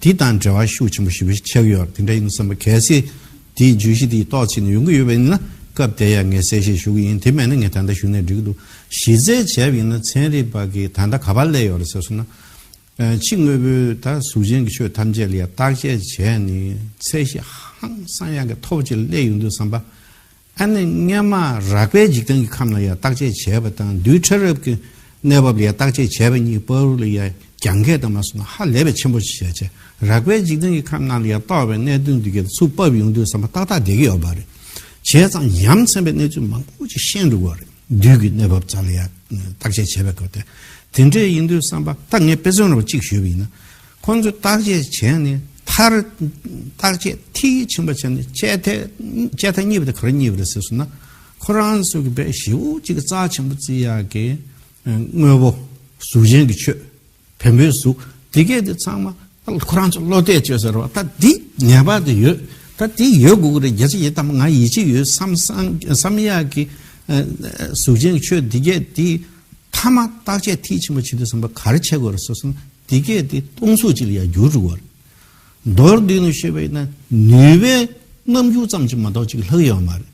དེ་དང་འབྲེལ་བ་ཤུགས་ཆེན་པོ་ཞེ་པོ་ཆགས་ཀྱི་ཡོད་རེད། དེ་འདྲ་ཡིན་བསམ་པ་གལ་སྲིད་དེའི་བརྗོད་གཞི་དེའི་ཏོག་ཙམ་ནས་ཡོང་གི་ཡོད་པ་ཡིན་ན་སྐབས་དེ་ཡ་ངས་གསལ་བཤད་ཞུ་གི་ཡིན། དེ་མེད་ན་ངས་ད་ལྟ་ཞུ་ནས་འགྲིག་གི་འདུག་གཞི་རྩའི་བྱས་པ་ཡིན་ན་ཚན་རིག་པ་གིས་ད་ལྟ་ག་པར་སླེབས་ཡོད་རེད་ཟེར་སོང་ན། ཨ་ཕྱི་དངོས་པོའི་ད་གཟུགས་ཅན་གྱི་ཆོས་ཐམས་ཅད་ལ་ཡ་བརྟག་དཔྱད་བྱས་ནས་ཚད་གཞི་ཧང་སང་ཡག་གི་མཐོ་པོ་ཅིག་སླེབས་ཡོང་དུས་བསམ་པ། ཨ་ནི་སྔོན་མ་རགས་པའི་འཇིག་རྟེན་གྱི་ཁམས་ལ་ཡང་བརྟག་དཔྱད་བྱས་པ་དང་རྡུལ་ཕྲ་རབ་ཀྱི་གནས་བབ་ལ་ཡང་བརྟག་དཔྱད་བྱས་པ་གཉིས་བར་དུ་ལ་ཡང་རྒྱང་གས་དང་མ་སོང་ན་ཧ་ལས་པའི་ཆེན་པོ་ཞིག་བྱས་བྱས་རགས་པའི་འཇིག་རྟེན་གྱི་ཁམས་ནང་ལ་ཡང་རྟོགས་པའི་གནད་དོན་འདི་གའི་ཚུར་ཕབ་ཡོང་དུས་བསམ་པ་ཏག་ཏག་བསྡད་ཀྱི་ཡོད་པ་རེད། བྱས་ཙང་ཡ་མཚན་པའི་གནས་ཚུལ་མང་པོ་ཅིག་ཤེས་འགྲོ་གི་རེད། རྡུལ་གྱི་གནས་བབ་རྩ་ལ་ཡང་བརྟག་དཔྱད་བྱས་པའི་སྐབས་དེ་དེ་འདྲས་ཡིན་དུས་བསམ་པ་ད་ངས་དཔེ་མཚོན་རོགས་གཅིག་ཞུས་པ་ཡིན་ན། ཁོང་ཚོས་བརྟག་དཔྱད་བྱས་ནས་མཐར་བརྟག་དཔྱད་མཐིལ་ཕྱིན་པ་བྱས་ནས་དཔྱད་ཐལ་དཔྱད་ཐལ་རྙེད་པ་དེ་ག་རེ་རྙེད་པ་རེད་ཟེར་སོང་ན། ཁོ་རང་ཚོ་གི་དཔེ་ཞེ་པོ་གཅིག་གི་རྩ་ཆེན་པོ་བརྩི་ཡག་གི་དངོས་པོ་གཟུགས་ཅན་གྱི་ཆོས་བེམ་པོའི་གཟུགས་དེ་གས་དེ་ཚང་མ་ཁོ་རང་ཚོ་བློ་གཏད་བཅོས་ཟེར་བ་ད་འདི་ངེས་པར་དུ་ཡོད། ད་འདི་ཡོད་དགོས་ཀྱི་རེད། རྒྱ་ཆེ་ཡིན་དམ་ང་ཡིད་ཆེས་ཡོད་བསམ་བསམ་བསམ་ཡག་གི་གཟུགས་ཅན་གྱི་ཆོས་དེ་གས་དེ་མཐའ་མ་བརྟག་དཔྱད་མཐིལ་ཕྱིན་པ་བྱེད་དུས་བསམ་པ་ག་རེ་བྱེད་དགོས་རེད་ཟེར་སོང་ན། དེ་གས་དེ་སྟོང་གཟུགས་གཅིག་ལ་ཡང་འགྱུར་འགྲོ་བ་རེད། མདོར་བསྡུས་ནས་བཤད་པ་ཡིན་ན་ནུས་པའི་རྣམ་འགྱུར་ཙམ་གྱིས་མ་གཏོགས་ཅིག་ལྷག་ཡོད་མ་རེད།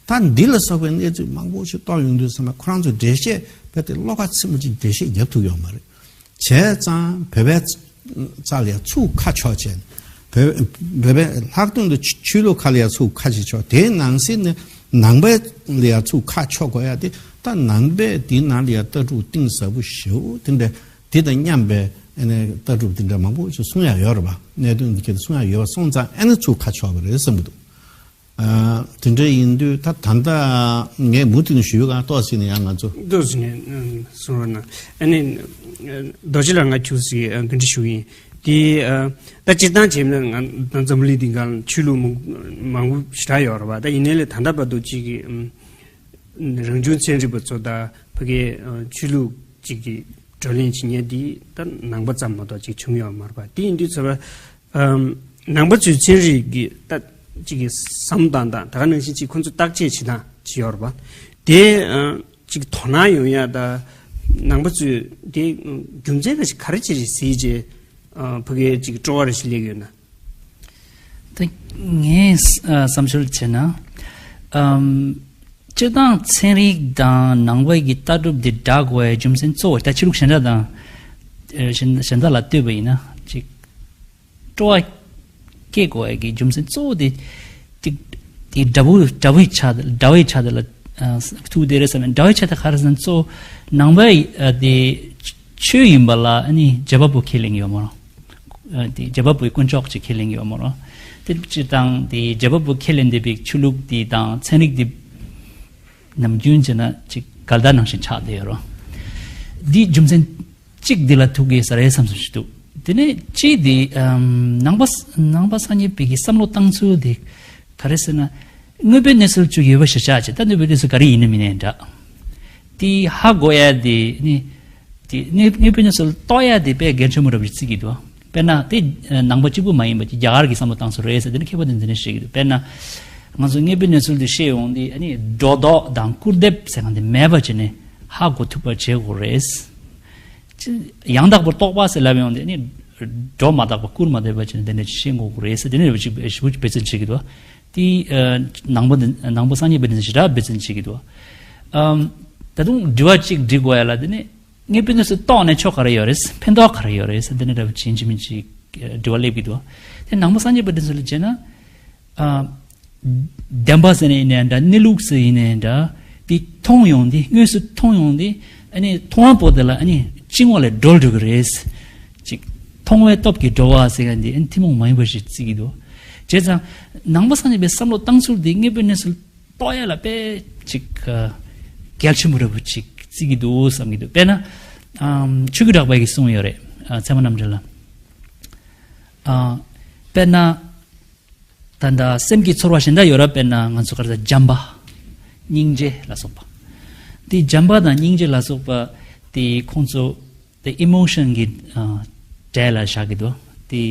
ད་འདི་ལ་སོགས་པའི་གནས་ཚུལ་མང་པོ་ཞིག་རྟོགས་ཡོང་དུས་ཙམ་པ་ཁོ་རང་ཚོ་འགྲེལ་བཤད་རྦད་དེ་བློ་ཁ་ཚིམ་པོ་ཅིག་འགྲེལ་བཤད་རྒྱབ་ཐུབ་ཡོད་མ་རེད། བྱས་ཙང་བོད་པའི་རྩ་ལ་ཡང་ཚུར་ཁ་ཕྱོགས་བྱས་ནས་བོད་བོད་པའི་ལྷག་དོན་དུ་ཆོས་ཆོས་ལུགས་ཁག་ལ་ཡང་ཚུར་ཁ་ཅིག་ཕྱོགས། དེའི་ནང་གསེས་ནས་ནང་པའི་ལ་ཡང་ཚུར་ཁ་ཕྱོགས་དགོས་ཡ་དེ་ད་ནང་པས་འདིའི་ནང་ལ་ཡང་ལྟ་གྲུབ་གཏིང་ཟབ་པོ་ཞེ་པོ་དེ་འདྲ། དེ་དང་མཉམ་པའི་ཨ་ནི་ལྟ་གྲུབ་དེ་འདྲ་མང་པོ་ཞིག་གསུང་ཡ་ཡོད་རེད་པ། གནད་དོན་འདི་ག་དེ་གསུང་ཡ་ཡོད་པ་སོང་ཙང་ཨ་ནི་ཚུར་ཁ་ཕྱོགས་པ་རེད་བསམ་གྱི་འདུག་ཨ། དེ་འདྲ་ཡིན་དུས་ད་ད་ལྟ་ངས་མུ་མཐུད་ནས་ཞུ་ཡོད་གང་ཏོག་ཙམ་ནས་ཡང་ང་ཚོ། ཏོག་ཙམ་ནས་གསུང་རོགས་གནང་། ཨ་ནི་རྡོ་རྗེ་ལགས་ང་ཁྱུག་ཙམ་བཀའ་འདྲི་ཞུ་ཡིན། དེ་ད་སྤྱིར་བཏང་བྱས་ན་ང་ད་འཛམ་བུ་གླིང་འདི་ག་ཆོས་ལུགས་མང་པོ་ཞེ་དྲག་ཡོད་རེད་པ། ད་ཡིན་ནའི་ལས་ད་ལྟ་བར་དུ་གཅིག་གི་རང་བྱུང་ཚན་རིག་པ་ཚོ་དང་ཕ་གིའི་ཆོས་ལུགས་གཅིག་གི་བགྲོ་གླེང་བྱེད་མཁན་འདི་ད་ནང་པ་ཙམ་མ་གཏོགས་གཅིག་བྱུང་ཡོད་མ་རེད་པ། དེ་ཡིན་དུས་ཚོད་པ། ཨམ། ནང་པ་ཚོའི་ཚན་རིག་གི་ད་གཅིག་གི་བསམ་སྟངས་དང་ད་ག་ནང་བཞིན་གཅིག་ཁོང་ཚོ་བརྟག་དཔྱད་བྱེད་སྟངས་གཅིག་ཡོད་རེད་པ། དེ་ཨ་གཅིག་དོ་སྣང་ཡོང་ཡ་ད་ནང་པ་ཚོས་དེ་རྒྱུ་མཚན་ག་ཞིག་ག་རེ་བྱས་རེད་ཟེར་རྗེས་ཨ་ཕ་གིའི་གཅིག་སྤྲོ་བ་རེ་ཞིག་སླེབས་ཡོད་ན། ད་ངས་ཨ་བསམ་ཚུལ་བྱས་ན། ཨམ། སྤྱིར་བཏང་ཚན་རིག་དང་ནང་པ་གི་ལྟ་གྲུབ་འདི་འདྲ་དགོས་པའི་རྒྱུ་མཚན་གཙོ་བོ་ད་ཆོས་ལུགས་གཞན་དག་དང་། ཨ་གཞན་གཞན་དག་ལ་ལྟོས་པ་ཡིན་ན་ཅིག་སྤྲོ་བ་སྐྱེ་དགོས་པའི་གི་རྒྱུ་མཚན་གཙོ་བོ་དེ་ཅིག་དེ་དགྲ་བོ་དགྲ་བོའི་ཆ་དེ་དགྲ་བོའི་ཆ་དེ་ལ་ཨ་ཐུག་བསྡད་རེད་བསམ་ན། དགྲ་བོའི་ཆ་དེ་ག་རེ་ཟེར་ན་གཙོ་བོ་ནང་པའི་ཨ་དེ་ཆོས་ཡིན་པ་ལ་ཨ་ནི་རྗེ་འབངས་བུ་ཁས་ལེན་གྱི་ཡོད་མ་རེད། ཨ་དེ་རྗེ་འབངས་བུའི་དཀོན་མཆོག་ཅིག་ཁས་ལེན་གྱི་ཡོད་མ་རེད། དེ་སྤྱིར་བཏང་དེ་རྗེ་འབངས་བུ་ཁས་ལེན་བསྡད་པའི་ཆོས་ལུགས་དེ་དང་ཚན་རིག་དེ་ནམ་རྒྱུན་བྱས་ན་ཅིག་འགལ་ཟླ་ནང་བཞིན་ཆགས་བསྡད་ཡོད་རེད། འདིའི་རྒྱུ་མཚན་གཅིག་འདི་ལ་ཐུག་གི་ས་རེད་བསམ་བསམ་ཞིག་འདུག་དེ་ནས་གཅིག་དེ་ཨམ་ནང་པ་ནང་པ་སངས་རྒྱས་པའི་གི་བསམ་བློ་བཏང་ཚུལ་དེ་ག་རེ་ཟེར་ན། དངོས་པོའི་གནས་ཚུལ་བཅུ་ཡོད་པ་ཞིག་ཆགས་བྱས། ད་དངོས་པོའི་གནས་ཚུལ་ག་རེ་ཡིན་ནམ་མིན་ནའི་འདྲ། དེ་ཧ་གོ་ཡ་དེ་ནི། དེ་དངོས་དངོས་པོའི་གནས་ཚུལ་རྟོགས་ཡ་དེ་དཔེ་གལ་ཆེན་པོ་འདྲ་པོ་ཞིག་བརྩི་གི་འདུག་དཔེར་ན་དེ་ནང་པ་གཅིག་པུ་མ་ཡིན་པ་ཅིག་རྒྱ་གར་གྱི་བསམ་བློ་བཏང་ཚུལ་རེད་ཟེར། དེ་ནི་མཁས་པ་དེ་འདི་ནས་བཤད་ཀྱི་འདུག་དཔེར་ན་ང་ཚོ་དངོས་པོའི་གནས་ཚུལ་དེ་ཤེས་ཡོང་དུས་ཨ་ནི་སྒྲོ་འདོགས་དང་སྐུར་འདེབས་ཟེར་མཁན་དེ་མེད་པ་བྱས་ནས་ཧ། ཧ་གོ་ཐུབ་པ་བྱེད་དགོས་རེད། ཅི། ཡང་དག་པར་རྟོགས་པ་ཟེར་ལབ་ཡོང་དེ་ནི་སྒྲོ་མ་བཏགས་པ་སྐུར་མ་བཏབ་པ་བྱས་ནས་དེ་འདྲ་ཤེས་དགོས་རེད་ཟེར། དེ་ནས་ཞིབ་ཞིབ་འབད་བརྩོན་བྱེད་ཀྱི་འདུག་དེ་ནང་པ་འདི་ནང་པ་སངས་རྒྱས་པའི་འདི་ཞེ་དྲག་འབད་བརྩོན་བྱེད་ཀྱི་འདུག་ཨམ། ད་དུང་དྲི་བ་གཅིག་འདྲི་དགོས་ཡ་ལ། དེ་ནི་དངོས་པོའི་གནས་ཚུལ་རྟོགས་ནས་ཆོག་ག་རེ་ཡོད་རེད། ཕན་ཐོགས་ག་རེ་ཡོད་རེད་ཟེར། དེ་ནི་འདྲ་བ་ཅིག་ཡིན་གཅིག་མིན་གཅིག་དྲི་བ་སླེབས་ཀྱི་འདུག་དེ་ནང་པ་སངས་རྒྱས་པའི་འདི་ཚོ་ལ་བྱས་ན། ཨ། བདེན་པ་ཟེར་ནས་ཡིན་ནའི་འདྲ། གནས་ལུགས་ཟེར་ཡིན་ནའི་འདྲ། དེ་མཐོང་ཡོང་དུས། དངོས་སུ་མཐོང་ཡོང་དུས། ཨ་ནི་མཐོང་བ་པོ་དེ་ལ་ཨ་ནི་སྤྱི་ངོ་ལས་སྒྲོལ་འགྲོ་གི་རེད། ཅིག་མཐོང་བའི་སྟོབས་ཀྱིས་གྲོལ་བ་ཟེར་མཁན་དེ་ཨ་ནི་ཐུན་མོང་མ་ཡིན་པ་ཞིག་བརྩི་གི་འདུག་བྱས་ཙང་ནང་པ་སངས་རྒྱས་པའི་བསམ་བློ་བཏང་ཚུལ་དེ་དངོས་པོའི་གནས་ཚུལ་རྟོགས་ཡ་ལ་དཔེ་ཅིག་ཨ། གལ་ཆེན་པོ་འདྲ་པོ་ཅིག་བརྩི་གི་འདུག་བསམ་གྱི་འདུག་དཔེར་ན། ཨམ། ཆོས་ཀྱི་གྲགས་པས་ཀྱིས་གསུངས་ཡོད་རེད། ཨ། ཚད་མ་རྣམ་འགྲེལ་ལ། ཨ། དཔེར་ན། ད་ལྟ་སེམས་ཀྱི་ཚོར་བ་གཞན་དག་ཡོད་ར། དཔེར་ན་ང་ཚོ་ག་རེ་ཟེར། བྱམས་པ། སྙིང་རྗེ་ལ་སོགས་པ། དེ་བྱམས་པ་དང་སྙིང་རྗེ་ལ་སོགས་པ་དེ་ཁོང་ཚོ་དེ་ཨི་མོ་ཤན་གྱི་ཨ་གྲས་ལ་བཞག་གི་འདུག་དེ་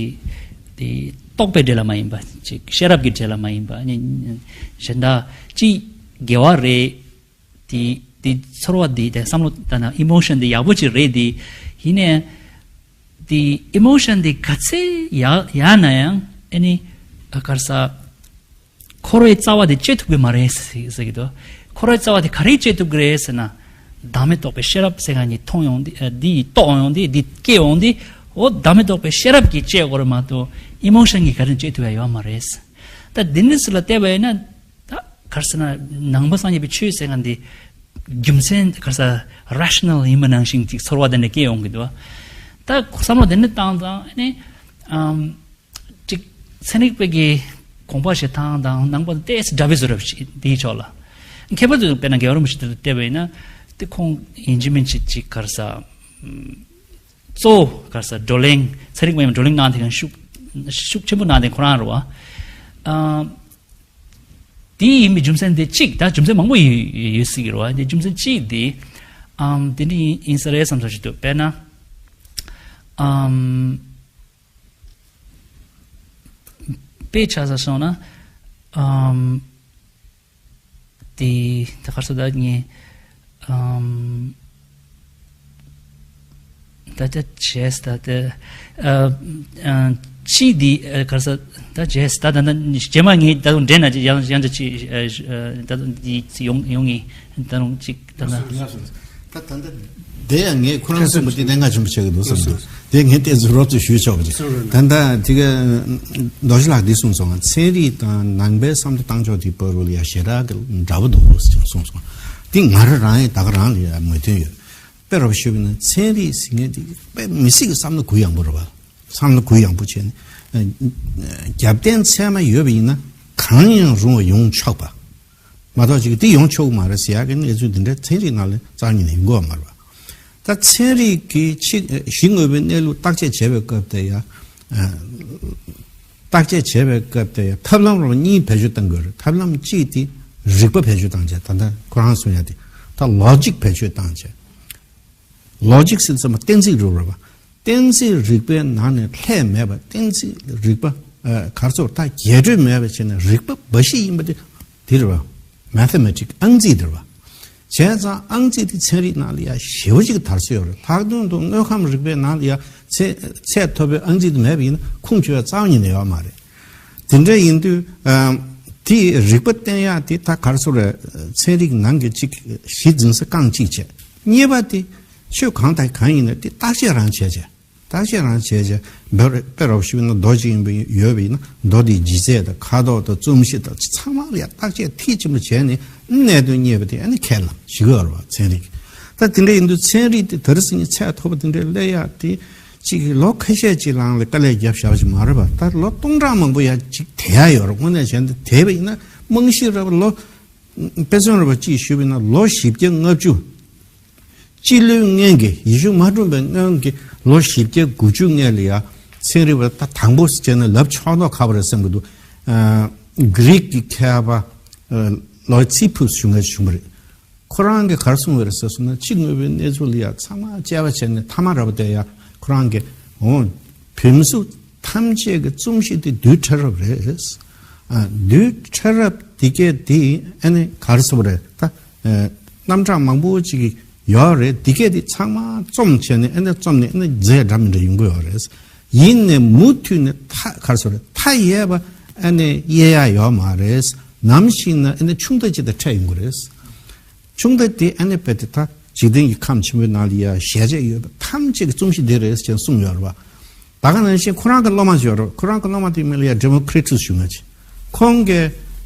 དེ་རྟོག་པའི་གྲས་ལ་མ་ཡིན་པ་ཅིག་ཤེས་རབ་ཀྱི་གྲས་ལ་མ་ཡིན་པ། ཨ་ནི་གཞན་དག་ཅིག་དགེ་བ་རེད། དེ་དེ་ཚོར་བ་དེ་དེ་བསམ་བློ་ད་ན་ཨི་མོ་ཤན་དེ་ཡག་པོ་ཅིག་རེད་དེ། ཡིན་ནའི་དེ་ཨི་མོ་ཤན་དེ་ག་ཚད་ཡག་ཡག་ན་ཡང་ཨ་ནི་ག་རེ་ཟེར། འཁོར་བའི་རྩ་བ་དེ་བཅད་ཐུབ་ཀྱི་མ་རེད་ཟེར་ཟེར་གྱི་འདུག་འཁོར་བའི་རྩ་བ་དེ་ག་རེས་བཅད་ཐུབ་ཀྱི་རེད་ཟེར་ན། བདག་མེད་རྟོགས་པའི་ཤེས་རབ་ཟེར་མཁན་གྱིས་མཐོང་ཡོང་དེ། ཨ། འདི་རྟོགས་ཡོང་དེ། འདི་སྐྱེ་ཡོང་དེ། འོ་བདག་མེད་རྟོགས་པའི་ཤེས་རབ་ཀྱིས་བཅད་དགོས་རེད་མ་གཏོགས་ཨི་མོ་ཤན་གྱིས་ག་རེ་བཅད་ཐུབ་ཡ་ཡོད་མ་རེད། ད་འདི་འདྲ་ཟེར་ལ་བལྟས་པ་ཡིན་ན། ད་ག་རེ་ཟེར་ན་ནང་པ་སངས་རྒྱས་པའི་ཆོས་ཟེར་མཁན་འདི་རྒྱུ་མཚན་ག་རེ་ཟེར། རེ་ཤ་ནལ་ཡིན་པ་ནང་བཞིན་ཅིག་ཚོར་བ་དེ་འདྲ་སྐྱེ་ཡོང་གི་འདུག་ད་བསམ་བློ་དེ་འདྲ་བཏང་ཙང་ཨ་ནི། ཨམ། ཅིག་ཚན་རིག་པའི་གི་དགོངས་པ་བཞེས་སྟངས་དང་ནང་པ་ཏོག་ཙམ་འདྲ་བའི་བཟོ་འདྲ་ཞིག་འདིའི་ཕྱོགས་ལ། ཁྱད་པར་དུ་དཔེར་ན་རྒྱལ་བ་རིན་པོ་ཆེ་དེ་ལ་བལྟས་པ་ཡིན་ན། དེ་ཁོང་ཡིན་གཅིག་མིན་གཅིག་ཅིག་ག་རེ་ཟེར། གཙོ་བོ་ག་རེ་ཟེར། བགྲོ་གླེང་། ཚན་རིག་པ་ཡིན་པ་བགྲོ་གླེང་གནང་དེ་གང་ཤུགས་ཤུགས་ཆེན་པོ་གནང་དེ་ཁོ་རང་རེད་བ། ཨ། དེ་ཡིན་པའི་རྒྱུ་མཚན་དེ་གཅིག་ད་རྒྱུ་མཚན་མང་པོ་ཡོད་ཡོད་སྲིད་ཀྱི་རེད་བ། དེ་རྒྱུ་མཚན་གཅིག་དེ། ཨམ། དེ་འདྲ་ཡིན་ཡིན་ས་རེད་བསམ་ས་ཞིག་འདུག་དཔེར་ན། ཨམ། དཔེ་ཆ་བཞག་སོང་ན། ཨམ། དེ་ད་ག་རེ་ཟེར། ད་ངས་ཨམ། ད་ལྟ་བྱས་ད་ལྟ་ཨ་ཨ་ཅི་འདི་ཨ་ག་རེ་ཟེར། ད་བྱས་ད་ད་ད་རྗེས་མ་ངས་ད་དུང་འདྲེན་ན་ཅི་ཡང་ཡང་ཅི་ཨ་ཨ་ད་དུང་འདི་ཡོང་ཡོང་ངེས། ད་དུང་ཅིག་ད་ད། ད་ད་ལྟ་དེ་ཡང་ངས་ཁོ་རང་གསུངས་པ་དེ་གནད་འགག་ཆེན་པོ་ཆགས་ཀྱི་འདུག་བསམ་འདུག་དེ་ངས་ཏོག་ཙམ་རོབ་ཙམ་ཞུས་ཆོག་པ་རེད། ད་ལྟ་དེ་ག་རྡོ་རྗེ་ལགས་འདི་གསུངས་སོང་། ཚན་རིག་དང་ནང་པའི་བསམ་བློ་བཏང་ཕྱོགས་དེ་བར་ལ་ཡ་ཞེ་དྲག་གི་འདྲ་པོ་འདུག་ཅེས་གསུངས་སོང་། དེ་ང་རང་རང་ཡང་ད་ག་རང་ལ་ཡ་མོས་མཐུན་ཡོད། དཔེ་རོབ་ཞུས་པ་ཡིན་ན་ཚན་རིག་ཟེར་མཁན་དེ་དཔེ་མི་སྲིད་ཀྱི་བསམ་བློ་གུ་ཡངས་པོ་རེད་བ། བསམ་བློ་གུ་ཡངས་པོ་བྱས་ནས་རྒྱབ་རྟེན་ཚད་མ་ཡོད་པ་ཡིན་ན་གང་ཡང་རུང་བ་ཡོང་ཆོག་པ། མ་གཏོགས་ཅིག་འདི་ཡོང་ཆོག་གི་མ་རེད་ཟེར་ཡག་གི་གནས་ཚུལ་འདི་འདྲ་ཚན་རིག་ནང་ལ་རྩ་བ་ཉིད་ནས་ཡོང་གི་ཡོད་མ་རེད་བ། ད་ཚན་རིག་གི་ཕྱི་གཞི་དངོས་པོའི་གནས་ལུགས་བརྟག་དཔྱད་བྱེད་པའི་སྐབས་དེ་ཡ། ཨ། བརྟག་དཔྱད་བྱེད་པའི་སྐབས་དེ་ཡ་ཐབས་ལམ་རོ་གཉིས་བེད་སྤྱོད་གཏང་དགོས་རེད། ཐབས་ལམ་གཅིག་དེ་རིགས་པ་བེད་སྤྱོད་བཏང་བྱས། ད་ལྟ་ཁོ་རང་གསུང་ཡ་དེ་ད་ལོ་ཇིག་བེད་སྤྱོད་བཏང་བྱས། ལོ་ཇིག་ཟེར་ཙམ་པ་གཏན་ཚིགས་རུ་རེད་བ། གཏན་ཚིགས་རིག་པའི་ནང་ནས་ལྷད་མེད་པ། གཏན་ཚིགས་རིག་པ་ཨ་ག་རེ་ཟེར། ད་རྒྱས་སྤྲོས་མེད་པ་བྱས་ནས་རིག་པ་འབའ་ཞིག་ཡིན་པ་དེ་དེ་རེད་བ། མེ་ཐེ་མེ་ཊིག་ཨང་རྩིས་དེ་རེད་བ། བྱས་ཙང་ཨང་རྩིས་དེ་ཚན་རིག་ནང་ལ་ཡ་ཞེ་པོ་ཅིག་དར་སྲོལ་ཡོད་རེད། ལྷག་དོན་དུ་དངོས་ཁམས་རིག་པའི་ནང་ལ་ཡ་ཚད་ཚད་མཐོ་པོའི་ཨང་རྩིས་དེ་མེད་པ་ཡིན་ན་ཁུངས་འཁྱོལ་ཡ་རྩ་བ་ཉིད་ནས་ཡོད་མ་རེད། དེ་འདྲ་ཡིན་དུས་ཨ་དེ་རིག་པ་བསྟན་ཡ་དེ་ད་ག་རེ་ཟེར། ཚན་རིག་ནང་གི་གཅིག་གཞི་འཛིན་ས་རྐང་གཅིག་བྱས། གཉིས་པ་དེ་ཆོས་གང་དང་གང་ཡིན་ན་དེ་བརྟག་དཔྱད་རང་བྱས་བྱས། བརྟག་དཔྱད་རང་བྱས་བྱས། དཔེ་རོབ་ཞུས་ན་རྡོ་གཅིག་ཡིན་པ་ཡོད་པ་ཡིན་ན་རྡོ་དེའི་ལྗིད་ཚད་དང་ཁ་དོག་དང་རྩོམ་གཤིས་དང་ཚང་མ་ལ་ཡ་བརྟག་དཔྱད་མཐིལ་ཕྱིན་པ་བྱས་ནས་གནད་དོན་རྙེད་པ་དེ་ཨ་ནི་ཁས་བླངས་ཞིག་ཡོད་རེད་བ། ཚན་རིག་ད་དེ་འདྲ་ཡིན་དུས་ཚན་རིག་དེ་དེ་རིང་སང་ཉིན་ཚད་མཐོ་པོ་དེ་འདྲའི་སླེབས་ཡ་དེ་གཅིག་ལོ་ཁ་ཤས་ཅིག་ལང་ལ་དཀའ་ལས་བརྒྱབ་བཞག་པ་ཅིག་མ་རེད་བ། ད་ལོ་སྟོང་ཕྲག་མང་པོ་ཡ་ཅིག་དེད་ཡ་ཡོད་རེད། དངོས་གནས་བྱས་ན་དེད་པ་ཡིན་ན་རྨང་གཞི་རེད་བ། ལོ་དཔེ་མཚོན་རེད་བ། གཅིག་ཞུས་པ་ཡིན་ན་ལོ་བཞི་བརྒྱ་ལྔ་བཅུ། སྤྱི་ལོའི་སྔོན་གྱི་ཡེ་ཤུ་མ་འཁྲུངས་པའི་སྔོན་གྱི་ལོ་བཞི་བརྒྱ་དགུ་བཅུ་སྔོན་ལ་ཡ་ཚན་རིག་པ་ད་དང་པོ་བྱས་ན་ལབ་ཆོག་མདོག་ཁ་པོ་རེད་བསམ་གྱི་འདུག་ཨ། གྷི་རིག་གི་མཁས་པ་ཨ་ལོ་ཙི་ཕུས་ཞུ་མཁན་བྱུང་བ་རེད། ཁོ་རང་གིས་ག་རེ་གསུངས་པ་རེད་ཟེར་སོང་ན་ཕྱི་དངོས་པོའི་གནས་ཚུལ་ལ་ཡ་ཚང་མ་དཔྱད་པ་བྱས་ནས་མཐའ་མ་ར་བ་དེ་ཡ་ཁོ་རང་གིས་འོ་བིམ་གཟུགས་ཐམས་ཅད་ཀྱི་རྩོམ་གཞི་དེ་རྡུལ་ཕྲ་རབ་རེད། ཨ། རྡུལ་ཕྲ་རབ་དེ་གས་དེ་ཨ་ནི་ག་རེ་ཟེར་བ་རེད། ད་ཨ་རྣམ་གྲངས་མང་པོ་ཅིག་གི་ ཡོད་རེད། འདི་གས་དེ་ཚང་མ་རྩོམ་བྱས་ནས་ཨ་ནི་རྩོམ་ནས་ཨ་ནི་རྫས་འདྲ་མི་འདྲ་ཡོང་གི་ཡོད་རེད། ཡིན་ནས་མུ་མཐུད་ནས་མཐའ་ག་རེ་ཟེར་རེད། མཐའ་ཡས་པ་ཨ་ནི་དབྱེ་ཡ་ཡོད་མ་རེད། ནམ་ཞིག་ན་ཨ་ནི་ཆུང་མཐའ་ཅིག་དང་འཕྲད་ཡོང་གི་རེད། ཆུང་མཐའ་དེ་ཨ་ནི་དཔེ་དེ་ད་འཇིག་རྟེན་གྱི་ཁམས་ཆེན་པོའི་ནང་ལ་ཡ་ཞལ་ཆད་ཡོད་པ་ཐམས་ཅད་ཀྱི་རྩོམ་གཞི་འདི་རེད་ཅེས་གསུངས་ཡོད་རེད་བ། ད་ག་ནང་བཞིན་ཁོ་རང་གི་སློབ་མ་ཞིག་ཡོད་རེད། ཁོ་རང་གི་སློབ་མ་དེའི་མིང་ལ་ཡ་ཌེ་མོ་ཁི་རི་ཊུས་ཞུ་ང་ཅི། ཁོང་གིས་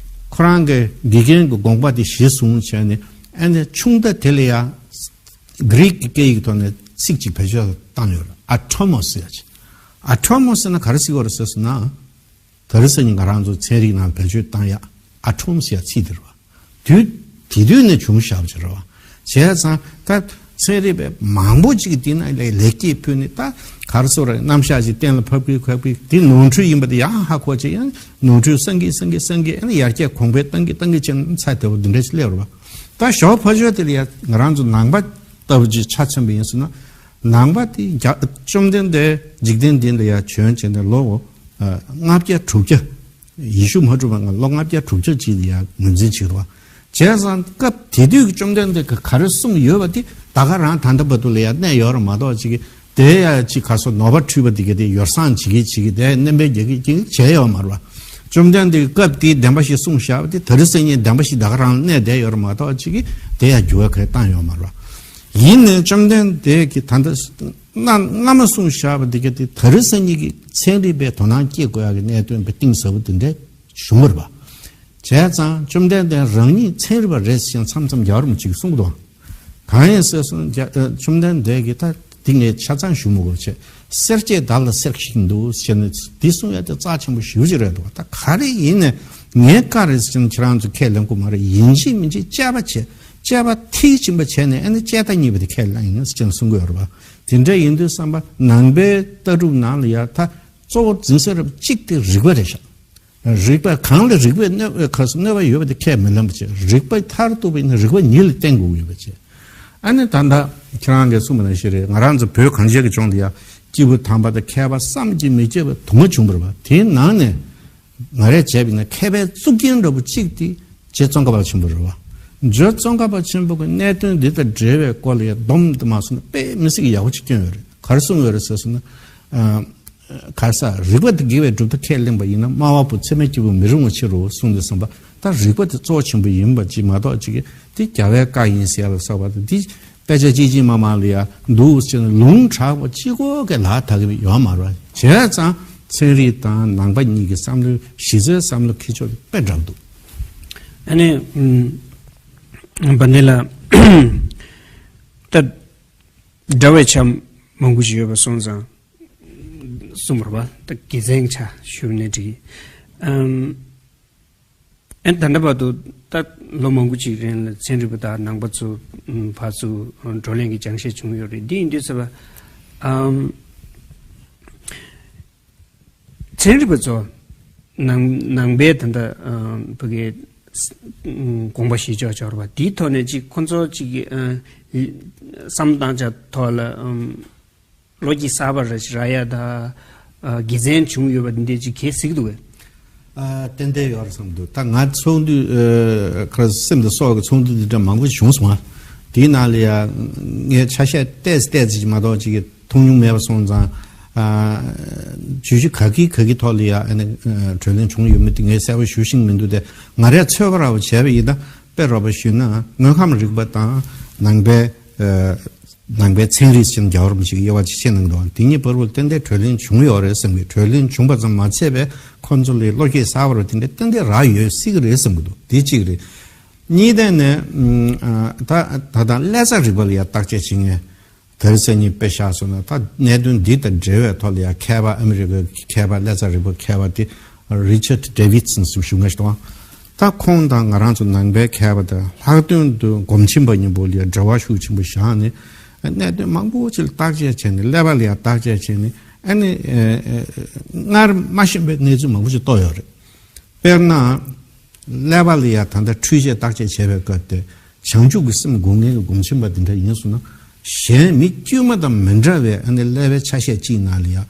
ཁོ་རང་གི་དགེ་རྒན་གྱི་དགོངས་པ་དེ་གཞི་བཟུང་བྱས་ནས་ཨ་ནི་ཆུང་མཐའ་དེ་ལ་ཡ་གྷི་རིག་གི་སྐད་ཡིག་ཐོག་ནས་ཚིག་ཅིག་བེད་སྤྱོད་བཏང་ཡོད་རེད། ཨ་ཊོ་མོ་སི་ཟེར་ཡ་ཅི། ཨ་ཊོ་མོ་སི་ཟེར་ན་ག་རེ་ཟེར་གྱི་ཡོད་རེད་ཟེར་སོང་ན། དེ་རིང་སང་ཉིན་ང་རང་ཚོ་ཚན་རིག་ནང་བེད་སྤྱོད་བཏང་ཡ་ཨ་ཊོམ་ཟེར་ཡ་ཚིག་དེ་རེད་བ། དུས་དེ་དུས་ནས་བྱུང་བཞག་པ་ཅིག་རེད་བ། བྱས་ཙང་ད་ཚན་རིག་པ་མང་པོ་ཅིག་གིས་དེ་ནང་ལ་ལེགས་སྐྱེས་ཕུལ་ནས་ད་ག་རེ་ཟེར་རེད། རྣམ་གཞག་ཅིག་གཏན་ལ་ཕབ་གི་ཕབ་གི་དེ་ནོར་འཁྲུལ་ཡིན་པ་དེ་ཡང་ཧ་གོ་བྱས། ཡང་ནོར་འཁྲུལ་སངས་རྒྱས་སངས་རྒྱས་སངས་རྒྱས་ཨ་ནི་ཡར་རྒྱས་གོང་འཕེལ་བཏང་གི་བཏང་གི་བྱས་ན་ཚ་དེ་བ་འདི་འདྲ་ཞིག་སླེབས་རེད་བ། ད་ཞོགས་ཕ་ཆོས་དེ་ལ་ཡ་ང་རང་ཚོ་ནང་པ་ལྟ་བུ་ཅིག་ཆ་མཚོན་པ་ཡིན་ཟེར་ན། ནང་པ་དེ་རྒྱ་བཅོམ་ལྡན་འདས་འཇིག་རྟེན་འདི་ལ་ཡ་བྱོན་བྱས་ནས་ལོ་ལྔ་བརྒྱ་དྲུག་བརྒྱ། ཡེ་ཤུ་མ་གྲུབ་པ་སྔ་ལོ་ལྔ་བརྒྱ་དྲུག་བརྒྱ་ཅིག་ལ་ཡ་ངོས་འཛིན་བྱེད་རོགས། བྱས་ཙང་སྐབས་དེ་དུས་ཀྱི་བཅོམ་ལྡན་འདས་ཀྱིས་ག་རེ་གསུངས་ཡོད་པ་དེ་ད་ག་རང་ད་ལྟ་བར་དུ་ལ་ཡ་གནས་ཡོད་རེད་མ་གཏོགས་ཅིག་གི་དེ་ཡ་ཅིག་ག་སོ་ནོར་བ་འཁྲུལ་པ་དེ་ག་དེ་ཡོ་བསྲང་བྱེད་ཀྱི་བྱེད་ཀྱི་དེ་བསྣན་པའི་རྒྱག་གི་རྒྱག་གི་བྱས་ཡོད་མ་རེད་བ། བཅོམ་ལྡན་འདས་ཀྱིས་སྐབས་དེའི་བདེན་པ་ཞིག་གསུངས་བཞག་པ་དེ་དེ་རིང་སང་ཉིན་བདེན་པ་ཞིག་ད་ག་རང་གནས་བསྡད་ཡོད་རེད་མ་གཏོགས་ཅིག་གི་དེ་ཡ་འགྱུར་བ་ག་རེ་བཏང་ཡོད་མ་རེད་བ། ཡིན་ནའི་བཅོམ་ལྡན་འདས་ཀྱིས་ད་ལྟ་གནའ་སྔ་མ་གསུངས་བཞག་པ་འདི་ག་དེ་དེ་རིང་སང་ཉིན་གྱི་ཚན་རིག་པའི་དོ་སྣང་སྐྱེ་དགོས་ཡག་གི་གནད་དོན་དཔེ་གཏིང་ཟབ་པོ་དེ་འདྲ་བྱུང་བ་རེད་པ། བྱས་ཙང་བཅོམ་ལྡན་འདས་རང་ཉིད་ཚན་རིག་པ་རེད་ཟེར་མཚམས་མཚམས་རྒྱལ་བ་རིན་པོ་ཆེས་གསུང་གི་འདུག་གང་ཡིན་ཟེར་སོང་ན་རྒྱ་ཨ་བཅོམ་ལྡན་འདས་ཀྱིས་ད་འདི་ངས་ཆ་ཚང་ཞུ་མི་དགོས་བྱས། གསེར་སྐྱེས་བདག་ལ་གསེར་ཞིག་འདུག་ཟེར་ནས་འདི་གསུང་ཡ་དེ་རྩ་ཆེན་པོ་ཞེ་པོ་ཅིག་རེད་འདུག་ད་ག་རེ་ཡིན་ནའི་ངའི་བཀའ་རེད་ཟེར་ནས་ཁྱེད་རང་ཚོ་ཁས་ལེན་དགོས་མ་རེད། ཡིན་གཅིག་མིན་གཅིག་དཔྱད་པ་བྱས། དཔྱད་པ་མཐིལ་ཕྱིན་པ་བྱས་ནས་ཨ་ནི་དཔྱད་ལྟ་གཉིས་པ་དེ་ཁས་ལེན་ཡིན་ཟེར་ནས་གསུང་གི་ཡོད་རེད་པ། དེ་འདྲ་ཡིན་དུས་ཙམ་པ་ནང་པའི་ལྟ་གྲུབ་ནང་ལ་ཡ་ད་གཙོ་བོ་འཛིན་ས་རབ་གཅིག་དེ་རིགས་པ་རེད་ཤག་རིགས་པ་གང་ལ་རིགས་པས་གནོད་ག་ས་གནོད་པ་ཡོད་པ་དེ་ཁས་མི་ལེན་པ་བྱས། རིགས་པ་མཐར་གཏུགས་པ་ཡིན་ན་རིགས་པ་ཉིད་ལ་བརྟེན་དགོས་ཀྱི་ཡོད་པ་བྱས། ཨ་ནི་ད་ལྟ་ཁྱེད་རང་གིས་གསུངས་པ་ནང་བཞིན་རེད། ང་རང་ཚོ་བོད་གངས་ཅན་གྱི་ལྗོངས་འདི་ཡ་སྐྱེས་བུ་དམ་པ་དང་མཁས་པ་བསམ་གྱིས་མི་ཁྱབ་པ་དུ་མ་བྱུང་བ་རེད་པ། དེའི་ནང་ནས་ང་རས་བྱས་པ་ཡིན་ན་མཁས་པའི་གཙུག་རྒྱན་འདྲ་པོ་གཅིག་དེ་རྗེ་ཙོང་ཁ་པ་ཆེན་པོ་རེད་པ། རྗེ་ཙོང་ཁ་པ་ཆེན་པོ་གི་གནད་དོན་འདི་དང་འབྲེལ་བའི་སྐོར་ལ་ཡ་སྡོམ་དུ་མ་སོང་ན་དཔེ་མི་སྲིད་ཀྱི་ཡག་པོ་ཅིག་བསྐྱོན་ཡོད་རེད། ག་རེ་གསུངས་ཡོད་རེད་ཟེར་སོང་ན། ཨ། ག་ས་རིགས་པ་དང་འགལ་བའི་གྲུབ་མཐའ་ཁས་ལེན་པ་ཡིན་ན་སྨྲ་བ་པོ་ཚད་མའི་སྐྱེས་བུ་མི་རུང་བ་ཕྱིར་རོ་གསུངས་ཏེ་གསུངས་པ། ད་རིགས་པ་དེ་གཙོ་ཆེན་པོ་ཡིན་པ་ཅིག་མ་གཏོགས་ཅིག་གི་དེ་རྒྱལ་བའི་བཀའ་ཡིན་ཟེར་ཡ་ལ་སོགས་པ་དང་དེ་དཔེ་ཆ་གཅིག་གཅིག་མ་མང་ལ་ཡ་འདུག་ཟེར་ནས་ལུང་དྲག་པོ་གཅིག་པོ་གི་ལག་ཐག་གི་ཡོད་མ་རེད། བྱས་ཙང་ཚན་རིག་དང་ནང་པ་གཉིས་ཀྱི་བསམ་བློའི་གཞི་རྩའི་བསམ་བློ་འཁྱེར་ཕྱོགས་དེ་དཔེ་འདྲ་པོ་འདུག་ཨ་ནི་ཨམ། བ་འདི་ལ་ད་འདྲ་བའི་ཆ་མང་པོ་ཞིག་ཡོད་པ་སོང་ཙང་། གསུངས་པ་རེད་པ། ད་དགེ་མཚན་ཆ་ཞུ་ནས་འགྲིག་ཨམ། ཨན་ད་ལྟ་བར་དུ་ད་ལོ་མང་པོ་ཅིག་རིང་ལ་ཚན་རིག་པ་དང་ནང་པ་ཚོ་ཕར་ཚུར་བགྲོ་གླེང་གི་སྦྱང་བཤད་བྱུང་ཡོད་རེད། འདི་ཡིན་དུས་ཙམ་པ་ཨམ། ཚན་རིག་པ་ཚོ་ནང་ནང་པའི་ད་ལྟ་ཨམ་བོད་ཀྱི་དགོངས་པ་བཞེས་ཕྱོགས་ཕྱོགས་རེད་པ། དེའི་ཐོག་ནས་ཅིག་ཁོང་ཚོ་ཅིག་གི་ཨ་བསམ་བློ་བཏང་བྱ་ཐོག་ལ་ཨམ། བློ་སྐྱེད་གསར་པ་ར་རག་ཡ་ད། ཨ་དགེ་མཚན་བྱུང་ཡོད་པ་འདི་འདྲ་ཅིག་གལ་སྲིད་འདུག་གས། ཨ་ཏན་ཏན་ཡོད་རེད་བསམ་འདུག་ད་ང་ཚོགས་འདུ་ཨ་ཁ་སེམས་དང་སྲོག་གི་ཚོགས་འདུ་འདི་འདྲ་མང་པོ་བྱུང་སོང་ང་། དེའི་ནང་ལ་ཡ་ངས་ཆ་ཤས་ཏོག་ཙམ་ཏོག་ཙམ་ཅིག་མ་གཏོགས་ཅིག་གི་མཐོང་མྱོང་མེད་པ་སོང་ཙང་། ཨ་བརྗོད་གཞི་ག་གི་ག་གི་ཐོག་ལ་ཡ་ཨ་ནི་ཨ་གྲོས་གླེང་བྱུང་ཡོད་མེད་དེ་ངས་གསལ་པོ་ཞུ་ཤེས་མི་འདུག་དེ་ང་རས་ཚོད་དཔག་ར་བ་བྱས་པ་ཡིན་ན་དཔེ་རོགས་པ་ཞུས་ན་དངོས་ཁམས་རིག་པ་དང་ནང་པའི་ཨ། ནང་པའི་ཚན་རིག་ཅན་རྒྱལ་བ་རིན་པོ་ཆེ་གི་དབྱེ་བ་ཅིག་ཕྱེ་གནང་འདུག་དེ་གཉིས་བར་དུ་ཏན་ཏན་གྲོས་གླེང་བྱུང་ཡོད་རེད་བསམ་གི། གྲོས་གླེང་བྱུང་པ་ཙམ་མ་ཚད་པའི་ཁོང་ཚོ་ལ་བློ་སྐྱེད་གསར་པ་རུ་དེ་འདྲ་ཏན་ཏན་རག་ཡོད་སྲིད་གི་རེད་བསམ་གི་འདུག་དེ་གཅིག་རེད། གཉིས་ལྡན་ནས་ཨ་ད་ད་ལྟ་ཀླད་རྩ་རིག་པ་ལ་ཡ་བརྟག་དཔྱད་བྱེད་མཁན་དེ་རིང་སང་ཉིན་དཔེ་བཞག་སོང་ན་ད་གནད་དོན་འདི་དང་འབྲེལ་བའི་ཐོག་ལ་ཡ་མཁས་པ་ཨ་མི་རི་ཀའི་མཁས་པ་ཀླད་རྩ་རིག་པ་མཁས་པ་དེ། རི་ཆར་ཌི་ཌེ་ཝིད་སན་ཞུ་ཞུ་ང་ཞིག་དང་། ད་ཁོང་དང་ང་རང་ཚོ་ནང་པའི་མཁས་པ་དང་ལྷག་དོན་དུ་སྒོམ་ཆེན་པ་གཉིས་པོ་ལ་འབྲེལ་བ་ཤུགས་ཆེན་པོ་བཞག་ནས་གནད་དོན་མང་པོ་ཅིག་ལ་བརྟག་དཔྱད་བྱས་ནས་ཀླད་པ་ལ་ཡང་བརྟག་དཔྱད་བྱས་ནས་ཨ་ནི་སྔར་མ་ཤེས་པའི་གནས་ཚུལ་མང་པོ་ཞིག་རྟོགས་ཡོད་རེད། དཔེར་ན། ཀླད་པ་ལ་ཡང་ད་ལྟ་འཕྲུལ་ཆས་བརྟག་དཔྱད་བྱས་པའི་སྐབས་དེ། བྱང་ཆུབ་ཀྱི་སེམས་སྒོམ་མཁན་གྱི་སྒོམ་ཆེན་པ་དེ་འདྲ་ཡིན་སོང་ན། གཞན་མི་དཀྱུས་མ་དང་མི་འདྲ་བའི་ཨ་ནི་ཀླད་པའི་ཆ་ཤས་གཅིག་ནང་ལ་ཡང་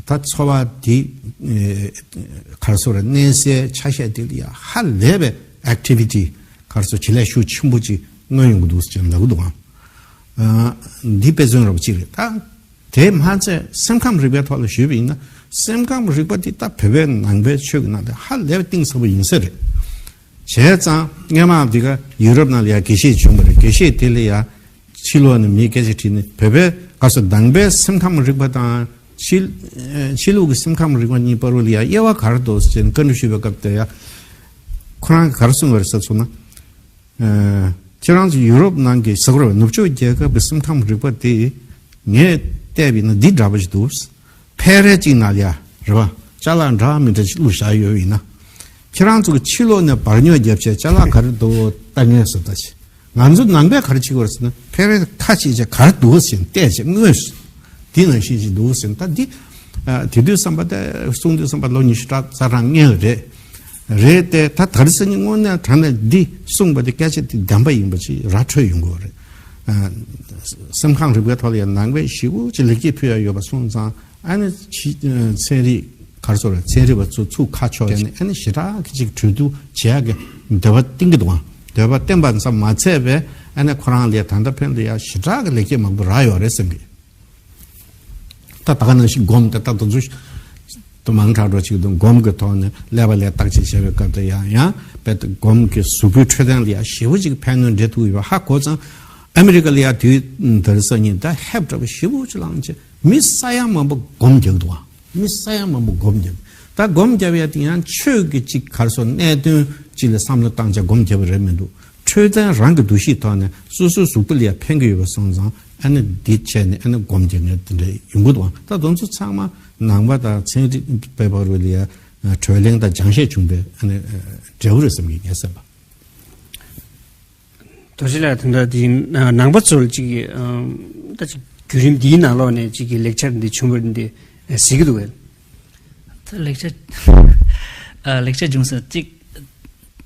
ད་ཚོར་བ་དེ་ག་རེ་ཟེར་རེད། གནས་སའི་ཆ་ཤས་དེ་ལ་ཡང་ཧ་ལས་པའི་ཨེག་ཊི་ཝི་ཊི་ག་རེ་ཟེར་བྱེད་ལས་ཤུགས་ཆེན་པོ་ཅིག་མངོན་ཡོང་གི་འདུག་ཅེས་ལབ་ཀྱི་འདུག་ཨང་། ཨ། འདི་དཔེ་མཚོན་རོབ་ཅིག་རེད་ད། དེ་མ་ཚད་སེམས་ཁམས་རིག་པའི་ཐོག་ལ་ཞུས་པ་ཡིན་ན། སེམས་ཁམས་རིག་པ་འདི་ད་བོད་པའི་ནང་པའི་ཆོས་ཀྱི་ནང་དུ་ཧ་ལས་པ་གཏིང་ཟབ་པོ་ཡིན་ས་རེད། བྱས་ཙང་སྔས་མ་འདི་ག་ཡུ་རོབ་ནང་ལ་ཡ་དགེ་བཤེས་བྱུང་བ་རེད། དགེ་བཤེས་དེ་ལ་ཡ་ཕྱི་ལོགས་ནས་མི་སྐད་ཆ་དྲིས་ནས་བོད་པའི་ག་སོ་ནང་པའི་སེམས་ཁམས་རིག་པ་དང་ཕྱི་ཕྱི་ལུགས་ཀྱི་སེམས་ཁམས་རིག་པ་གཉིས་བར་ལ་ཡ་དབྱེ་བ་ག་རེ་འདུག་ཟེར་ནས་བཀའ་འདྲི་ཞུས་པའི་སྐབས་དེ་ཡ་ཁོ་རང་གིས་ག་རེ་གསུངས་པ་རེད་ཟེར་སོང་ན། ཨ། ཁྱེད་རང་ཚོ་ཡུ་རོབ་ནང་གི་ཟེར་དགོས་རེད། ནུབ་ཕྱོགས་རྒྱལ་ཁབ་ཀྱི་སེམས་ཁམས་རིག་པ་དེ་ངས་བལྟས་པ་ཡིན་ན་འདི་འདྲ་པོ་ཞིག་འདུག། ཕལ་རེ་གཅིག་ནང་ལ་ཡ་རེད་པ། ཅ་ལག་འདྲ་མི་འདྲ་ཞིག་བླུགས་བཞག་ཡོད་པ་ཡིན་ན། ཁྱེད་རང་ཚོ་གི་ཕྱི་ལོགས་ནས་འབར་ཉོག་བརྒྱབ་བྱས་ཅ་ལག་ག་རེ་འདུག་ལྟ་མཁན་ཟེར་ད་ཅི། ང་ཚོ་ནང་པས་ག་རེ་བྱེད་ཀྱི་ཡོད་རེད་ཟེར་ན། ཕལ་རེ་ཁ་ཕྱེ་བྱས་ག་རེ་འདུག་ཟེར་བལྟས་བྱས་དངོས་སུ་འདི་ནང་བཞིན་ཞིག་འདུག་ཟེར་ན། ད་འདི། ཨ། དེ་དུས་བསམ་པ་དེ་གསུང་དུས་བསམ་པ་ལོ་ཉི་ཤུ་རྩ་གྲངས་སྔོན་ལ་རེད། རེད་དེ་ད་དར་སེ་ནི་དངོས་གནས་དྲང་གནས་འདི་གསུངས་པ་དེ་སྐད་ཆ་དེ་བདེན་པ་ཡིན་པ་ཅིག་ར་འཕྲོད་ཡོང་གི་ཡོད་རེད། ཨ། སེམས་ཁམས་རིག་པའི་ཐོག་ལ་ཡང་ནང་པས་ཞེ་པོ་ཅིག་ལེགས་སྐྱེས་ཕུལ་ཡ་ཡོད་པ་སོང་ཙང་ཨ་ནི་ཕྱི་ཚན་རིག་ག་རེ་ཟེར་རེད། ཚན་རིག་པ་ཚོ་ཚུར་ཁ་ཕྱོགས་བྱས་ནས་ཨ་ནི་ཞེ་དྲག་གི་ཅིག་གྲོས་བསྡུར་བྱེད་ཡ་གི་འདོད་པ་བསྟན་གི་འདུག་ཨང་། འདོད་པ་བསྟན་པ་ཙམ་མ་ཚད་པས་ཨ་ནི་ཁོ་རང་ལ་ད་ལྟ་ཕན་ལ་ཡ་ཞེ་དྲག་གི་ལེགས་སྐྱེས་མང་པོ་རག་ཡོད་རེད་བསམ་གི། ད་ད་ག་ནང་བཞིན་སྒོམ་དེ་ད་དུང་ཚོ་དུ་མང་དྲགས་འགྲོ་ཅིག་དུ་སྒོམ་གྱི་ཐོག་ནས་ཀླད་པ་ལ་བརྟག་དཔྱད་བྱས་པའི་སྐབས་དུ་ཡང་ཡང་རྦད་དེ་སྒོམ་གྱི་གཟུགས་པོའི་འཕྲོད་བསྟེན་ལ་ཡང་ཞེ་པོ་ཅིག་ཕན་གནོད་འདྲེ་ཐུག་ཡོད་པ་ཧ་གོ་ཙང་། ཨ་མི་རི་ཀ་ལ་ཡང་དུས་དེར་སང་ཉིན་ད་ཧེབ་འདྲ་པོ་ཞེ་པོ་ཅིག་བླངས་བྱས་མི་ས་ཡ་མང་པོ་སྒོམ་རྒྱག་འདུག་བ། མི་ས་ཡ་མང་པོ་སྒོམ་རྒྱབ། ད་སྒོམ་རྒྱབ་ཡ་དེ་ཡང་ཆོས་ཀྱི་ཅིག་ག་རེ་ཟེར་གནད་དོན་ཅིག་ལ་བསམ་བློ་བཏང་བྱས་སྒོམ་རྒྱབ་པ་རེད་མི་འདུག། འཕྲོད་བསྟེན་རང་གི་འདུ་ཤེས་ཐོག་ནས་སོ་སོའི་གཟུགས་པོ་ལ་ཡ་ཕན་གྱི་ཡོད་པ་སོང་ཙང་ཨ་ནི་འདི་བྱས་ནས་ཨ་ནི་སྒོམ་རྒྱབ་མཁན་དེ་འདྲ་ཡོང་གི་འདུག། ད་དེ་ཚོ་ཚང་མ་ནང་པ་དང་ཚན་རིག་པའི་བར་ལ་ཡ་གྲོས་གླེང་དང་སྦྱང་བཤད་བྱུང་བའི་ཨ་ནི་འབྲས་བུ་རེད་བསམ་གྱི་ངས་བསམ་པ། རྡོ་རྗེ་ལགས་དེ་འདྲ་དེ་ནང་པ་ཚོ་ལ་ཅིག་ཨམ། ད་ཅིག་བརྒྱུད་རིམ་འདིའི་ནང་ལོགས་ནས་ཅིག་གི་ལེག་ཆར་འདི་བྱུང་བ་འདི་གཟིགས་ཀྱི་འདུག་གས། ད་ལེག་ཆར་ཨ། ལེག་ཆར་བྱུང་ཟེར་ཅིག་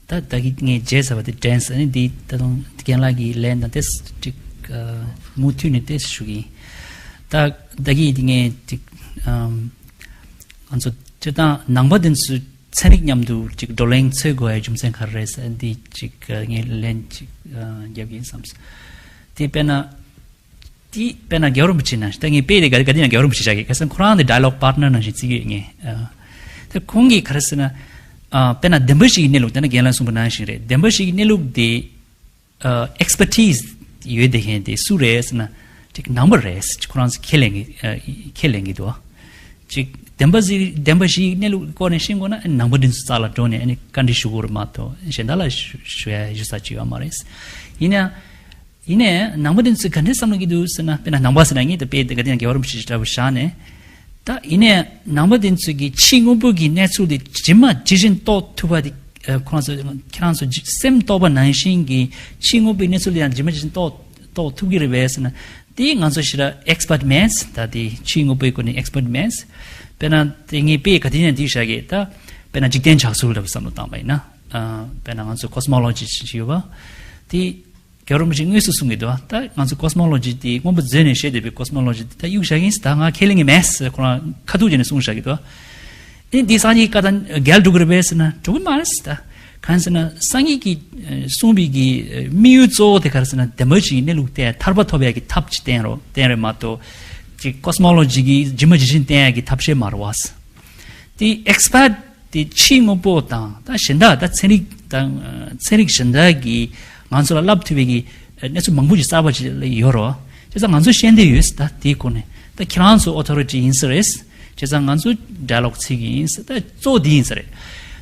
ད་ད་གི་ངས་བརྗེད་ཚར་བ་དེ་དྲན་སོང་། ཨ་ནི་འདི་ད་དུང་རྒན་ལགས་ཀྱི་ལན་དང་ཏོག་ཙམ་ཅིག་ཨ། མུ་མཐུད་ནས་ཏོག་ཙམ་ཞུ་གི་ཡིན། ད་ད་གི་འདི་ངས་ཅིག་ཨམ། ང་ཚོ་སྤྱིར་བཏང་ནང་པ་འདི་ཚོས་ཚན་རིག་མཉམ་དུ་ཅིག་བགྲོ་གླེང་འཚོལ་དགོས་པའི་རྒྱུ་མཚན་ག་རེ་རེད་ཟེར་འདི་ཅིག་ངས་ལན་ཅིག་རྒྱབ་ཀྱི་ཡིན་བསམ་སོང་། དེ་དཔེར་ན། དེ་དཔེར་ན་རྒྱལ་བ་རིན་པོ་ཆེ་ནང་བཞིན། ད་ངས་དཔེ་དེ་ག་ག་དེ་ཡང་རྒྱལ་བ་རིན་པོ་ཆེ་བཞག་གི། ཁ་སང་ཁོ་རང་དེ་ཌའི་ལོག་པར་ཊི་ནར་ནང་བཞིན་བརྩི་གི་ཡོད་ངས། ད་ཁོང་གིས་ག་རེ་ཟེར་ན། དཔེར་ན་བདེན་པ་བཞི་ཡི་གནས་ལུགས། ད་ནི་རྒན་ལགས་གསུངས་པ་ནང་བཞིན་རེད། བདེན་པ་བཞི་ཡི་གནས་ལུགས་དེ། ཨ། ཨེག་སི་པར་ཊི་ཟི་ཡོད་བསྡད་མཁན་དེ་སུ་རེད་ཟེར་ན། ཅིག་ནང་པ་རེད། ཅིག་ཁོ་རང་ཚོ་ཁས་ལེན་གྱི་ཨ། ཁས་ལེན་གྱི་འདུག། ཅིག་བདེན་པ་བཞི། བདེན་པ་བཞིའི་གནས་ལུགས་སྐོར་ནས་ཤེས་དགོས་ན་ནང་པ་འདི་ཚོའི་རྩ་ལ་འགྲོ་ནས་ཨ་ནི་བཀའ་འདྲི་ཞུ་དགོས་རེད་མ་གཏོགས་གཞན་དག་ལ་ཞུ་ཞུ་ཡ་ཞུ་ས་ཅིག་ཡོད་མ་རེད། ཡིན་ན་ཡང་། ཡིན་ནའི་ནང་པ་འདི་ཚོས་ག་འདྲས་བསམ་བློ་གི་འདུག་ཟེར་ན། དཔེར་ན་ནང་པ་ཟེར་ན་ངས་ད་དཔེ་དེ་ག་དེ་ཡང་རྒྱལ་བ་རིན་པོ་ཆེ་འདྲ་བོ་བཞག་ནས། ད་ཡིན་ནའི་ནང་པ་འདི་ཚོས་ཀྱི་ཕྱི་དངོས་པོ་གི་གནས་ཚུལ་དེ་ཇི་མ་ཇི་བཞིན་རྟོགས་ཐུབ་པ་དེ། ཁོ་རང་ཚོ་ཁྱེད་རང་ཚོ་སེམས་རྟོགས་པ་ནང་བཞིན་གྱི་ཕྱི་དངོས་པོའི་གནས་ཚུལ་དེ་ཡང་ཇི་མ་ཇི་བཞིན་རྟོགས་རྟོགས་ཐུབ་ཀྱི་རེད་པས་ཟེར་ན། དེ་ང་ཚོ་ཞེ་དྲག་ཨེག་སི་པར་ཊི་མེད། ད་དེ་ཕྱི་དངོས་པོའི་སྐོར་ནས་ཨེག་སི་པར་ཊི་མེད། དཔེར་ན་དེ་ངས་དཔེ་ག་དེ་ཡང་འདི་བཞག་གི། ད་དཔེར་ན་འཇིག་རྟེན་ཆགས་ཚུལ་འདྲ་བོ་བསམ་བློ་བཏང་བ་ཡིན་ན། ཨ། དཔེར་ན་ང་ཚོ་ཀོ་སི་མོ་ལོ་ཇི་ཞིག་ཡོད་པ། དེ། རྒྱལ་བ་རིན་པོ་ཆེས་དངོས་སུ་གསུང་གི་འདུག། ད་ང་ཚོ་ཀོ་སི་མོ་ལོ་ཇི་དེ་སྔོན་པོ་མཛོད་ནས་བཤད་བསྡད་པའི་ཀོ་སི་མོ་ལོ་ཇི་དེ་ད་གཡུག་བཞག་གི་ཡིན་ཟེར། ད་ང་ཁས་ལེན་གྱི་མེད་ཟེར་ཁོ་རང་ཁ་ཐུག་བྱས་ནས་གསུངས་བཞག་གི་འདུག། ཨེ་འདི་སང་ཉིན་ཀ་ད་འགལ་འགྲོ་གི་རེད་པས་ཟེར་ན་འགྲོ་གི་མ་རེད་ཟེར། ད་གང་ཟེར་ན་སང་ཉིན་གྱི་ཨ། གསུངས་པའི་གི་ཨ། དམིགས་ཡུལ་གཙོ་བོ་དེ་ག་རེ་ཟེར་ན་བདེན་པ་བཞིའི་གནས་ལུགས་དེ་ཐར་པ་ཐོབ་ཡག་གི་ཐབས་ཅིག་བསྟན་རོགས་བསྟན་རེད་མ་གཏོགས། ཅིག་ཀོ་སི་མོ་ལོ་ཇི་གི་ཇི་མ་ཇི་བཞིན་བསྟན་ཡག་གི་ཐབས་ཤེས་མ་རེད་པས། དེ་ཨེག་སི་པར་ཊི་དེ་ཕྱི་དངོས་པོ་དང་ད་གཞན་དག་ད་ཚན་རིག་དང་ཚན་རིག་གཞན་དག་གིས་ང་ཚོ་ལ་བསླབ་ཐུབ་པའི་གི་གནས་ཚུལ་མང་པོ་ཞིག་གསར་པ་ཞིག་ཡོད་རོགས། བྱས་ཙང་ང་ཚོ་ཤེས་འདོད་ཡོད་ད་དེའི་སྐོར་ནས། ད་ཁྱེད་རང་ཚོ་ཨོ་ཐོ་རི་ཊི་ཡིན་ས་རེད། བྱས་ཙང་ང་ཚོ་ཌའི་ལོག་བྱེད་ཀྱི་ཡིན་ཟེར། ད་གཙོ་བོ་འདི་ཡིན་ས་རེད།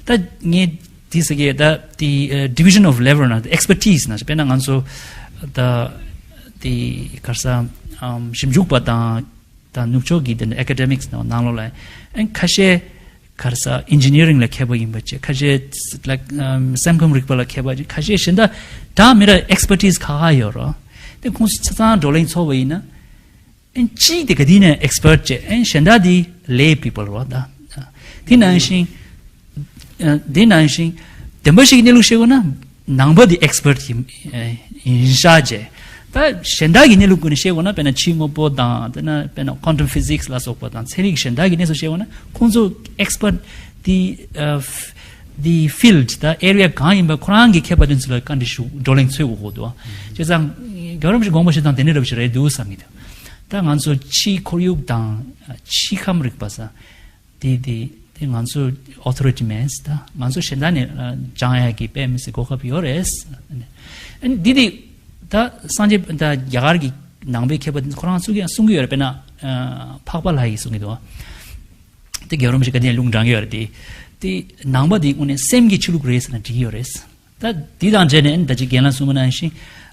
ད་ངས་འདི་ཟེར་གི་ད་དེ་ཨ། division of labour ན་expertise ན་དཔེར་ན་ང་ཚོ་ད་དེ་ག་རེ་ཟེར་ཨམ། ཞིབ་འཇུག་པ་དང་། དང་ནུབ་ཕྱོགས་ཀྱི་དེ་འདྲ་ཨེ་ཀ་ཌེ་མིག་སི་ནང་ནང་ལོགས་ལ་ཨེ་ཁ་ཤས་ག་རེ་ཟེར་ཨིན་ཇི་ནི་ཡ་རིང་ལ་མཁས་པ་ཡིན་པ་བྱས། ཁ་ཤས་ལ་ཨམ། སེམས་ཁམས་རིག་པ་ལ་མཁས་པ་བྱས། ཁ་ཤས་གཞན་དག་འདྲ་མི་འདྲ་ཨེག་སི་པར་ཊི་སི་ཁག་ཁག་ཡོད་རོ། དེ་ཁོང་ཚོ་ཆ་ཚང་བགྲོ་གླེང་ཚོགས་པ་ཡིན་ན་ཨེ་གཅིག་དེ་ག་དེ་ནས་ཨེག་སི་པར་ཊི་བྱས། ཨེ་གཞན་དག་དེ་ལེ་པི་པལ་རོ་ད། དེ་ནང་བཞིན་ཨ། དེ་ནང་བཞིན་བདེན་པ་བཞིའི་གནས་ལུགས་བཤད་དགོས་ན་ནང་པ་དེ་ཨེག་སི་པར་ཊི་ཡིན་ཡིན་ཤག་བྱས། ད་གཞན་དག་གི་གནས་ལུགས་ཀུན་ནས་བཤད་དགོས་ན་དཔེར་ན་ཕྱི་དངོས་པོ་དང་དེ་ན་དཔེར་ན་ཁོན་ཊམ་ཕི་ཟིག་སི་ལ་སོགས་པ་དང་ཚན་རིག་གཞན་དག་གི་གནས་ཚུལ་བཤད་དགོས་ན་ཁོང་ཚོ་ཨེག་སི་པར་ཊི་དེ་ཨ། དེ་ཕིལ་ཌི་ད་ཨེ་རི་ཡ་གང་ཡིན་པ་ཁོ་རང་གི་མཁས་པ་དེ་ཚོ་ལ་བཀའ་འདྲི་ཞུ་བགྲོ་གླེང་འཚོལ་དགོས་ཀྱི་འདུག། བྱས་ཙང་ རྒྱལ་བ་རིན་པོ་ཆེ་དགོངས་པ་བཞེས་སྟངས་དེ་འདྲ་འདྲ་པོ་ཞིག་རེད་འདུག་བསམ་གྱི་འདུག་ད་ང་ཚོ་ཕྱིའི་ཁོར་ཡུག་དང་ཕྱིའི་ཁམས་རིག་པ་ས་དེ་དེ་དེ་ང་ཚོ་ཨོ་ཐོ་རི་ཊི་མེད་ད་ང་ཚོ་གཞན་དག་ནས་སྦྱང་ཡག་གི་དཔེ་མི་སྲིད་གོ་སྐབས་ཡོད་རེད། ཨ་ནི་འདི་དེ་ད་སངས་རྒྱས་ད་རྒྱ་གར་གྱི་ནང་པའི་མཁས་པ་དེ་ཁོ་རང་ཚོ་གིས་ཡང་གསུང་གི་ཡོད་རེད། དཔེར་ན་འཕགས་པ་ལྷ་ཡིས་གསུང་གི་འདུག་དེ་རྒྱལ་བ་རིན་པོ་ཆེ་བཀའ་དྲིན་ལུང་དྲངས་ཡོད་རེད་དེ། དེ་ནང་པ་དེ་དངོས་གནས་སེམས་ཀྱི་ཆོས་ལུགས་རེད་ཟེར་ན་འགྲིག་གི་ཡོད་རེད། ད་དེ་དང་འབྲེལ་ནས་ད་ཅིག་རྒན་ལགས་གསུངས་པ་ནང་བཞིན་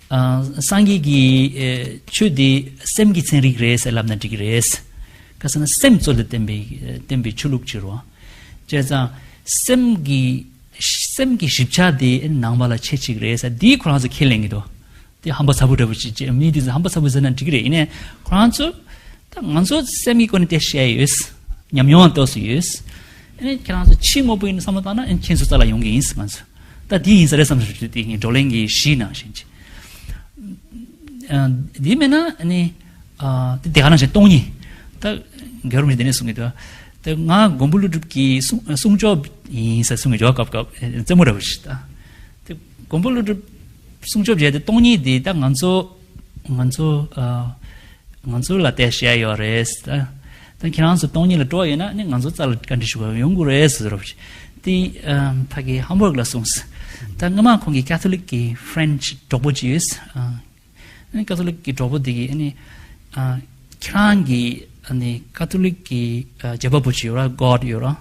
ཨ་སངས་རྒྱས་ཀྱི་ཨེ་ཆོས་དེ་སེམས་ཀྱི་ཚན་རིག་རེད་ཟེར་ལབ་ན་འགྲིག་གི་རེད། ག་ཟེར་ན་སེམས་གཙོ་ལ་བརྟེན་པའི་ཨེ་བརྟེན་པའི་ཆོས་ལུགས་ཅིག་རེད། བྱས་ཙང་སེམས་ཀྱི་སེམས་ཀྱི་ཞིབ་ཆ་དེ་ནང་པ་ལ་ཁྱད་ཅིག་རེད་ཟེར་དེ་ཁོ་རང་ཚོ་ཁས་ལེན་གྱི་འདུག་དེ་ཧམ་པ་ཚ་པོ་འདྲ་པོ་ཅིག་ཅེས་མི་དེ་ཚོ་ཧམ་པ་ཚ་པོ་ཟེར་ན་འགྲིག་གི་རེད། ཡིན་ནའི་ཁོ་རང་ཚོ་ད་ང་ཚོ་སེམས་ཀྱི་སྒོ་ནས་དེ་བཤད་ཡོད། ཉམས་མྱོང་ཏོག་ཙམ་ཡོད། ཨ་ནི་ཁྱེད་རང་ཚོ་ཕྱི་དངོས་པོ་ཡིན་བསམ་བློ་བཏང་ན་ཨ་ནི་ཁྱེད་ཚོ་རྩ་ལ་ཡོང་གི་ཡིན་ང་ཚོ། ད་དེ་ཡིན་ས་རེད་བསམ་ཞིག་དེ་ངས་བགྲོ་གླེང་གི་གཞི་ནང་བཞིན་ཅིག་ཨ་དེ་མེད་ན་ཨ་ནི་ཨ་དེ་དེ་ག་ནང་བཞིན་སྟོང་ཉིད། ད་རྒྱལ་བ་རིན་པོ་ཆེ་དེ་ནས་གསུང་གི་འདུག་ད་ང་མགོན་པོ་ཀླུ་སྒྲུབ་ཀྱི་གསུང་གསུང་ཆོས་ཡིན་ཟེར་གསུང་གི་འཇོག་སྐབས་སྐབས་རྩེད་མོ་འདྲ་པོ་ཞིག་ད། དེ་མགོན་པོ་ཀླུ་སྒྲུབ་སྲུང་སྐྱོབ་བྱས་ཏེ་སྟོང་ཉིད་འདི་ད་ང་ཚོ་ང་ཚོ་ཨ་ང་ཚོ་ལ་བལྟས་བཤད་ཡོད་རེད། ད་ད་ཁྱེད་རང་ཚོ་སྟོང་ཉིད་ལ་སྤྲོ་བ་ཡོད་ན་ནི་ང་ཚོ་རྩ་ལ་བཀའ་འདྲི་ཞུ་བ་ཡོང་གི་རེད་ཟེར་རོ། དེ་ཨ་ཕ་གི་ཧམ་བྷོག་ལ་སོང་ཟེར། ད་སྔ་མ་ཁོང་གི་ཀ་ཐོ་ལིག་གི་ཕྲེན་ཆི་གྲོགས་པོ་ཅིག་ཡོད། ཨ་ནི་ཀ་ཐོ་ལིག་གི་གྲོགས་པོ་དེ་གིས་ཨ་ནི་ཨ་ཁྱེད་རང་གི་ཨ་ནི་ཀ་ཐོ་ལིག་གི་ཨ་བྱེད་པ་པོ་ཅིག་ཡོད་ར་གོཌ་ཡོད་ར།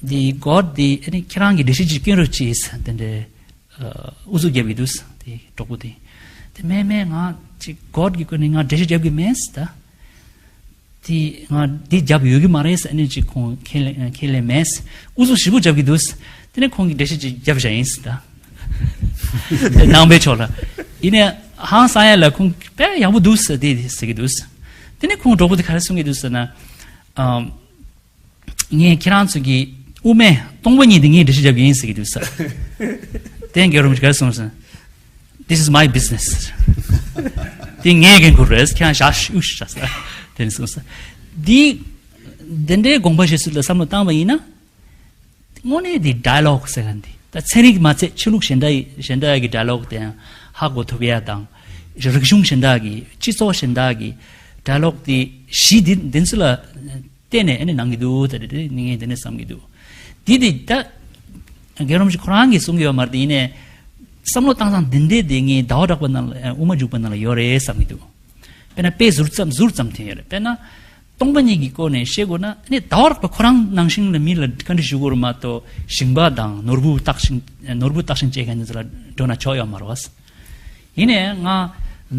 དེ་གོཌ་དེ་ཨ་ནི་ཁྱེད་རང་གི་འགྲེལ་བཤད་ཅིག་སྐྱོན་རོགས་གྱིས་དེ་འདྲའི། ཨུ་ཚུགས་རྒྱབ་ཀྱི་འདུག་དེ་གྲོགས་པོ་དེ། དེ་མེད་མེད་ང་ཅིག་གོཌ་ཀྱི་སྐོར་ནས་ང་འགྲེལ་བཤད་རྒྱབ་ཀྱི་མེད་ད། དེ་ང་འདི་རྒྱབ་ཡོད་ཀྱི་མ་རེད་ཟེར་ནས་ཅིག་ཁོང་ཁས་ལེན་ཁས་ལེན་མེད། ཨུ་ཚུགས་ཞེ་པོ་རྒྱབ་ཀྱི་འདུག་དེ་ནས་ཁོང་གིས་འགྲེལ་བཤད་ཅིག་རྒྱབ་བཞག་ཡིན་ད། དེ་ནང་པའི་ཕྱོགས་ལ། ཡིན་ནའི་ཧང་སང་ཡ་ལ་ཁོང་དཔེ་ཡག་པོ་འདུག་ཟེར་དེ་ཟེར་གྱི་འདུག་དེ་ནས་ཁོང་གྲོགས་པོ་དེ་ག་རེ་གསུང་གི་འདུག་ཟེར་ན། ཨམ། ངས་ཁྱེད་རང་ཚོ་གི་དབུ་མའི་སྟོང་པ་ཉིད་དེ་ངས་འགྲེལ་བཤད་རྒྱབ་ཀྱི་ཡིན་ཟེར་གྱི་འདུག་ས། དེ་རྒྱལ་བ་རིན་པོ་ཆེ་ག་རེ་གསུངས་སོང་། This is my business. དེ་ངའི་འགན་ཁུར་རེད། ཁྱེད་རང་བཞག་ཤུགས་ཤིག་བཞག་ས། དེ་ནས་གསུངས་ས། འདི་དེ་འདྲའི་དགོངས་པ་བཞེས་ཚུལ་ལ་བསམ་བློ་བཏང་བ་ཡིན་ན། དངོས་གནས་འདི་ཌའི་ལོག་ཟེར་མཁན་འདི་ད་ཚན་རིག་མ་ཚད་ཆོས་ལུགས་གཞན་དག་གཞན་དག་གི་ཌའི་ལོག་དེ་ཡང་ཧ་གོ་ཐུབ་ཡ་དང་། རིག་གཞུང་གཞན་དག་གི་སྤྱི་ཚོགས་གཞན་དག་གི་ཌའི་ལོག་དེ་གཞི་འདི་འདི་ཚོ་ལ་བརྟེན་ནས་ཨ་ནི་གནང་གི་འདུག་ད་དེ་ངས་འདི་ནས་བསམ་གྱི་འདུག་འདི་དེ་ད་རྒྱལ་བ་རིན་པོ་ཆེ་ཁོ་རང་གིས་གསུང་གི་ཡོད་མ་རེད། དེ་ཡིན་ནའི་བསམ་བློ་བཏང་སྟངས་འདི་འདྲས་དེ་ངས་ཟླ་བ་གྲགས་པ་ནང་ལ་དབུ་མ་འཇུག་པ་ནང་ལ་ཡོད་རེད་བསམ་གྱི་འདུག་དཔེར་ན་དཔེ་ཟུར་ཙམ་ཟུར་ཙམ་འཐེན་ཡོད་རེད། དཔེར་ན་སྟོང་པ་ཉིད་ཀྱི་སྐོར་ནས་བཤད་དགོས་ན་ཨ་ནི་ཟླ་བ་གྲགས་པ་ཁོ་རང་ནང་བཞིན་ལ་མི་ལ་བཀའ་འདྲི་ཞུ་དགོས་རེད་མ་གཏོགས་ཞིང་པ་དང་ནོར་བུ་བཏགས་ཤིང་ནོར་བུ་བཏགས་ཤིང་བཅད་མཁན་དེ་ཚོ་ལ་འགྲོ་ན་ཆོག་ཡོད་མ་རེད་བ། ཡིན་ནའི་ང་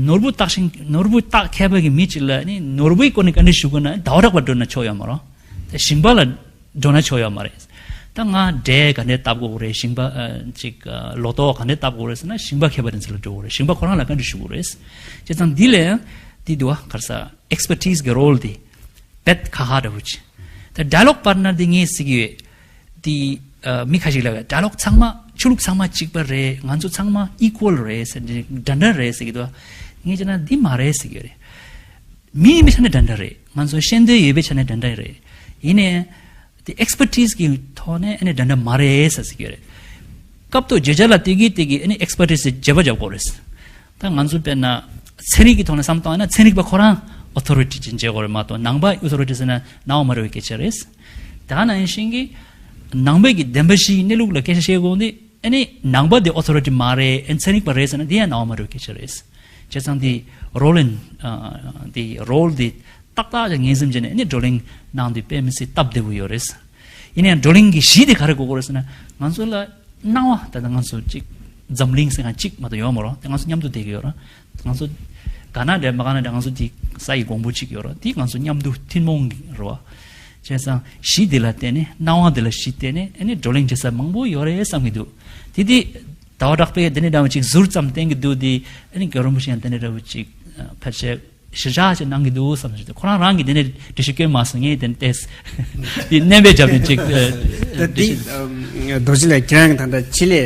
ནོར་བུ་བཏགས་ཤིང་ནོར་བུ་བཏགས་མཁས་པ་གི་མི་གཅིག་ལ་ནི་ནོར་བུའི་སྐོར་ནས་བཀའ་འདྲི་ཞུ་དགོས་ན་ཟླ་བ་གྲགས་པ་འགྲོ་ན་ཆོག་ཡོད་མ་རེད། དེ་ཞིང་པ་ལ་འགྲོ་ན་ཆོག་ཡོད་མ་རེད། ད་ང་འབྲས་ག་འདྲས་བཏབ་དགོས་རེད། ཞིང་པ་ཨ་ཅིག་ཨ་ལོ་ཏོག་ག་འདྲས་བཏབ་དགོས་རེད་ཟེར་ན་ཞིང་པ་མཁས་པ་དེ་ཚོ་ལ་འགྲོ་དགོས་རེད། ཞིང་པ་ཁོ་རང་ལ་བཀའ་འདྲི་ཞུ་དགོས་རེད། བྱས་ཙང་འདི་ལས་ཡང་འདི་འདུག་བ་ག་རེ་ཟེར་ཨེགས་པར་ཊི་སི་གི་རོལ་འདི་དཔེ་ཁག་ཁག་འདྲ་པོ་ཅིག་ད་ཌའི་ལོག་པར་ཊི་ནར་འདི་ངས་ཟེར་གྱི་ཡོད། དེ་ཨ་མི་ཁ་ཤས་ལ་ཌའི་ལོག་ཚང་མ་ཆོས་ལུགས་ཚང་མ་གཅིག་པ་རེད། ང་ཚོ་ཚང་མ་ཨི་ཀུ་ཝལ་རེད་ཟེར་འདྲ་འདྲ་རེད་ཟེར་གྱི་འདུག་ངས་བྱས་ན་འདི་མ་རེད་ཟེར་གྱི་ཡོད་རེད། མི་ཡིན་པའི་ཆ་ནས་འདྲ་འདྲ་རེད། ང་ཚོ་ཤེས་འདོད་ཡོད་པའི་ཆ་ནས་འདྲ་འདྲ་རེད། ཡིན་ནའི་དེ་ཨེགས་པར་ཊི་སི་གི་ཐོག་ནས་ཨ་ནི་འདྲ་འདྲ་མ་རེད་ཟེར་ཟེར་གྱི་ཡོད་རེད། སྐབས་ཐོག་བརྗོད་བྱ་ལ་བལྟོས་ཀྱི་བལྟོས་ཀྱི་ཨ་ནི་ཨེགས་པར་ཊི་སི་བརྗེ་པོ་རྒྱབ་དགོས་རེད། ད་ང་ཚོ་དཔེར་ན་ཚན་རིག་གི་ཐོག་ནས་བསམ་བཏང་ན་ཚན་རིག་པ་ཁོ་རང་ཨོ་ཐོ་རི་ཊི་ཅིག་བྱེད་དགོས་རེད་མ་གཏོགས་ནང་པ་ཨོ་ཐོ་རི་ཊི་ཟེར་ན་ནང་པ་མ་རེད་པའི་སྐད་ཆ་རེད། ད་ག་ནང་བཞིན་གྱི་ནང་པའི་གི་བདེན་པ་བཞིའི་གནས་ལུགས་ལ་སྐད་ཆ་བཤད་དགོས་འདི་ཨ་ནི་ནང་པ་དེ་ཨོ་ཐོ་རི་ཊི་མ་རེད། ཨ་ནི་ཚན་རིག་པ་རེད་ཟེར་ན་དེ་ཡང་ནང་པ་མ་རེད་པའི་སྐད་ཆ་རེད། བྱས་ཙང་དེ་རོལ་ལིན་དེ་རོལ་དེ་ཏག་ཏག་ཅིག་ངན་སེམས་བྱས་ནས་ཨ་ནི་བགྲོ་གླེང་གནང་དུས་དཔེ་མི་སྲིད་སྟབས་བདེ་པོ་ཡོད་རེད། ཡིན་ནའང་བགྲོ་གླེང་གི་གཞི་དེ་ག་རེ་དགོས་ཀྱི་རེད་ཟེར་ན་ང་ཚོ་ལ་སྣང་བ་ད་ལྟ་ང་ཚོ་གཅིག་འཛམ་གླིང་ཟེར་མཁན་གཅིག་མ་གཏོགས་ཡོད་མ་རེད། དེ་ང་ཚོ་མཉམ་དུ་བསྡད་ཀྱི་ཡོད་རེད། ང་ཚོ་དགའ་ན་འདྲ་མ་དགའ་ན་འདྲ་ང་ཚོ་དེ་ས་ཡི་གོང་བུ་གཅིག་ཡོད་རེད། དེ་ང་ཚོ་མཉམ་དུ་ཐུན་མོང་གི་རེད་བ། བྱས་ཙང་གཞི་དེ་ལ་བརྟེན་ནས་སྣང་བ་དེ་ལ་གཞི་བརྟེན་ནས་ཨ་ནི་བགྲོ་གླེང་བྱེད་ས་མང་པོ་ཡོད་རེད་བསམ་གྱི་འདུག་དེ་དེ་ཟླ་བ་གྲགས་པས་དེ་ནས་འདྲ་བ་ཅིག་ཟུར་ཙམ་བསྟན་གྱི་འདུག་དེ་ཨ་ནི་རྒྱལ་བ་རིན་པོ་ཆེ་ཡང་དེ་ནས་འདྲ་བ་ཅིག་ཕལ་ཆེར་ཞེ་དྲག་ཅིག་གནང་གི་འདུག་བསམ་བྱུང་། ཁོ་རང་རང་གིས་དེ་ནས་འགྲེལ་བཤད་སྐྱོན་མ་སོང་། ངས་དེ་ནས་བལྟས། དེ་བསྣན་པའི་རྒྱབ་ནས་ཅིག་ད་འགྲེལ་དེ་བཤད། རྡོ་རྗེ་ལགས་ཁྱེད་རང་གིས་ད་ལྟ་ཆེད་ལས་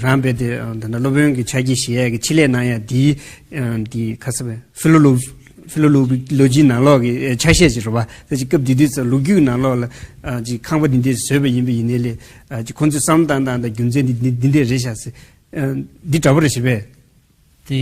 རང་བས་དེ་ད་ལྟ་སློབ་དཔོན་གྱི་ཕྱག་རྗེས་བཞེས་ཡས་ཀྱི་ཆེད་ལས་གནང་ཡས་དེའི་དེ་ཁ་ས་བས་ཕི་ལོ་ལོ་ཕི་ལོ་ལོ་ལོ་ཇི་ནང་ལོགས་ཀྱི་ཆ་ཤས་ཅིག་རེད་བ། ད་ཅིག་སྐབས་དེ་དུས་ཚོ་ལོ་རྒྱུས་ནང་ལོགས་ལ་ཅིག་ཁང་པ་འདི་འདྲས་བཟོས་པ་ཡིན་པ་ཡིན་ནའི་ལས་ཅིག་ཁོང་ཚོས་བསམ་བཏང་སྟངས་དང་རྒྱུ་མཚན་འདི་འདི་འདི་འདྲས་རེད་ཤག་ཟེར། འདི་འདྲ་པོ་རེད་ཤག་པས། དེ་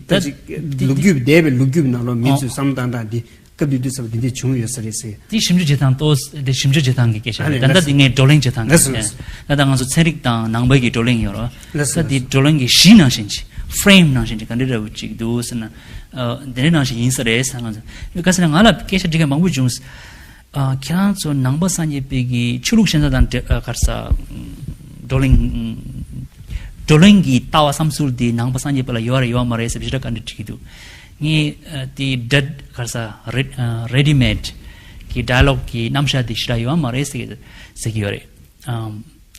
ད་ད་ཅིག་དེ་ལོ་རྒྱུས་འདས་པའི་ལོ་རྒྱུས་ནང་ལོགས་མི་ཚོས་བསམ་བློ་བཏང་སྟངས་འདི་སྐབས་དེ་དུས་ཙམ་འདི་འདྲ་བྱུང་ཡོད་ས་རེད་ཟེར། དེ་ཞིབ་འཇུག་བྱེད་སྟངས་ཏོག་དེ་ཞིབ་འཇུག་བྱེད་སྟངས་ཀྱི་སྐད་ཆ་ཨ་རེད། ལེ་ད་ལྟ་ལགས་དེ་ངས་བགྲོ་གླེང་བྱེད་སྟངས་ཀྱི་ལགས་སོ་ལགས་སོ། ད་ལྟ་ང་ཚོ་ཚན་རིག་དང་ནང་པའི་གི་བགྲོ་གླེང་ཡོད་རོ། ལགས་སོ་ད་དེ་ལགས་སོ། བགྲོ་གླེང་གི་གཞི་ནང་བཞིན་གྱི་ཧྥི་རེམ་ནང་བཞིན་གྱི་ག་འདྲ་འདྲ་བོ་ཅིག་འདུག་ཟེར་ན། ཨ་དེ་འདྲ་ནང་བཞིན་ཡིན་ས་རེད་ཟེར། ང་ཚོ་ག་ཟེར་ན་ང་ལ་སྐད་ཆ་འདྲི་མཁན་མང་པོ་བྱུང་། ཨ་ཁྱེད་རང་ཚོ་ནང་པ་སངས་རྒྱས་པའི་གི་ཆོས་ལུགས་ཤན་སྟངས་དང་འབྲེལ་ཨ་ག་རེ་ཟ། བགྲོ་གླེང་བགྲོ་གླེང་གི་ལྟ་བ་བསམ་ཚུལ་དེ་ནང་པ་སངས་རྒྱས་པ་ལ་ཡོད་རེད་ཡོད་མ་རེད་ཟེར་བ་ཞེ་དྲག་བཀའ་འདྲི་དྲི་གི་འདུག་ངས་ཨ་དེ་འདྲ་ག་རེ་ཟ་རེ་ཨ་རེ་ཌི་མེཌ་གི་ཌའི་ལོག་གི་རྣམ་གཞག་དེ་ཞེ་དྲག་ཡོད་མ་རེད་ཟེར་གི་ཟེར་གི་ཡོད་རེད། ཨམ།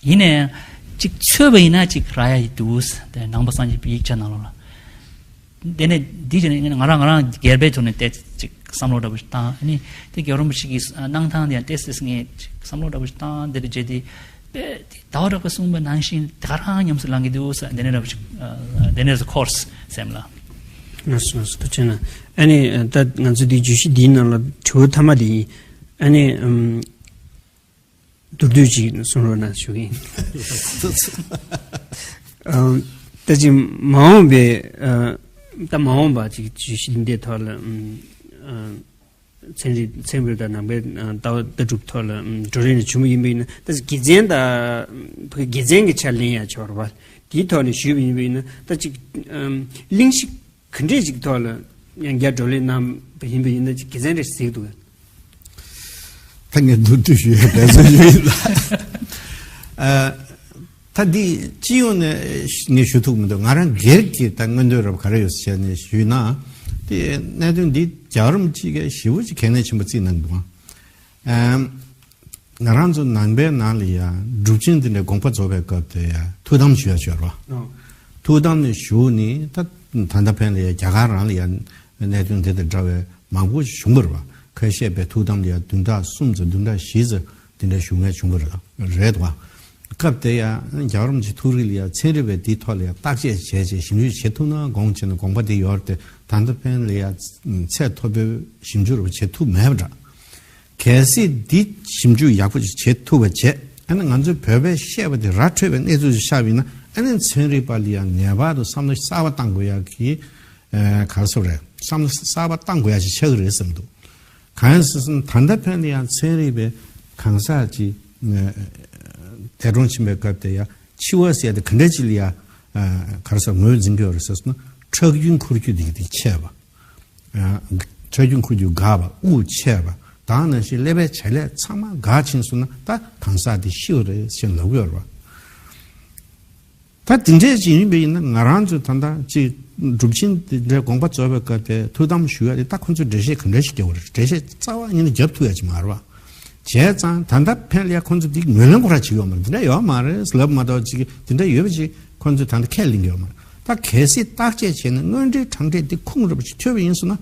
ཡིན་ནའི་ཅིག་འཚོལ་བ་ཡིན་ན་ཅིག་རག་ཡ་ཡི་འདུག་དེ་ནང་པ་སངས་རྒྱས་པའི་ཡིག་ཆ་ནང་ལོགས་ལ། དེ་ནས་འདི་བྱས་ནས་ང་རང་ང་རང་སྒེར་པའི་ཐོག་ནས་བལྟས་ཅིག་བསམ་བློ་འདྲ་པོ་ཞིག་བཏང་ཨ་ནི་དེ་རྒྱལ་བ་རིན་པོ་ཆེ་གི་གནང་སྟངས་དེ་ཡང་ཏོག་ཙམ་ངས་ཅིག་བསམ་བློ་འདྲ་པོ་ཞིག་བཏང་དེ་འདྲ་བྱས་ཏེ་དཔེ་དེ་ཟླ་བ་གྲགས་པས་གསུངས་པ་ནང་བཞིན་དེ་ག་རང་ཉམས་སུ་བླང་གི་འདུག་ས་དེ་ནས་འདྲ་པོ་ཞིག་དེ་ནས་ཁོར་སེམས་ལ། ང་སོ་ང་སོ་ཐུགས་རྗེ་གནང་། ཨ་ནི་ད་ང་ཚོ་འདི་བརྗོད་གཞི་འདིའི་ནང་ལ་དྲི་བ་མཐའ་མ་དེ་ཡིན། ཨ་ནི་ཨམ། མདོར་བསྡུས་ཅིག་གསུང་རོགས་གནང་ཞུ་གི་ཡིན། ཨ་ད་ཅིག་མ་འོངས་པའི་ཨ་ད་མ་འོངས་པ་ཅིག་བརྗོད་གཞི་འདི་འདྲའི་ཐོག་ལ་ཨ་ཚན་རིག་ཚན་རིག་དང་ནང་པའི་ཨ་ལྟ་བ་ལྟ་གྲུབ་ཐོག་ལ་ཨ་བགྲོ་གླེང་བྱུང་བ་ཡིན་པ་ཡིན་ན་ད་ཅིག་དགེ་མཚན་དང་བོད་དགེ་མཚན་གྱི་ཆ་ལེན་ཡ་ཆོག་རེད་པ། དེའི་ཐོག་ནས་ཞུས་པ་ཡིན་པ་ཡིན་ན་ད་ཅིག་ཨ་གླེང་གཞི་ག་འདྲས་ཅིག་ཐོག་ལ་ཡང་བསྐྱར་བགྲོ་གླེང་གནང་བ་ཡིན་པ་ཡིན་ན་ཅིག་དགེ་མཚན་རེ་གཟིགས་འདུག་ད་ངས་མདོར་བསྡུས་ཞུ་ཡ་དེ་ཚོ་ཞུ་ཡིན་ལ། ཨ་ད་འདི་སྤྱི་ཡོངས་ནས་ངས་ཞུ་ཐུབ་མི་འདུག་ང་རང་སྒེར་གྱི་ད་མངོན་འདོད་རབ་ག་རེ་ཡོད་ཟེར་ནས་ཞུས་ན། དེ་གནད་དོན་འདི་རྒྱལ་བ་རིན་པོ་ཆེ་གིས་ཞེ་པོ་ཅིག་གལ་གནད་ཆེན་པོ་བརྩིས་གནང་འདུག་ཨ། ང་རང་ཚོ་ནང་པའི་ནང་ལ་ཡང་སྒྲུབ་ཆེན་འདི་འདྲའི་དགོངས་པ་རྫོགས་པའི་སྐབས་དེ་ཡང་ཐུགས་དམ་ཞུ་ཡ་ཞོར་བ། ཨོ། ཐུགས་དམ་ནས་ཞུ་ནས་ད་ད་ལྟ་ཕན་ལ་ཡང་རྒྱ་གར་རང་ལ་ཡང་གནད་དོན་དེ་དང་འདྲ་བའི་མང་པོ་བྱུང་བ་རེད་བ། ཁ་ཤས་པའི་ཐུགས་དམ་ལ་ཡང་བདུན་ཕྲག་གསུམ་ཙམ་བདུན་ཕྲག་བཞི་ཙམ་དེ་འདྲ་བཞུགས་མཁན་བྱུང་བ་རེད་རེད་བ། སྐབས་དེ་ཡང་རྒྱལ་བ་རིན་པོ་ཆེ་ཐུགས་རིག་ལ་ཡང་ཚན་རིག་པས་འདིའི་ཐོག་ལ་ཡང་བརྟག་དཔྱད་བྱས་བྱས་ཞིབ་འཇུག་བྱེད་ཐུབ་ན་དགོངས་བྱས་ནས་དགོངས་པ་དེ་ཡོད་རེད་དེ་ད་ལྟ་ཕན་ལ་ཡང་ཚད་མཐོ་པོའི་ཞིབ་འཇུག་རེ་བ་བྱེད་ཐུབ་མེད་པ་འདྲ། གལ་སྲིད་འདི་ཞིབ་འཇུག་ཡག་པོ་ཞིག་བྱེད་ཐུབ་པ་བྱས། ཨ་ནི་ང་ཚོའི་བོད་པས་བཤད་པ་དེ་ར་འཕྲོད་པའི་གནས་ཚུལ་ཞིག་ཆགས་པ་ཡིན་ན་ཨ་ནི་ཚན་རིག་པ་ལ་ཡང་ངེས་པར་དུ་བསམ་བློ་གསར་པ་བཏང་དགོས་ཡག་གི་ཨ་ག་རེ་ཟེར་རེད། བསམ་བློ་གསར་པ་བཏང་དགོས་ཡག་ཞིག་ཆགས་ཀྱི་རེད་བསམ་འདུག་གང་ཡིན་ཟེར་ན་ད་ལྟ་ཕན་ལ་ཡང་ཚན་རིག་པའི་གང་ཟག་ཅིག་ཨ་འདས་གྲོངས་ཕྱིན་པའི་སྐབས་དེ་ཡང་འཆི་བ་ཟེར་ཡག་དེ་ག་འདྲ་ཅིག་ལ་ཡང་ཨ་ག་རེ་ཟེར་ངོས་འཛིན་གྱི་ཡོད་རེད་ཟེར་ན་ཁྲག་རྒྱུན་འཁོར་རྒྱུ་དེ་གི་དེ་ཆད་པ། ཁྲག་རྒྱུན་འཁོར་རྒྱུ་འགག་པ་དབུགས་ཆད་པ་དང་ནང་བཞིན་ཀླད་པའི་བྱེད་ལས་ཚང་མ་འགག་ཕྱིན་སོང་ན་ད་གང་ཟག་དེ་ཤི་བ་རེད་ཟེར་ལབ་ཀྱི་ཡོད་རེད་བ། ད་དེ་འདྲས་ཅིག་ཡིན་པ་ཡིན་ན་ང་རང་ཚོས་ད་ལྟ་ཅིག་སྒྲུབ་ཆེན་དེ་འདྲའི་དགོངས་པ་རྫོགས་པའི་སྐབས་དེ་ཐུགས་དམ་ཞུ་ཡ་དེ་ད་ཁོང་ཚོས་འགྲེལ་བཤད་ག་འདྲས་ཞིག་རྒྱབ་པ་རེད། འགྲེལ་བཤད་རྩ་བ་ཉིད་ནས་རྒྱབ་ཐུབ་ཡ་ཅིག་མ་རེད་བ། བྱས་ཙང་ད་ལྟ་ཕན་ལ་ཡ་ཁོང་ཚོ་འདི་ངོས་ལེན་ཁོ་རང་བྱེད་ཀྱི་ཡོད་མ་རེད། འདི་འདྲ་ཡོད་མ་རེད་ལབ་མ་གཏོགས་ཅིག་འདི་འདྲ་ཡོད་པ་ཅིག་ཁོང་ཚོས་ད་ལྟ་ཁས་ལེན་གྱི་ཡོད་མ་རེད། ད་གལ་སྲིད་བརྟག་དཔྱད་བྱས་ནས་དངོས་འབྲེལ་དྲང་འབྲེལ་འདི་ཁུངས་རུབ་ཅིག་ཐོས་པ་ཡིན་སོང་ན་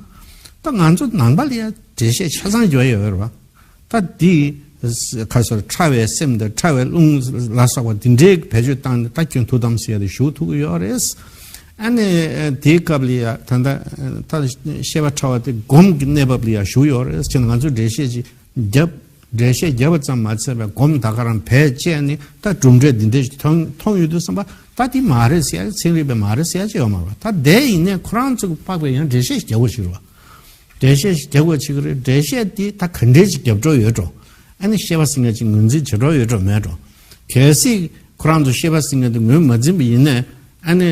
ད་ང་ཚོ་ནང་པ་ལ་ཡ་འགྲེལ་བཤད་ཆ་ཚང་རྒྱག་ཡ་ཡོད་རེད་བ། ད་འདི་ག་སོར་ཕྲ་བའི་སེམས་དང་ཕྲ་བའི་རླུང་ལ་སོགས་པ་འདི་འདྲའི་བེད་སྤྱོད་བཏང་ནས་ད་ཁྱོད་ཐུགས་དམ་ཟེར་ཡ་དེ་ཞུ་ཐུབ་ཀྱི་ཡོད་རེད། ཨ་ནི་དེའི་སྐབས་ལ་ཡ་ད་ལྟ་ད་ཤེས་པ་ཕྲ་བ་དེ་སྒོམ་གྱི་གནས་བབ་ལ་ཡ་ཞུགས་ཡོད་རེད་ཅེས་ང་ཚོས་འགྲེལ་བཤད་ཅིག་བརྒྱབ། འགྲེལ་བཤད་བརྒྱབ་པ་ཙམ་མ་ཚད་པར་སྒོམ་ད་ག་རང་བེད་སྤྱད་ནས་ད་གྲུབ་འབྲས་འདི་འདྲས་ཞིག་མཐོང་མཐོང་ཡོད་དུས་ཙམ་པ་ད་འདི་མ་རེད་ཟེར་ཡ་ཚན་རིག་པས་མ་རེད་ཟེར་ཡ་ཅིག་ཡོད་མ་རེད་བ། ད་དེ་ཡིན་ནའི་ཁོ་རང་ཚོ་གི་དཔག་པའི་ཡང་འགྲེལ་བཤད་ཞིག་རྒྱག་དགོས་ཞིག་རེད་བ། འགྲེལ་བཤད་ཞིག་རྒྱག་དགོས་ཅིག་རེད། འགྲེལ་བཤད་འདི་ད་ག་འདྲས་ཅིག་རྒྱབ་འགྲོ་ཡོད་འགྲོ། ཨ་ནི་ཤེས་པ་ཟེར་མཁན་ཅིག་ངོས་འཛིན་བྱེད་འགྲོ་ཡོད་འགྲོ་མེད་འགྲོ། གལ་སྲིད་ཁོ་རང་ཚོ་ཤེས་པ་ཟེར་མཁན་དེ་ངོས་མ་འཛིན་པ་ཡིན་ནའི་ཨ་ནི་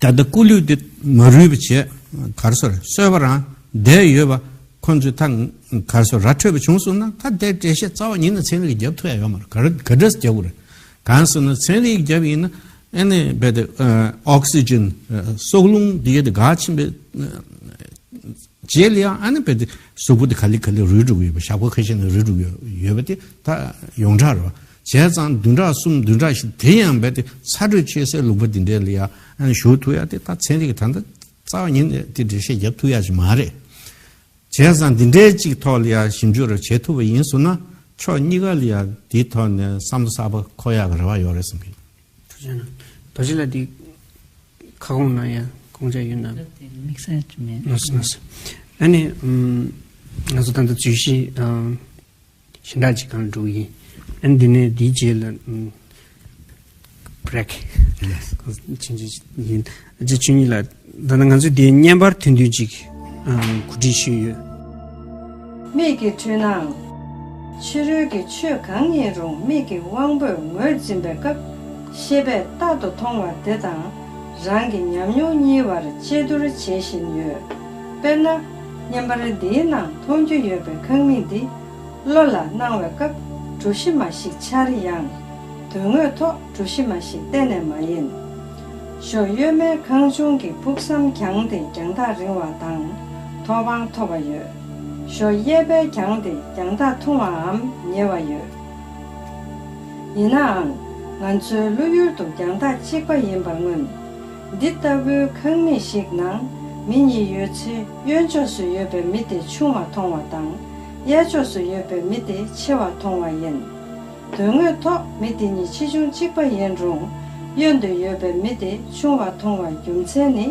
ད་ལྟ་སྐུ་ལུས་འདི་མ་རུལ་བ་བྱས་ག་རེ་ཟེར་གསོལ་བ་རང་བསྡད་ཡོད་པ་ཁོ་ཚོས་ད་ག་རེ་ཟེར་ར་འཕྲོད་པ་བྱུང་སོང་ན་ད་དེ་འགྲེལ་བཤད་རྩ་བ་ཉིད་ནས་ཚན་རིག་གིས་རྒྱབ་ཐུབ་ཡ་ཡོད་མ་རེད། ག་རེ་ག་འདྲས་རྒྱབ་དགོས་རེད། གང་ཟེར་ན་ཚན་རིག་རྒྱབ་ཡིན་ན་ཨ་ནི་རྦད་དེ་ཨོག་སི་ཇན་སྲོག་རླུང་འདི་ག་དེ་འགག་ཕྱིན་པའི་རྗེས་ལ་ཡང་ཨ་ནི་རྦད་དེ་གཟུགས་པོ་དེ་ག་ལེ་ག་ལེ་རུལ་འགྲོ་གི་ཡོད་པ། ཞག་པོ་ཁ་ཤས་ནས་རུལ་འགྲོ་གི་ཡོད་པ་དེ་ད་ཡོངས་གྲགས་རེད་བ། བྱས་ཙང་བདུན་ཕྲག་གསུམ་བདུན་ཕྲག་བཞི་དེ་ཡང་རྦད་དེ་ཚ་དྲོད་ཆེ་སའི་ལུང་པ་འདི་འདྲས་ལ་ཡང་ཨ་ནི་བཞུགས་ཐུབ་ཡ་དེ་ད་ཚན་རིག་གི་ད་ལྟ་རྩ་བ་ཉིད་ནས་དེ་འགྲེལ་བཤད་རྒྱབ་ཐུབ་ཡ་ཞིག་མ་རེད། བྱས་ཙང་འདི་འདྲའི་གཅིག་ཐོག་ལ་ཡང་ཞིབ་འཇུག་རེ་བྱེད་ཐུབ་པ་ཡིན་སོང་ན་ཕྱོགས་གཉིས་ཀ་ལ་ཡང་འདིའི་ཐོག་ནས་བསམ་བློ་གསར་པ་འཁོར་ཡག་གི་རེ་བ་ཡོད་རེད་བསམ་གི། ཐུགས་རྗེ་གནང་། རྡོ་རྗེ་ལགས་འདི་ཁ་སྐོང་གནང་ཡ་དགོངས་འཆར་ཡོད་ན། ད་དེ་དམིགས་བསལ་ཅིག་མེད། ལགས་སོ་ལགས་སོ། ཨ་ནི་ཨམ་ང་ཚོ་ད་ལྟ་བརྗོད་གཞི་ཨམ་གཞན་དག་ཅིག་སྒང་ལ་འགྲོ་གི་ཡིན། ཨ་ནི་འདི་ནས་འདིའི་རྗེས་ལ་ཨམ་བྷི་རེག་ ལགས། ཆུང་ཆུང་ཡིན། རྗེ་ཆོས་ཉིད་ལགས། ད་ནི་ང་ཚོས་འདིའི་བརྙན་པར་ཐུང་ཐུང་ཅིག་ཨང་གོ་སྒྲིག་ཞུས་ཡོད། མིག་གི་འཁྲུལ་སྣང་། ཕྱི་རོལ་གྱི་ཆོས་གང་ཡིན་རུང་མིག་གི་དབང་པོས་ངོས་འཛིན་པའི་སྐབས་ཤེས་པས་རྟག་ཏུ་མཐོང་བ་དེ་དང་རང་གི་ཉམས་མྱོང་གཉིས་བར་དཔྱད་བསྡུར་བྱེད་བཞིན་ཡོད། དཔེར་ན། བརྙན་པར་འདིའི་ནང་མཐོང་རྒྱུ་ཡོད་པའི་ཁང་མིག་འདི། བློ་ལ་སྣང་བའི་སྐབས་གྲུ་བཞི་མ་ཞིག་འཆར་ཡང་། དོན་དངོས་ཐོག་གྲུ་བཞི་མ་ཞིག་གཏན་ནས་མ་ཡིན། གཞོགས་གཡོན་མའི་ཁང་ཆུང་གི་ཕུགས་བསམ་གྱང་དེ་རྒྱང་ཐག་རིང་བ་དང་ཐོག་དབང་ཐོབ་པ་ཡོད། གཞོགས་གཡས་པའི་གྱང་དེ་རྒྱང་ཐག་ཐུང་བའམ་ཉེ་བ་ཡོད། ཡིན་ནའང་། ང་ཚོའི་བློ་ཡུལ་དུ་རྒྱང་ཐག་གཅིག་པ་ཡིན་པར་མངོན། འདི་ལྟ་བུའི་ཁང་མིག་ཞིག་ནང་མི་གཉིས་ཡོད་ཚེ་གཡོན་ཕྱོགས་སུ་ཡོད་པའི་མི་དེ་ཆུང་བ་མཐོང་བ་དང་། གཡས་ཕྱོགས་སུ་ཡོད་པའི་མི་དེ་ཆེ་བ་མཐོང་བ་ཡིན། དོན་དངོས་ཐོག་མི་དེ་གཉིས་ཆེ་ཆུང་གཅིག་པ་ཡིན་རུང་། གཡོན་དུ་ཡོད་པའི་མི་དེ་ཆུང་བ་མཐོང་བའི་རྒྱུ་མཚན་ནི་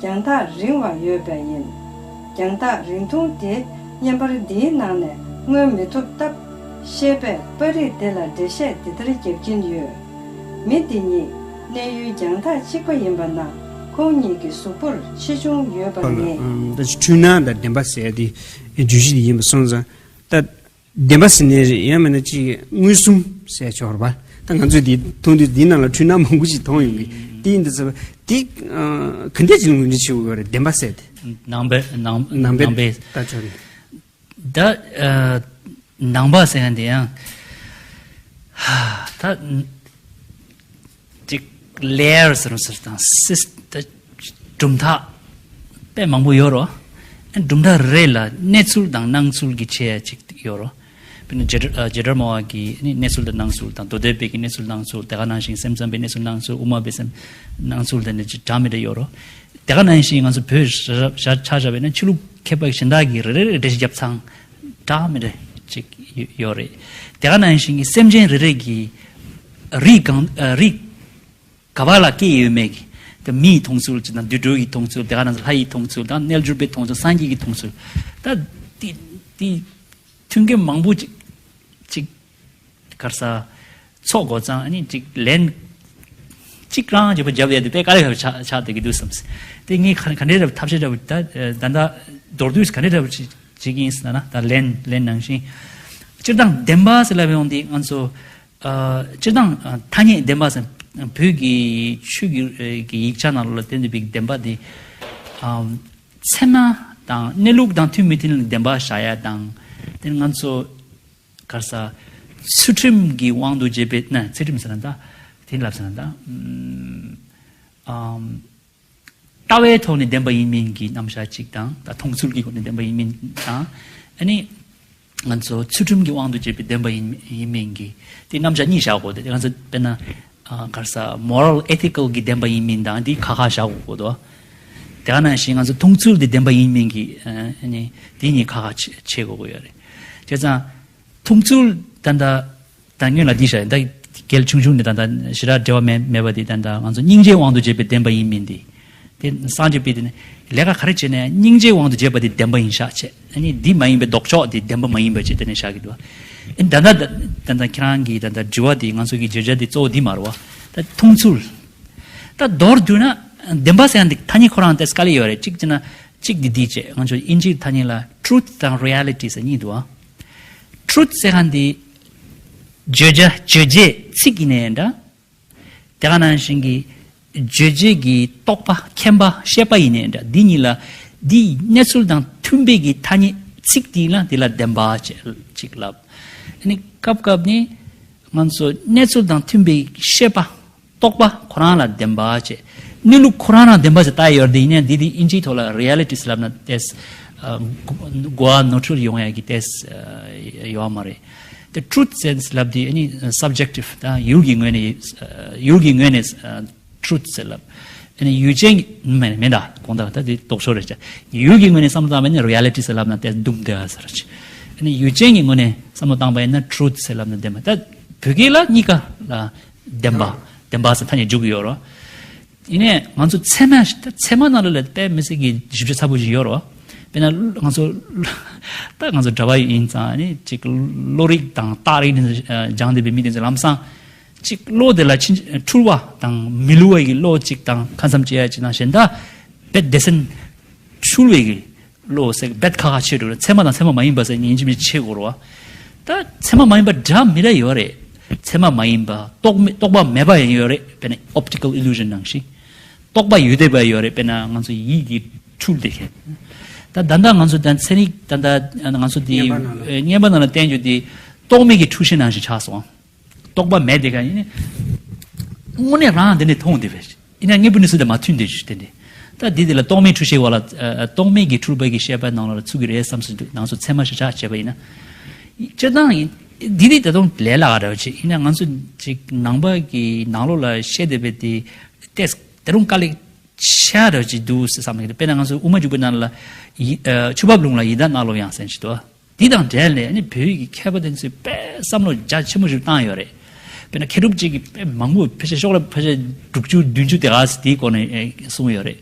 རྒྱང་ཐག་རིང་བ་ཡོད་པས་ཡིན། རྒྱང་ཐག་རིང་ཐུང་དེ་བརྙན་པར་འདིའི་ནང་ནས་མངོན་མི་ཐུབ་སྟབས། ཤེས་པས་པར་རིས་དེ་ལ་འགྲེལ་བཤད་འདི་ལྟར་རྒྱབ་ཀྱིན་ཡོད། མི་དེ་གཉིས་གནས་ཡུལ་རྒྱང་ཐག་གཅིག་པ་ཡིན་པ་ན་ཁོང་གཉིས་ཀྱི་གཟུགས་པོར་ཆེ་ཆུང་ཡོད་པར་ངེས། ད་འཁྲུལ་སྣང་དང་བདེན་པ་ཟེར་དེ་བརྗོད་གཞི་དེ་ཡིན་པ་སོང་ཙང་། ད་བདེན་པ་ཟེར་ནས་རེད། ཡང་མིན་ན་ཅིག་མངོན་སུམ་ཟེར་ཆོག་རེད་པ། ད་ང་ཚོས་འདི་མཐོང་དུས་འདི་ནང་ལ་འཁྲུལ་སྣང་མང་པོ་ཞིག་མཐོང་ཡོང་གི། དེ་ཡིན་དུས་ཙམ་པ་དེ་ག་འདྲས་ཅིག་ལ་ངོས་འཛིན་བྱེད་དགོས་རེད། བདེན་པ་ཟེར་དེ། ནང་པའི་ནང་ནང་པའི་ནང་པའི་ལྟ་ཆོག་རེད། ད་ནང་པ་ཟེར་མཁན་དེ་ཡང་ད་ཅིག་ལེ་ཡར་ཟེར་རུང་ཟེར་དང་སིས་ད་གྲུབ་མཐའ་དཔེ་མང་པོ་ཡོད་རོ། གྲུབ་མཐའ་རེ་ལ་གནས་ཚུལ་དང་སྣང་ཚུལ་གྱི་ཆེ་ཡ་ཅིག་ཡོད་རོ། དཔེར་ན་ཇེ་ཌར་ཨ་ཇེ་ཌར་མ་བ་གི་ནི་གནས་ཚུལ་དང་སྣང་ཚུལ་དང་། མདོ་སྡེ་པའི་གི་གནས་ཚུལ་སྣང་ཚུལ། དེ་ག་ནང་བཞིན་སེམས་ཙམ་པའི་གནས་ཚུལ་སྣང་ཚུལ། དབུ་མ་པའི་སེམས་སྣང་ཚུལ། དེ་འདྲ་ཅིག་འདྲ་མི་འདྲ་ཡོད་རོ། དེ་ག་ནང་བཞིན་ང་ཚོ་བོད་ཆ་བཞག་པས་ན་ཆོས་ལུགས་མཁས་པ་གཞན་དག་གིས་རེ་རེ་རེ་འགྲེལ་བཤད་རྒྱབ་ཚང་འདྲ་མི་འདྲ་ཅིག་ཡོད་རེད། དེ་ག་ནང་བཞིན་གྱི་སེམས་ཅན་རེ་རེ་གི་རིགས་གང་ཨ་རིགས་ག་བ་ལ་སྐྱེས་ཡོད་མེད་ཀྱི། དེ་མིའི་མཐོང་ཚུལ་ཅིག་དང་། དུད་འགྲོ་ཡི་མཐོང་ཚུལ། དེ་ག་ནང་བཞིན་ལྷ་ཡི་མཐོང་ཚུལ་དང་། རྣལ་འབྱོར་པའི་མཐོང་ཚུལ། སངས་རྒྱས་ཀྱི་མཐོང་ཚུལ། ད་དེ་དེ་མཐུན་རྐྱེན་མང་པོ་ཅིག་ཅིག་ག་རེ་ཟ། ཚོགས་དགོས་ཙང་ཨ་ནི་ཅིག་ལན་ཅིག་རང་བརྗོད་པ་རྒྱབ་ཡ་དེ་དཔེ་དཀའ་ལས་ཁག་ཆགས་ཆགས་བསྡད་ཀྱི་འདུག་བསམ། དེ་ངས་ག་ག་འདྲའི་འདྲ་བོ་ཐབས་ཤེས་འདྲ་བོ་ད་ད་ལྟ་མདོར་བསྡུས་ག་འདྲའི་འདྲ་བོ་ཅིག་ཅིག་ཡིན་ཟེར་ན། ད་ལན་ལན་ནང་བཞིན་སྤྱིར་བཏང་བདེན་པ་ཟེར་ལབ་ཡོང་དུས་ང་ཚོ་ཨ་སྤྱིར་བཏང་ཨ་ཐ་སྙད་བདེན་པ་ཟེར་བོད་ཀྱི་ཆོས་ཀྱི་ཨ་གི་ཡིག་ཆ་ནང་ལ་བསྟན་འདུག་པའི་བདེན་པ་དེ་ཨ་ཚད་མ་དང་གནས་ལུགས་དང་མཐུན་མི་མཐུན་ལ་བདེན་པ་བཞག་ཡ་དང་། དེ་ང་ཚོ་ག་རེ་ཟ། ཚུལ་ཁྲིམས་ཀྱི་དབང་དུ་བྱས་པའི་ན། ཚུལ་ཁྲིམས་ཟེར་ན་ད་དེ་ལབ་ཟེར་ན་ད་ཨམ་ལྟ་བའི་ཐོག་ནས་བདེན་པ་ཡིན་མིན་གྱི་རྣམ་གཞག་ཅིག་དང་། ད་མཐོང་ཚུལ་གྱི་སྒོ་ནས་བདེན་པ་ཡིན་མིན་དང་། ཨ་ནི་ང་ཚོ་ཚུལ་ཁྲིམས་ཀྱི་དབང་དུ་བྱས་པའི་བདེན་པ་ཡིན་ཡིན་མིན་གྱི་དེ་རྣམ་གཞག་གཉིས་བཞག་དགོས་ཏེ། ང་ཚོ་དཔེར་ན་ཨ་ག་རེ་ཟ། མོ་རལ་ཨེ་ཐི་ཀལ་གྱི་བདེན་པ་ཡིན་མིན་དང་དེ་ཁ་ཁ་བཞག་དགོས་དོ། དེ་ག་ནང་བཞིན་ང་ཚོ་མཐོང་ཚུལ་དེ་བདེན་པ་ཡིན་མིན་གྱི་ཨ་ནི་དེ་གཉིས་ཁ་ཁ་ཕྱེ་ཕྱེ་དགོས་ཀྱི་ཡོད་རེད། བྱས་ཙང་མཐོང་ཚུལ་ད་ལྟ་ད་སྔོན་ལ་འདི་བཤད་ཡིན། ད་གལ་ཆུང་ཆུང་ནས་ད་ལྟ་ཞེ་དྲག་འབྲེལ་བ་མེད་མེད་པ་དེ་ད་ལྟ་ང་ཚོ་སྙིང་རྗེའི་དབང་དུ་བྱས་པའི་བདེན་པ་ཡིན་མིན་དེ། དེ་སངས་རྒྱས་པས་དེ་ནི་ལས་ཀ་ག་རེ་བྱས་ནས་སྙིང་རྗེའི་དབང་དུ་བྱས་པ་དེ་བདེན་པ་ཡིན་ཤག་བྱས། ཨ་ནི་འདི་མ་ཡིན་པའི་ལྡོག་ཕྱོགས་དེ་བདེན་པ་མ་ཡིན་པ་བྱས་དེ་ནས་བཞག་གི་འདུག། ཨ་ནི་ད་ལྟ་ད་ལྟ་ཁྱེད་རང་གི་ད་ལྟ་དྲི་བ་དེ་ང་ཚོ་གི་བརྗོད་བྱ་དེ་གཙོ་བོ་འདི་མ་རེད་བ། ད་མཐོང་ཚུལ། ད་མདོར་བསྡུས་ན་བདེན་པ་ཟེར་ཡ་འདི་ཐ་སྙད་ཁོ་རང་ཏོག་ཙམ་དཀའ་ལས་ཡོད་རེད། གཅིག་བྱས་ན་གཅིག་འདི་འདི་བྱས། ང་ཚོ་དབྱིན་ཇིའི་ཐ་སྙད་ལ་truth དང་reality ཟེར་གཉིས་འདུག་ཨ། Truth ཟེར་མཁན་འདི་བརྗོད་བྱ་བརྗོད་བྱེད་ཚིག་ཡིན་ནའི་འདྲ། དེ་ག་ནང་བཞིན་གྱི་བརྗོད་བྱེད་ཀྱི་རྟོག་པ་མཁྱེན་པ་ཤེས་པ་ཡིན་ནའི་འདྲ། འདི་གཉིས་ལ་འདི་གནས་ཚུལ་དང་མཐུན་པའི་གི་ཐ་སྙད་ཚིག་འདི་ལ་འདི་ལ་བདེན་པ་ཅེས་ཅིག་ལབ། ཨ་ནི་སྐབས་སྐབས་ནི་ང་ཚོ་གནས་ཚུལ་དང་མཐུན་པའི་ཤེས་པ། རྟོག་པ་ཁོ་རང་ལ་བདེན་པ་བྱས། གནས་ལུགས་ཁོ་རང་རང་བདེན་པ་ཟེར་ལྟ་ཡི་ཡོད་རེད་དེ། ཡིན་ནའི་འདི་དེ་དབྱིན་ཇིའི་ཐོག་ལ་reality ཟེར་ལབ་ན་ཏོག་ཙམ་གོ་བ་ནོར་འཁྲུལ་ཡོང་ཡ་གི་ཏོག་ཙམ་ཡོད་མ་རེད། དེ་truth ཟེར་ལབ་དེ་ཨ་ནི་subjective ད་ཡུལ་གྱི་ངོས་ནས་ཡུལ་གྱི་ངོས་ནས་truth ཟེར་ལབ། ཨ་ནི་ཡུལ་ཅན་གྱི་མེད་མེད་ད་དགོངས་དག་ད་དེ་ལྡོག་ཕྱོགས་རེད་ཅག། ཡུལ་གྱི་ངོས་ནས་བསམ་བློ་བཏང་བ་ཡིན་ན་reality ཟེར་ལབ་ན་ཏོག་ཙམ་རྡུང་བསྡད་ཡ་ཟེར་ཅིག། ཨ་ནི་ཡུལ་ཅན་གྱི་ངོས་ནས་བསམ་བློ་བཏང་བ་ཡིན་ན་truth ཟེར་ལབ་ན་བདེན་པ། ད་བོད་སྐད་ལ་གཉིས་ཀ་ལ་བདེན་པ་བདེན་པ་ཟེར་ཐ་སྙད་འཇུག་གི་ཡོད་རེད། ཡིན་ནའི་ང་ཚོ་ཚད་མ་ད་ཚད་མ་ནང་ལ་ལ་དཔེ་མི་སྲིད་ཀྱི་ཞིབ་ཆ་ཚ་པོ་ཞིག་ཡོད་རེད། དཔེར་ན་ང་ཚོ་ད་ང་ཚོ་གྲྭ་པ་ཡིན་ཙང་ནི་ཅིག་བློ་རིག་དང་རྟགས་རིགས་ནི་སྦྱངས་བསྡད་པའི་མི་དེ་ཚོ་ལམ་སང་ གཅིག་བློ་དེ་ལ་ཕྱིན་འཁྲུལ་བ་དང་མི་སླུ་བ་ཡི་བློ་གཅིག་དང་ཁ་མཚམས་བཅད་ཡ་གཅིག་དང་གཞན་དག་བེད་སྡེ་ཚན་འཁྲུལ་བའི་གི་བློ་ཟེར་བེད་ཁ་ཁ་ཆེ་འགྲོ་ཚད་མ་དང་ཚད་མ་མ་ཡིན་པ་ཟེར་ཡིན་གཅིག་མིན་གཅིག་ཆེ་དགོས་རེད་བ། ད་ཚད་མ་མ་ཡིན་པ་འདྲ་མི་འདྲ་ཡོད་རེད། ཚད་མ་མ་ཡིན་པ་རྟོག་མེད་རྟོག་པ་མེད་པ་ཡང་ཡོད་རེད། དཔེར་ན་optical illusion་ནང་བཞིན་རྟོག་པ་ཡོད་བསྡད་པ་ཡོད་རེད། དཔེར་ན་ང་ཚོ་ཡིད་ཀྱི་འཁྲུལ་དེ་ཁེ། ད་ད་ལྟ་ང་ཚོ་ད་ཚན་རིག་ད་ལྟ་ང་ཚོ་དེ་བརྙན་པ་ནང་ལ་བརྙན་པ་ནང་ལ་བསྟན་རྒྱུ་དེ་རྟོག་མེད་ཀྱི་འཁྲུལ་ཤེས་ནང་བཞིན་ཆགས་སོང་། རྟོག་པ་མེད་དེ་ག་ཡིན་ནི། དངོས་གནས་རང་དེ་ནས་མཐོང་དེ་བས། ཡིན་ན་དངོས་པོ་གནས་ཚུལ་དང་མ་མཐུན་དེ་ཞུ་དེ་འདྲ། ད་འདི་དེ་ལ་རྟོག་མེད་འཁྲུལ་ཤེས་བ་ལ་ཨ་རྟོག་མེད་ཀྱི་འཁྲུལ་པ་གི་ཤེས་པ་ནང་ལ་ཚུགས་ཀྱི་རེད་བསམ་སོང་དུས་ནང་སོ་ཚད་མ་ཤ་ཤ་བྱས་པ་ཡིན་ན། སྤྱིར་བཏང་ཡིན། འདི་འདི་ད་དུང་ལས་སླ་བ་འདྲ་བ་ཅིག་ཡིན་ན་ང་ཚོ་ཅིག་ནང་པ་གི་ནང་ལོགས་ལ་བཤད་བསྡད་པའི་དེ་ཏེས་ད་རུང་དཀའ་ལས་ཆེ་བ་འདྲ་བ་ཅིག་འདུག་ཟེར་བསམ་གི་འདུག་དཔེར་ན་ང་ཚོ་དབུ་མ་འཇུག་པའི་ནང་ལ་ཡི་ཨ་ཆུ་འབབ་ལུང་ལ་ཡི་དྭགས་གནག་ལོ་ཡང་ཟེར་ཞིག་འདུག་འདི་དང་འབྲེལ་ནས་ནི་བོད་ཡིག་གི་མཁས་པ་དེ་ཚོས་དཔེ་བསམ་བློ་རྒྱ་ཆེན་པོ་ཞིག་བཏང་ཡོད་རེད། དཔེར་ན་མཁས་གྲུབ་ཅིག་གིས་དཔེ་མང་པོ་ཕལ་ཆེར་ཤོག་ལ་ཕལ་ཆེར་དྲུག་ཅུ་བདུན་ཅུ་དེ་ག་ཙམ་དེའི་སྐོར་ནས་ཨེ་གསུངས་ཡོད་རེད།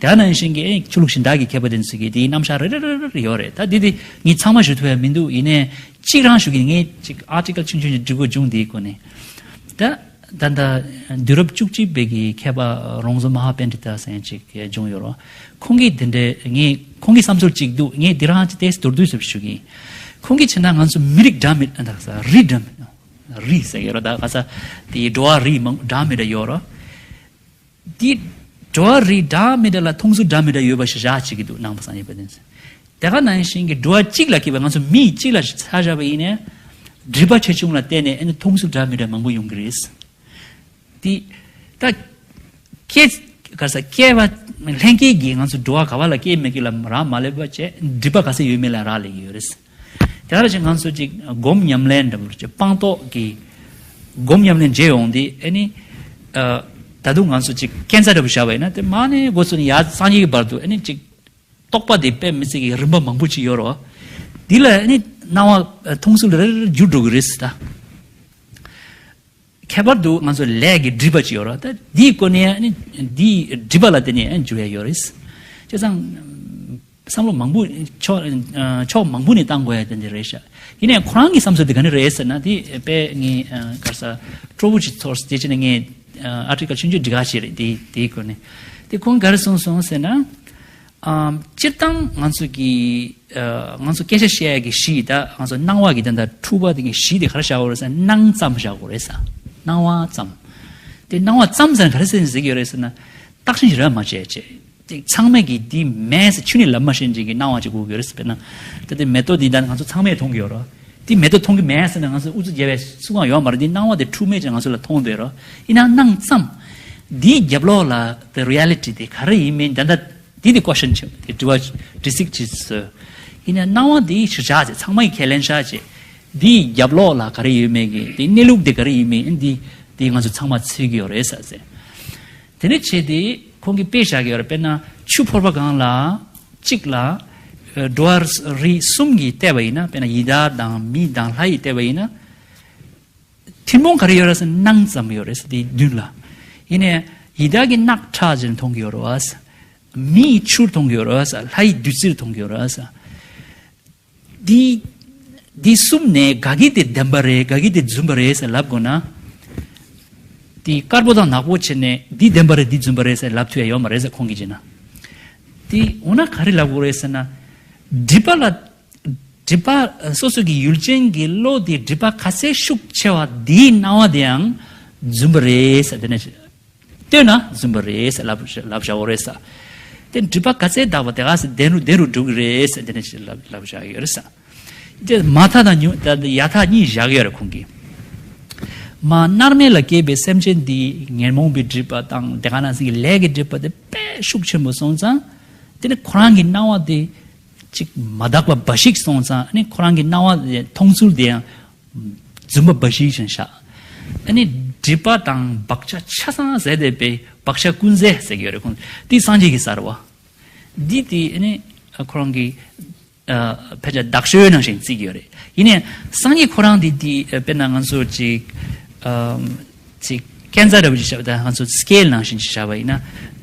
དེ་ནང་བཞིན་གྱི་ཨེ་ཆོས་ལུགས་གཞན་དག་གི་མཁས་པ་དེ་ཚོས་ཀྱིས་དེའི་རྣམ་གཞག་རེ་རེ་རེ་རེ་ཡོད་རེད། ད་འདི་དེ་ངས་ཚང་མ་ཞུ་ཐུབ་ཡ་མི་འདུག་ཡིན་ནའི་གཅིག་རང་ཞུ་གི་ངས་ཅིག་ཨར་ཊི་ཀལ་ཆུང་ཆུང་ཅིག་འབྲི་དགོས་བྱུང་། དེའི་སྐོར་ནས་ད། ད་ལྟ་དུས་རབས་བཅུ་གཅིག་པའི་གི་མཁས་པ་རོང་ཟོམ་མ་ཧཱ་པཎྜི་ཏ་ཟེར་མཁན་ཅིག་བྱུང་ཡོད་རེད། ཁོང་གིས་དེ་འདྲའི་ངས་ཁོང་གི་བསམ་ཚུལ་ཅིག་འདུག་ངས་འདི་རང་ཅིག་ཏོག་ཙམ་མདོར་བསྡུས་ཙམ་ཞུ་གི་ཡིན། ཁོང་གིས་བྱས་ན་ང་ཚོ་མི་རིགས་འདྲ་མི་འདྲ་ཟེར་རིགས་འདྲ་མི་འདྲ་རིགས་ཟེར་གི་ཡོད་རེད། ད་ག་ས་དེ་འགྲོ་བ་རིགས་མང་འདྲ་མི་འདྲ་ཡོད་རེད། དེ་འགྲོ་བ་རིགས་འདྲ་མི་འདྲ་ལ་མཐོང་ཚུལ་འདྲ་མི་འདྲ་ཡོད་པ་ཞིག་བཞག་བྱེད་ཀྱི་འདུག་ནང་པ་སངས་རྒྱས་པ་དེ་ཚོས། དེ་ག་ནང་བཞིན་གྱི་འགྲོ་བ་གཅིག་ལ་སྐྱེས་པའི་ང་ཚོ་མི་གཅིག་ལ་ཆ་བཞག་པ་ཡིན་ནའི་སྒྲིབ་པ་ཆེ་ཆུང་ལ་བལྟས་ནས་ཨ་ནི་མཐོང་ཚུལ་འདྲ་མི་འདྲ་མང་པོ་ཡོང་གི་རེད། དེ་ད་སྐྱེ་ག་ས་སྐྱེ་བ་ལྷན་སྐྱེས་ཀྱིས་ང་ཚོ་འགྲོ་བ་ག་བ་ལ་སྐྱེས་མེད་ཀྱི་ལ་རག་མ་ལས་པ་བྱས་སྒྲིབ་པ་ག་ཚད་ཡོད་མེད་ལ་རག་ལས་ཀྱི་ཡོད་རེད། དེ་ལྟར་ཅིག་ང་ཚོ་ཅིག་སྒོམ་ཉམས་ལེན་འདྲ་པོ་ཅིག་སྤངས་རྟོགས་ཀྱི་སྒོམ་ཉམས་ལེན་བྱེད་ཡོང་དུས་ཨ་ནི་ཨ་ད་དུང་ང་ཚོ་ཅིག་སྐས་འཛེག་འདྲ་པོ་བཞག་པ་ཡིན་ན་དེ་མ་ནས་འགོ་ཚུགས་ནས་ཡར་སངས་རྒྱས་ཀྱི་བར་དུ་ཨ་ནི་ཅིག་རྟོགས་པ་དེ་དཔེ་མི་སྲིད་ཀྱི་རིམ་པ་མང་པོ་ཅིག་ཡོད་རེད། འདི་ལ་ཨ་ནི་སྣང་བ་མཐོང་ཚུལ་རེ་རེ་འགྱུར་འགྲོ་གི་རེད་ཟེར་ད། ཁྱད་པར་དུ་ང་ཚོ་ལས་ཀྱི་སྒྲིབ་པ་ཅིག་ཡོད་རེད། ད་འདིའི་སྒོ་ནས་ཨ་ནི་འདིའི་སྒྲིབ་པ་ལ་བརྟེན་ནས་ཨ་ནི་འགྱུར་ཡ་ཡོད་རེད། བྱས་ཙང་བསམ་བློ་མང་པོ་ཕྱོགས་ཕྱོགས་མང་པོ་ནས་བཏང་དགོས་ཡ་དེ་འདྲ་རེད་ཤག་ཡིན་ནའི་ཁོ་རང་གི་བསམ་ཚུལ་དེ་ག་ནས་རེད་ཟེར་ན་དེ་དཔེ་ངས་ག་རེ་ཟེར་སྤྲོ་པོ་ཅིག་ཚོར་དེ་བྱས་ནས་ངས་ཨར་ཊི་ཀལ་ཆུང་ཆུང་འབྲི་ག་བྱས་རེད། དེ་དེའི་སྒོ་ནས་དེ་ཁོང་ག་རེ་གསུངས་སོང་ཟེར་ན། ཨམ། སྤྱིར་བཏང་ང་ཚོ་གི་ཨ། ང་ཚོ་སྐད་ཆ་བཤད་ཡ་གི་གཞི་ད་ང་ཚོ་སྣང་བ་གི་ད་ལྟ་འཁྲུལ་པ་དེ་གི་གཞི་དེ་ག་རེ་བཞག་དགོས་རེད་ཟེར་ན་སྣང་ཙམ་བཞག་དགོས་རེད་ཟེར། སྣང་བ་ཙམ། དེ་སྣང་བ་ཙམ་ཟེར་ན་ག་རེ་ཟེར་ཟེར་གི་ཡོད་རེད་ཟེར་ན། བརྟག་ཞིབ་ར་མ་བྱས་བྱས། དེ་ཚང་མས་གི་དེ་མེད་ཟེར་ཆུ་ནས་ལབ་མ་ཤེས་ཅིག་གི་སྣང་བ་ཅིག་དགོས་ཀྱི་ཡོད་རེད་ཟེར། དཔེར་ན་ད་དེ་མེ་ཏོག་དེ་ད་ང་ཚོ་ཚང་མས་མཐོང་གི་ཡོད་རེད། དེ་མེ་ཏོག་མཐོང་གི་མེད་ཟེར་ན་ང་ཚོ་ཨུ་ཚུགས་རྒྱབ་པའི་སུ་གང་ཡོད་མ་རེད། དེ་སྣང་བ་དེ་འཁྲུལ་མེད་ཅིག་ང་ཚོ་ལ་མཐོང་བསྡད་རེད། ཡིན་ན་སྣང་ཙམ། དེའི་རྒྱབ་ལོགས་ལ་the reality དེ་ག་རེ་ཡིན་མིན་ད་ལྟ་འདི་དེ་ཀོ་ཤན་ཆེ་དེ་དྲི་བ་དྲི་ཚིག་ཅིག་བཟོས། ཡིན་ན་སྣང་བ་འདི་ཞིག་བཞག་ཅེས་ཚང་མ་གི་ཁས་ལེན་བཞག་ཅེས། འདིའི་རྒྱབ་ལོགས་ལ་ག་རེ་ཡོད་མེད་ཀྱི་འདི་གནས་ལུགས་དེ་ག་རེ་ཡིན་མིན་འདི་འདི་ང་ཚོ་ཚང་མ་འཚོལ་གི་ཡོད་རེད་ཟེར་ཟེར། དེ་ནས་བྱས་ཏེ་ཁོང་གིས་དཔེ་བཞག་གི་ཡོད་རེད། དཔེར་ན་ཆུ་ཕོར་པ་གང་ལ་གཅིག་ལ་འགྲོ་བ་རིགས་གསུམ་གྱིས་བལྟས་པ་ཡིན་ན། དཔེར་ན་ཡི་དྭགས་དང་མི་དང་ལྷ་ཡིས་བལྟས་པ་ཡིན་ན། ཐུན་མོང་ག་རེ་ཡོད་རེད་ཟེར་ན་སྣང་ཙམ་ཡོད་རེད་ཟེར། དེ་མདུན་ལ། ཡིན་ནའི་ཡི་དྭགས་ཀྱི་རྣག་ཁྲག་ཅན་མཐོང་གི་ཡོད་རེད་བ་ཟེར། མིའི་ཆུར་མཐོང་གི་ཡོད་རེད་བ་ཟེར། ལྷ་ཡི་བདུད་རྩིར་མཐོང་གི་ཡོད་རེད་བ་ཟེར། འདི་འདི་གསུམ་ནས་ག་གི་དེ་བདེན་པ་རེད་ག་གི་དེ་རྫུན་པ་རེད་ཟེར་ལབ་དགོས་ན། འདི་དཀར་པོ་དང་ནག་པོ་བྱས་ནས་འདི་བདེན་པ་རེད་འདི་རྫུན་པ་རེད་ཟེར་ལབ་ཐུབ་ཡ་ཡོད་མ་རེད་ཟེར་ཁོང་གིས་བྱས་ན། འདི་འོ་ན་ག་རེ་ལབ་དགོས་རེད་ཟེར་ན། སྒྲིབ་པ་ལ། སྒྲིབ་པ་སོ་སོ་གི་ཡུལ་ཅན་གྱི་བློ་དེ་སྒྲིབ་པ་ག་ཚད་ཤུགས་ཆེ་བ་དེའི་སྣང་བ་དེའང་རྫུན་པ་རེད་ཟེར། དེ་ནས་ལྟོས་ན་རྫུན་པ་རེད་ཟེར་ལབ་ལབ་བཞག་ཡོད་རེད་ཟེར། དེ་སྒྲིབ་པ་ག་ཚད་དག་པ་དེ་ག་ཚད་བདེན་རུ་བདེན་རུ་འགྲོ་གི་རེད་ཟེར། དེ་ནས་ལབ་ལབ་བཞག་ཡོད་རེད་ཟེར། དེ་མ་ཐག་དང་ཉུ་ད་ཡ་ཐག་གཉིས་བཞག་ཡོད་རེད་ཁོང་གིས། མ་མནར་མེད་ལ་སྐྱེས་པའི་སེམས་ཅན་འདི་ཉོན་མོངས་པའི་སྒྲིབ་པ་དང་དེ་ག་ནང་བཞིན་གྱི་ལས་ཀྱི་སྒྲིབ་པ་དེ་དཔེ་ཤུགས་ཆེན་པོ་སོང་ཙང་། དེ་ནི་ཁོ་རང་གི་སྣང་བ་དེ་ཅིག་མ་དག་པ་འབའ་ཞིག་སོང་ཙང་ཨ་ནི་ཁོ་རང་གི་སྣང་བ་དེ་མཐོང་ཚུལ་དེ་ཡང་རྫུན་པ་འབའ་ཞིག་ཅན་ཤག་ཨ་ནི་སྒྲིབ་པ་དང་བག་ཆགས་ཆ་ཚང་ཟད་བསྡད་པའི་བག་ཆགས་ཀུན་ཟད་ཟེར་གྱི་ཡོད་རེད་ཁོང་། དེ་སངས་རྒྱས་ཀྱི་ས་རེད་བ། འདི་དེ་ཨ་ནི་ཁོ་རང་གི་ཨ་ཕལ་ཆེར་དག་ཤོས་ནང་བཞིན་བརྩི་གི་ཡོད་རེད། ཡིན་ནའི་སངས་རྒྱས་ཁོ་རང་དེ་དེ་དཔེར་ན་ང་ཚོ་ཅིག་ཨམ་ཅིག་ཀན་ཛ་འདྲ་བོ་ཅིག་བཞག་པ་དང་ང་ཚོ་སི་ཀེལ་ནང་བཞིན་ཅིག་བཞག་པ་ཡིན་ན།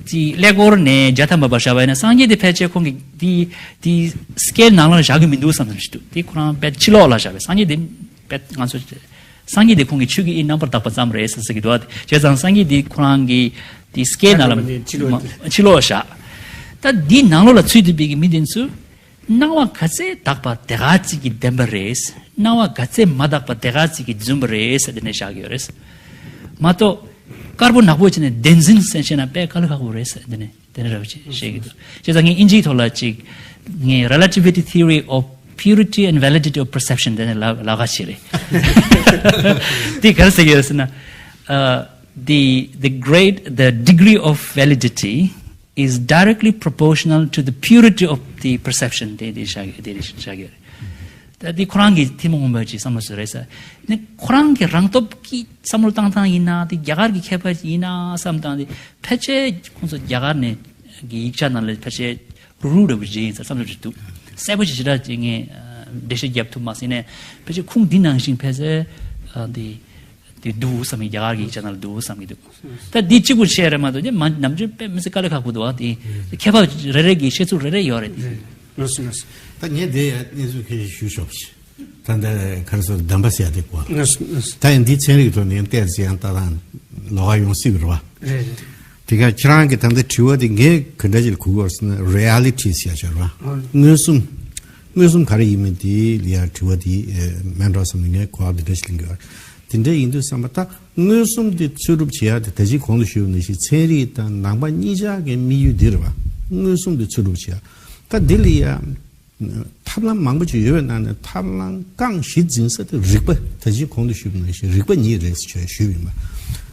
ཅིག་ཀླད་ཀོར་ནས་བརྒྱ་ཐམ་པ་བར་བཞག་པ་ཡིན་ན་སངས་རྒྱས་དེ་ཕལ་ཆེར་ཁོང་གིས་དེ་དེ་སི་ཀེལ་ནང་ལ་བཞག་གི་མི་འདུག་བསམ་བསམ་ཞིག་འདུག་དེ་ཁོ་རང་དཔེ་ཕྱི་ལོགས་ལ་བཞག་པའི་སངས་རྒྱས་དེ་དཔེ་ང་ཚོ་ སངས་རྒྱས་དེ་ཁོང་གིས་ཆོས་ཀྱི་དབྱིངས་རྣམ་པར་དག་པ་ཙམ་རེད་ཟེར་ཟེར་གྱི་འདུག་བ། བྱས་ཙང་སངས་རྒྱས་དེ་ཁོ་རང་གི་དེ་སྐད་ནང་ལ་ཕྱི་ལོགས་བཞག་ད་འདི་ནང་ལོགས་ལ་ཚུད་བསྡད་པའི་གི་མི་དེ་ཚོས་སྣང་བ་ག་ཚད་དག་པ་དེ་ག་ཅིག་གི་བདེན་པ་རེད། སྣང་བ་ག་ཚད་མ་དག་པ་དེ་ག་ཅིག་གི་རྫུན་པ་རེད་ཟེར་དེ་ནས་བཞག་གི་ཡོད་རེད། མ་གཏོགས་དཀར་པོ་ནག་པོ་བྱས་ནས་བདེན་འཛིན་ཟེར་བཤད་ན་དཔེ་དཀའ་ལས་ཁག་པོ་རེད་ཟེར་དེ་ནས། དེ་ནས་རབ་ཅིག་བཤད་ཀྱི་འདུག་བྱས་ཙང་ངས་ཨིན་ཇིའི་ཐོག་ལ་ཅིག་ངས་relativity theory of purity and validity of perception དེ་ནས་ལབ་ལབ་ག་ཞིག་རེད། དེ་ག་རེ་ཟེར་གྱི་ཡོད་ཟེར་ན། uh, the the great the degree of validity is directly proportional to the purity of the perception དེ་དེ་བཞག་གི་དེ་རེད་བཞག་གི་རེད། ད་འདི་ཁོ་རང་གི་ཐུན་མོང་མ་ཡིན་པའི་ཅིག་བསམ་བློ་ཞིག་རེད་ཟེར། ནི་ཁོ་རང་གི་རང་སྟོབས་ཀྱིས་བསམ་བློ་བཏང་སྟངས་ཡིན་ན་དེ་རྒྱ་གར་གྱི་མཁས་པ་ཡིན་ན་བསམ་སྟངས་དེ་ཕལ་ཆེར་ཁོང་ཚོ་རྒྱ་གར་ནས་གི་ཡིག་ཆ་ནང་ལ་ཕལ་ཆེར་རུ་རུ་འདྲ་བོ་ཅིག་ཡིན་ཟེར་བསམ་བློ་ཞིག་འདུག་གསལ་པོ་ཞིག་ཞེ་དྲག་ཅིག་ངས་འགྲེལ་བཤད་རྒྱབ་ཐུབ་མ་སོང་ནས་ཕལ་ཆེར་ཁུངས་འདི་ནང་བཞིན་ཕལ་ཆེར་འདི་དེ་འདུག་བསམ་གི་རྒྱ་གར་གྱི་ཡིག་ཆ་ནང་ལ་འདུག་བསམ་གི་འདུག་ད་འདི་གཅིག་པུ་བཤད་རེད་མ་གཏོགས་ནམ་རྒྱུན་དཔེ་མི་སྲིད་དཀའ་ལས་ཁག་པོ་འདུག་ཨ། དེ་མཁས་པ་རེ་རེ་གི་བཤད་ཚུལ་རེ་རེ་ཡོད་རེད་དེ། ལགས་སོ་ལགས་སོ། ད་ངས་དེ་ཡང་གནས་ཚུལ་ཁ་ཤས་ཞུ་ཆོག་པ་ཞིག་ད་ལྟ་ག་རེ་ཟེར་བདེན་པ་ཟེར་ཡ་དེ་གོ་ལགས་སོ་ལགས་སོ། ད་ཡང་འདི་ཚན་རིག་ཐོག་ནས་ཡང་བལྟས་ཚེ་ཡང་ལྟ་སྟངས་ལོགས་ཀ་ཡོང་སྲིད་པ་རེད་བ། རེད་རེད། དེ་ག་ཁྱེད་རང་གི་ད་ལྟ་དྲི་བ་དེ་ངས་ག་འདྲ་ཞིག་ལ་གོ་གི་ཡོད་ཟེར་ན་reality ཟེར་ཡ་ཞིག་རེད་བ། ཨོ། མངོན་སུམ། མངོན་སུམ་ག་རེ་ཡིན་མིན་དེ་ལ་ཡ་དྲི་བ་དེ་མེད་འགྲོ་བསམ་ནས་ངས་གོ་བ་འདི་འདྲ་ཞིག་ལེན་གྱི་ཡོད་རེད། དེ་འདྲ་ཡིན་དུས་བསམ་པ་ད་མངོན་སུམ་དེ་ཚོད་སྒྲུབ་བྱེད་ཡ་དེ་ད་ཅི་གོང་དུ་ཞུས་པ་ནང་བཞིན་ཚན་རིག་དང་ནང་པ་གཉིས་ཆ་གི་དམིགས་ཡུལ་འདི་རེད་བ། མངོན་སུམ་དེ་ཚོད་སྒྲུབ་བྱེད་ཡ། ད་འདི་ལ་ཡ་ཐབས་ལམ་མང་པོ་ཅིག་ཡོད་པའི་ནང་ནས་ཐབས་ལམ་རྐང་གཞི་འཛིན་ས་དེ་རིགས་པ། ད་ཅི་གོང་དུ་ཞུས་པ་ནང་བཞིན་རིགས་པ་གཉིས་རེད་ཟེར་ཞུས་པ་ཡིན་པ།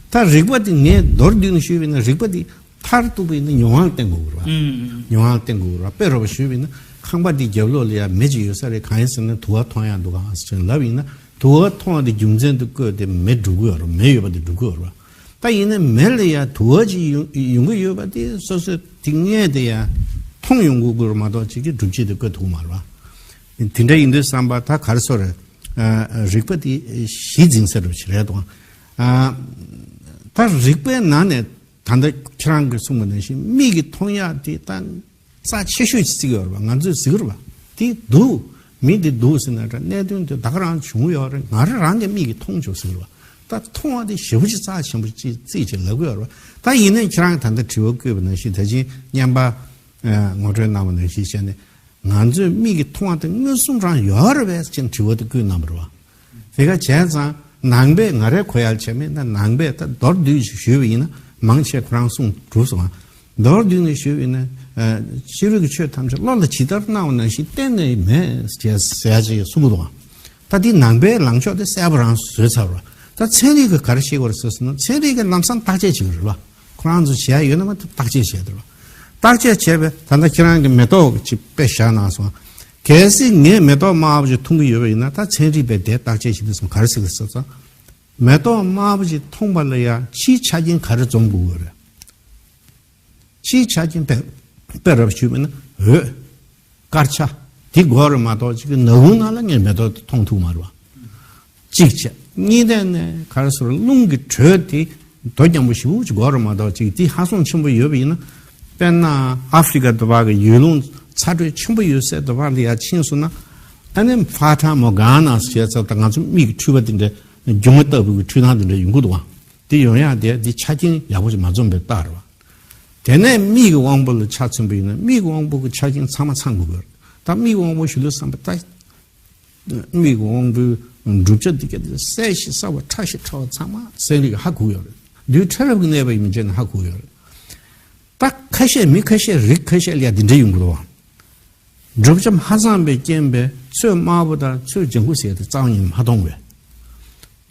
ད་རིགས་པ་དེ་ངས་མདོར་བསྡུས་ནས་ཞུས་པ་ཡིན་ན་རིགས་པ་དེ་མཐར་གཏུགས་པ་ཡིན་ན་མྱོང་བ་ལ་བརྟེན་དགོས་ཀྱི་རེད་བ། ཨུམ། མྱོང་བ་ལ་བརྟེན་དགོས་ཀྱི་རེད་བ། དཔེ་རོ་པ་ཞུས་པ་ཡིན་ན་ཁང་པ་འདི་རྒྱབ་ལོགས་ལ་ཡ་མེ་ཅིག་ཡོད་ས་རེད། གང་ཡིན་ཟེར་ན་དུ་བ་མཐོང་ཡ་འདུག་ག་ཟེར་ལབ་ཡིན་ན་དུ་བ་མཐོང་བ་དེ་རྒྱུ་མཚན་དུ་བཀོད་དེ་མེ་འགྲུབ་ཀྱི་ཡོད་རེད། མེ་ཡོད་པ་དེ་འགྲུབ་ཀྱི་ཡོད་རེད་བ། ད་ཡིན་ན་མེ་ལ་ཡ་དུ་བ་ཅིག་ཡོང་ཡོང་གི་ཡོད་པ་དེ་སོ་སོས་དེ་སྔོན་དེ་ཡ་མཐོང་ཡོང་དགོས་ཀྱི་རེད་མ་གཏོགས་ཅིག་གི་སྒྲུབ་བྱེད་དེ་བཀོད་ཐུབ་མ་རེད་བ། དེ་འདྲ་ཡིན་དུས་བསམ་པ་ད་ག་རེ་ཟེར་རེད། ཨ། རིགས་པ་དེ་གཞི་འཛིན་ས་རུ་ཞིག་རེད་དོ། ཨ། ད་རིགས་པའི་ནང་ནས་ད་ལྟ་ཁྱེད་རང་གིས་གསུངས་པ་ནང་བཞིན་མིག་གིས་མཐོང་ཡག་དེ་ད་རྩ་ཆེ་ཤོས་ཅིག་བརྩི་གི་ཡོད་རེད་བ། ང་ཚོས་གཟིགས་རེད་བ། དེ་འདུག་མི་དེ་འདུག་ཟེར་ན་འདྲ་གནད་དོན་དེ་ད་ག་རང་བྱུང་ཡོད་རེད། ང་རང་རང་གི་མིག་གིས་མཐོང་བྱུང་ཟེར་བ། ད་མཐོང་བ་དེ་ཞེ་པོ་ཅིག་རྩ་ཆེན་པོ་ཅིག་བརྩིས་ཅིག་ལབ་གི་ཡོད་རེད་བ། ད་ཡིན་ནའི་ཁྱེད་རང་གིས་ད་ལྟ་དྲི་བ་བཀོད་པ་ནང་བཞིན་ད་ཅིང་སྙན་པ་ངོ་སྤྲོད་གནང་བ་ནང་བཞིན་བྱས་ནས་ང་ཚོའི་མིག་གིས་མཐོང་བ་དེ་མངོན་སུམ་རང་ཡོད་རེད་པས་ཅེས་དྲི་བ་དེ་བཀོད་གནང་བ་རེད་བ། དེ་ག་བྱས་ཙང་ནང་པས་ང་རའི་གོ་ཡག་བྱས་མེད་ན་ནང་པས་ད་མདོར་བསྡུས་ཤིག་ཞུས་པ་ཡིན་ན་མང་ཆེ་ཁོ་རང་གསུངས་གྲུབ་སོང་ང་། མདོར་བསྡུས་ནས་ཞུས་པ་ཡིན་ན། ཨ། ཕྱི་རོལ་གྱི་ཆོས་ཐམས་ཅད་བློ་ལ་ཇི་ལྟར་སྣང་བ་ནང་བཞིན་གཏན་ནས་མེད་ཅེས་ཟེར་ཡག་ཅིག་གསུང་གི་འདུག་ཨང་། ད་འདི་ནང་པའི་ལངས་ཕྱོགས་དེ་གསལ་པོ་རང་བཟོས་ཚར་བ། ད་ཚན་རིག་གིས་ག་རེ་བཤད་ཀྱི་ཡོད་རེད་ཟེར་ན་ཚན་རིག་གིས་ལམ་སང་བརྟག་དཔྱད་བྱེད་ཀྱི་རེད་བ། ཁོ་རང་ཚོ་བྱེད་ཡག་ཡོད་ན་མ་གཏོགས་བརྟག་དཔྱད་བྱས་འདུག་བ། བརྟག་དཔྱད་བྱས་པས་ད་ལྟ་ཁྱེད་རང་གིས་མེ་ཏོག་ཅིག་དཔེ་བཞག་གནང་སོང་། གལ་སྲིད་ངས་མེ་ཏོག་དམར་པོ་ཅིག་མཐོང་གི་ཡོད་པ་ཡིན་ན་ད་ཚན་རིག་པས་དེ་བརྟག་དཔྱད་བྱེད་དུས་ཙམ་ག་རེ་ཟེར་གྱི་རེད་ཟེར་ཙང་། མེ་ཏོག་དམར་པོ་ཅིག་མཐོང་པ་ལ་ཡ་ཕྱིའི་ཆ་རྐྱེན་ག་རེ་འཛོམས་དགོས་ཀྱི་ཡོད་རེད། ཕྱིའི་ཆ་རྐྱེན་དཔེ་དཔེ་རབ་ཞུས་པ་ཡིན་ན་འོད། དཀར་ཆ། འདི་དགོས་རེད་མ་གཏོགས་ཅིག་གི་ནག་ཁུང་ནང་ལ་ངས་མེ་ཏོག་མཐོང་ཐུབ་མ་རེད་བ། གཅིག་བྱས། གཉིས་ནས་ནས་ག་རེ་ཟེར་རླུང་གི་དྲོད་དེ་མདོག་རྐྱང་པོ་ཞེ་པོ་ཅིག་དགོས་རེད་མ་གཏོགས་ཅིག་དེ་ཧ་སང་ཆེན་པོ་ཡོད་པ་ཡིན་ན། དཔེར་ན་ཨ་ཧྥི་རི་ཀ་འདི་བར་གི་ཡུལ་ལུང་ཚ་དྲོད་ཆེན་པོ་ཡོད་སའི་འདི་བར་ལ་ཡར་ཕྱིན་སོང་ན། ཨ་ནི་ཕ་ཊ་མོར་ག་ན་ཟེར་ཙང་ད་ང་ཚོ་མིག་གི་འཕྲུལ་པ་འདི་འདྲ་སྒྱུ་མ་ལྟ་བུ་གི་འཕྲུལ་སྣང་འདི་འདྲ་ཡོང་གི་འདུག་བ། དེ་ཡོང་ཡག་དེ་འདི་ཆ་རྐྱེན་ཡག་པོ་ཅིག་མ་འཛོམས་པའི་རྟགས་རེད་བ། དེ་ནས་མིག་གི་དབང་པོ་ལ་ཆ་མཚོན་པ་ཡིན་ན་མིག་གི་དབང་པོ་གི་ཆ་རྐྱེན་ཚང་མ་ཚང་དགོས་ཀྱི་རེད། ད་མིག་གི་དབང་པོ་ཞུ་དུས་བསམ་པ་ད། མིག་གི་དབང་པོའི་གྲུབ་ཆ་འདི་ག་དེ་གསལ་ཞིང་གསལ་བ་ཕྲ་ཞིང་ཕྲ་བ་ཚང་མ་ཚན་རིག་གིས་ཧ་གོ་ཡོད་རེད། རྡུལ་ཕྲ་རབ་ཀྱི་གནས་པ་ཡིན་མིན་བྱས་ནས་ཧ་གོ་ཡོད་རེད། ད་ཁ་ཤས་མི་ཁ་ཤས་རིགས་ཁ་ཤས་ལ་ཡ་འདི་འདྲ་ཡོང་གི་འདུག་བ། གྲུབ་ཆ་མ་ཚང་པའི་རྐྱེན་པས་ཚོས་དམར་པོ་དང་ཚོས་ལྗང་ཁུ་ཟེར་ཡ་དེ་རྩ་བ་ཉིད་ནས་མ་མཐོང་བས།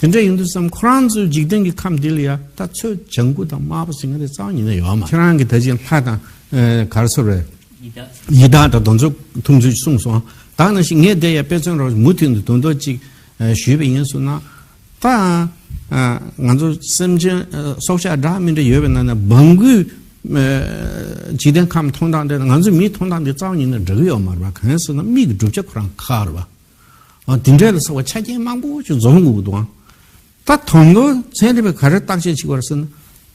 དེ་འདྲ་ཡིན་དུས་ཙམ་ཁོ་རང་ཚོའི་འཇིག་རྟེན་གྱི་ཁམས་འདི་ལ་ཡ་ད་ཚོས་ལྗང་ཁུ་དང་དམར་པོ་ཟེར་མཁན་དེ་རྩ་བ་ཉིད་ནས་ཡོད་མ་རེད། ཁྱེད་རང་གིས་ད་ཅིང་ལྷ་དང་། ཨེ། ག་རེ་ཟེར་རེད། ཡི་དྭགས། ཡི་དྭགས་དང་དེ་ཚོ་མཐོང་ཚུལ་གསུངས་སོང་། ད་ནང་བཞིན་ངས་དེ་ཡ་དཔེ་མཚོན་རོགས་མུ་མཐུད་དུ་དོན་དག་ཅིག་ཨེ། ཞུས་པ་ཡིན་སོང་ན། ད། ཨ། ང་ཚོ་སེམས་ཅན། ཨ། སྲོག་ཆགས་འདྲ་མི་འདྲ་ཡོད་པའི་ནང་ནས་སྦྲང་རྒྱུད། ཨ། འཇིག་རྟེན་ཁམས་མཐོང་སྟངས་དེ་ང་ཚོ་མིའི་མཐོང་སྟངས་དེ་རྩ་བ་ཉིད་ནས་འདྲ་གི་ཡོད་མ་རེད་པ། གང་ཡིན་ཟེར་ན་མིག་གི་གྲུབ་ཆ་ཁོ་རང་ཁག་རེད་པ། ཨ། དེ་འདྲས་ལ་སོགས་པ་ཆ་རྐྱེན་མང་པོ་ཅིག་འཛོམས་དགོས་ཀྱི་འདུག་ཨང་། ད་དོན་དུ་ཚན་རིག་པས་ག་རེ་བརྟག་དཔྱད་བྱེད་ཀྱི་ཡོད་རེད་ཟེར་ན།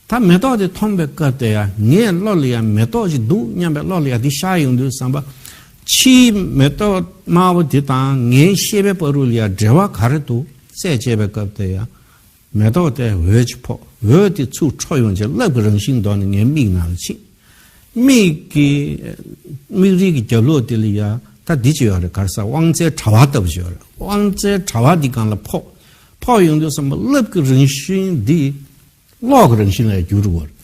ད་མེ་ཏོག་དེ་མཐོང་པའི་སྐབས་དེ་ཡ་ངའི་བློ་ལ་ཡ་མེ་ཏོག་ཅིག་འདུག་སྙམ་པའི་བློ་ལ་ཡ་དེ་ཤར་ཡོང་དུས་ཙམ་པ། ཕྱིའི་མེ་ཏོག་དམར་པོ་དེ་དང་ངའི་ཤེས་པའི་བར་དུ་ལ་ཡ་འབྲེལ་བ་ག་རེ་འདུག་སྲས་བཅད་པའི་སྐབས་དེ་ཡང་མེ་ཏོག་དེ་འོད་ཅིག་ཕོག། འོད་དེ་ཚུར་འཕྲོ་ཡོང་བྱས་རླབས་ཀྱི་རང་བཞིན་ལྡོག་ནས་ངའི་མིག་ནང་ལ་ཕྱིན། མིག་གི་མིག་རིལ་གྱི་རྒྱབ་ལོགས་དེ་ལ་ཡ་ད་འདི་ཅིག་ཡོད་རེད། ག་རེ་ཟེར། དབང་རྩའི་དྲ་བ་ལྟ་བུ་ཅིག་ཡོད་རེད། དབང་རྩའི་དྲ་བ་འདི་སྒང་ལ་ཕོག། ཕོག་ཡོང་དུས་ཙམ་པ་རླབས་ཀྱི་རང་བཞིན་འདི་གློག་གི་རང་བཞིན་ལ་འགྱུར་འགྲོ་གི་རེད།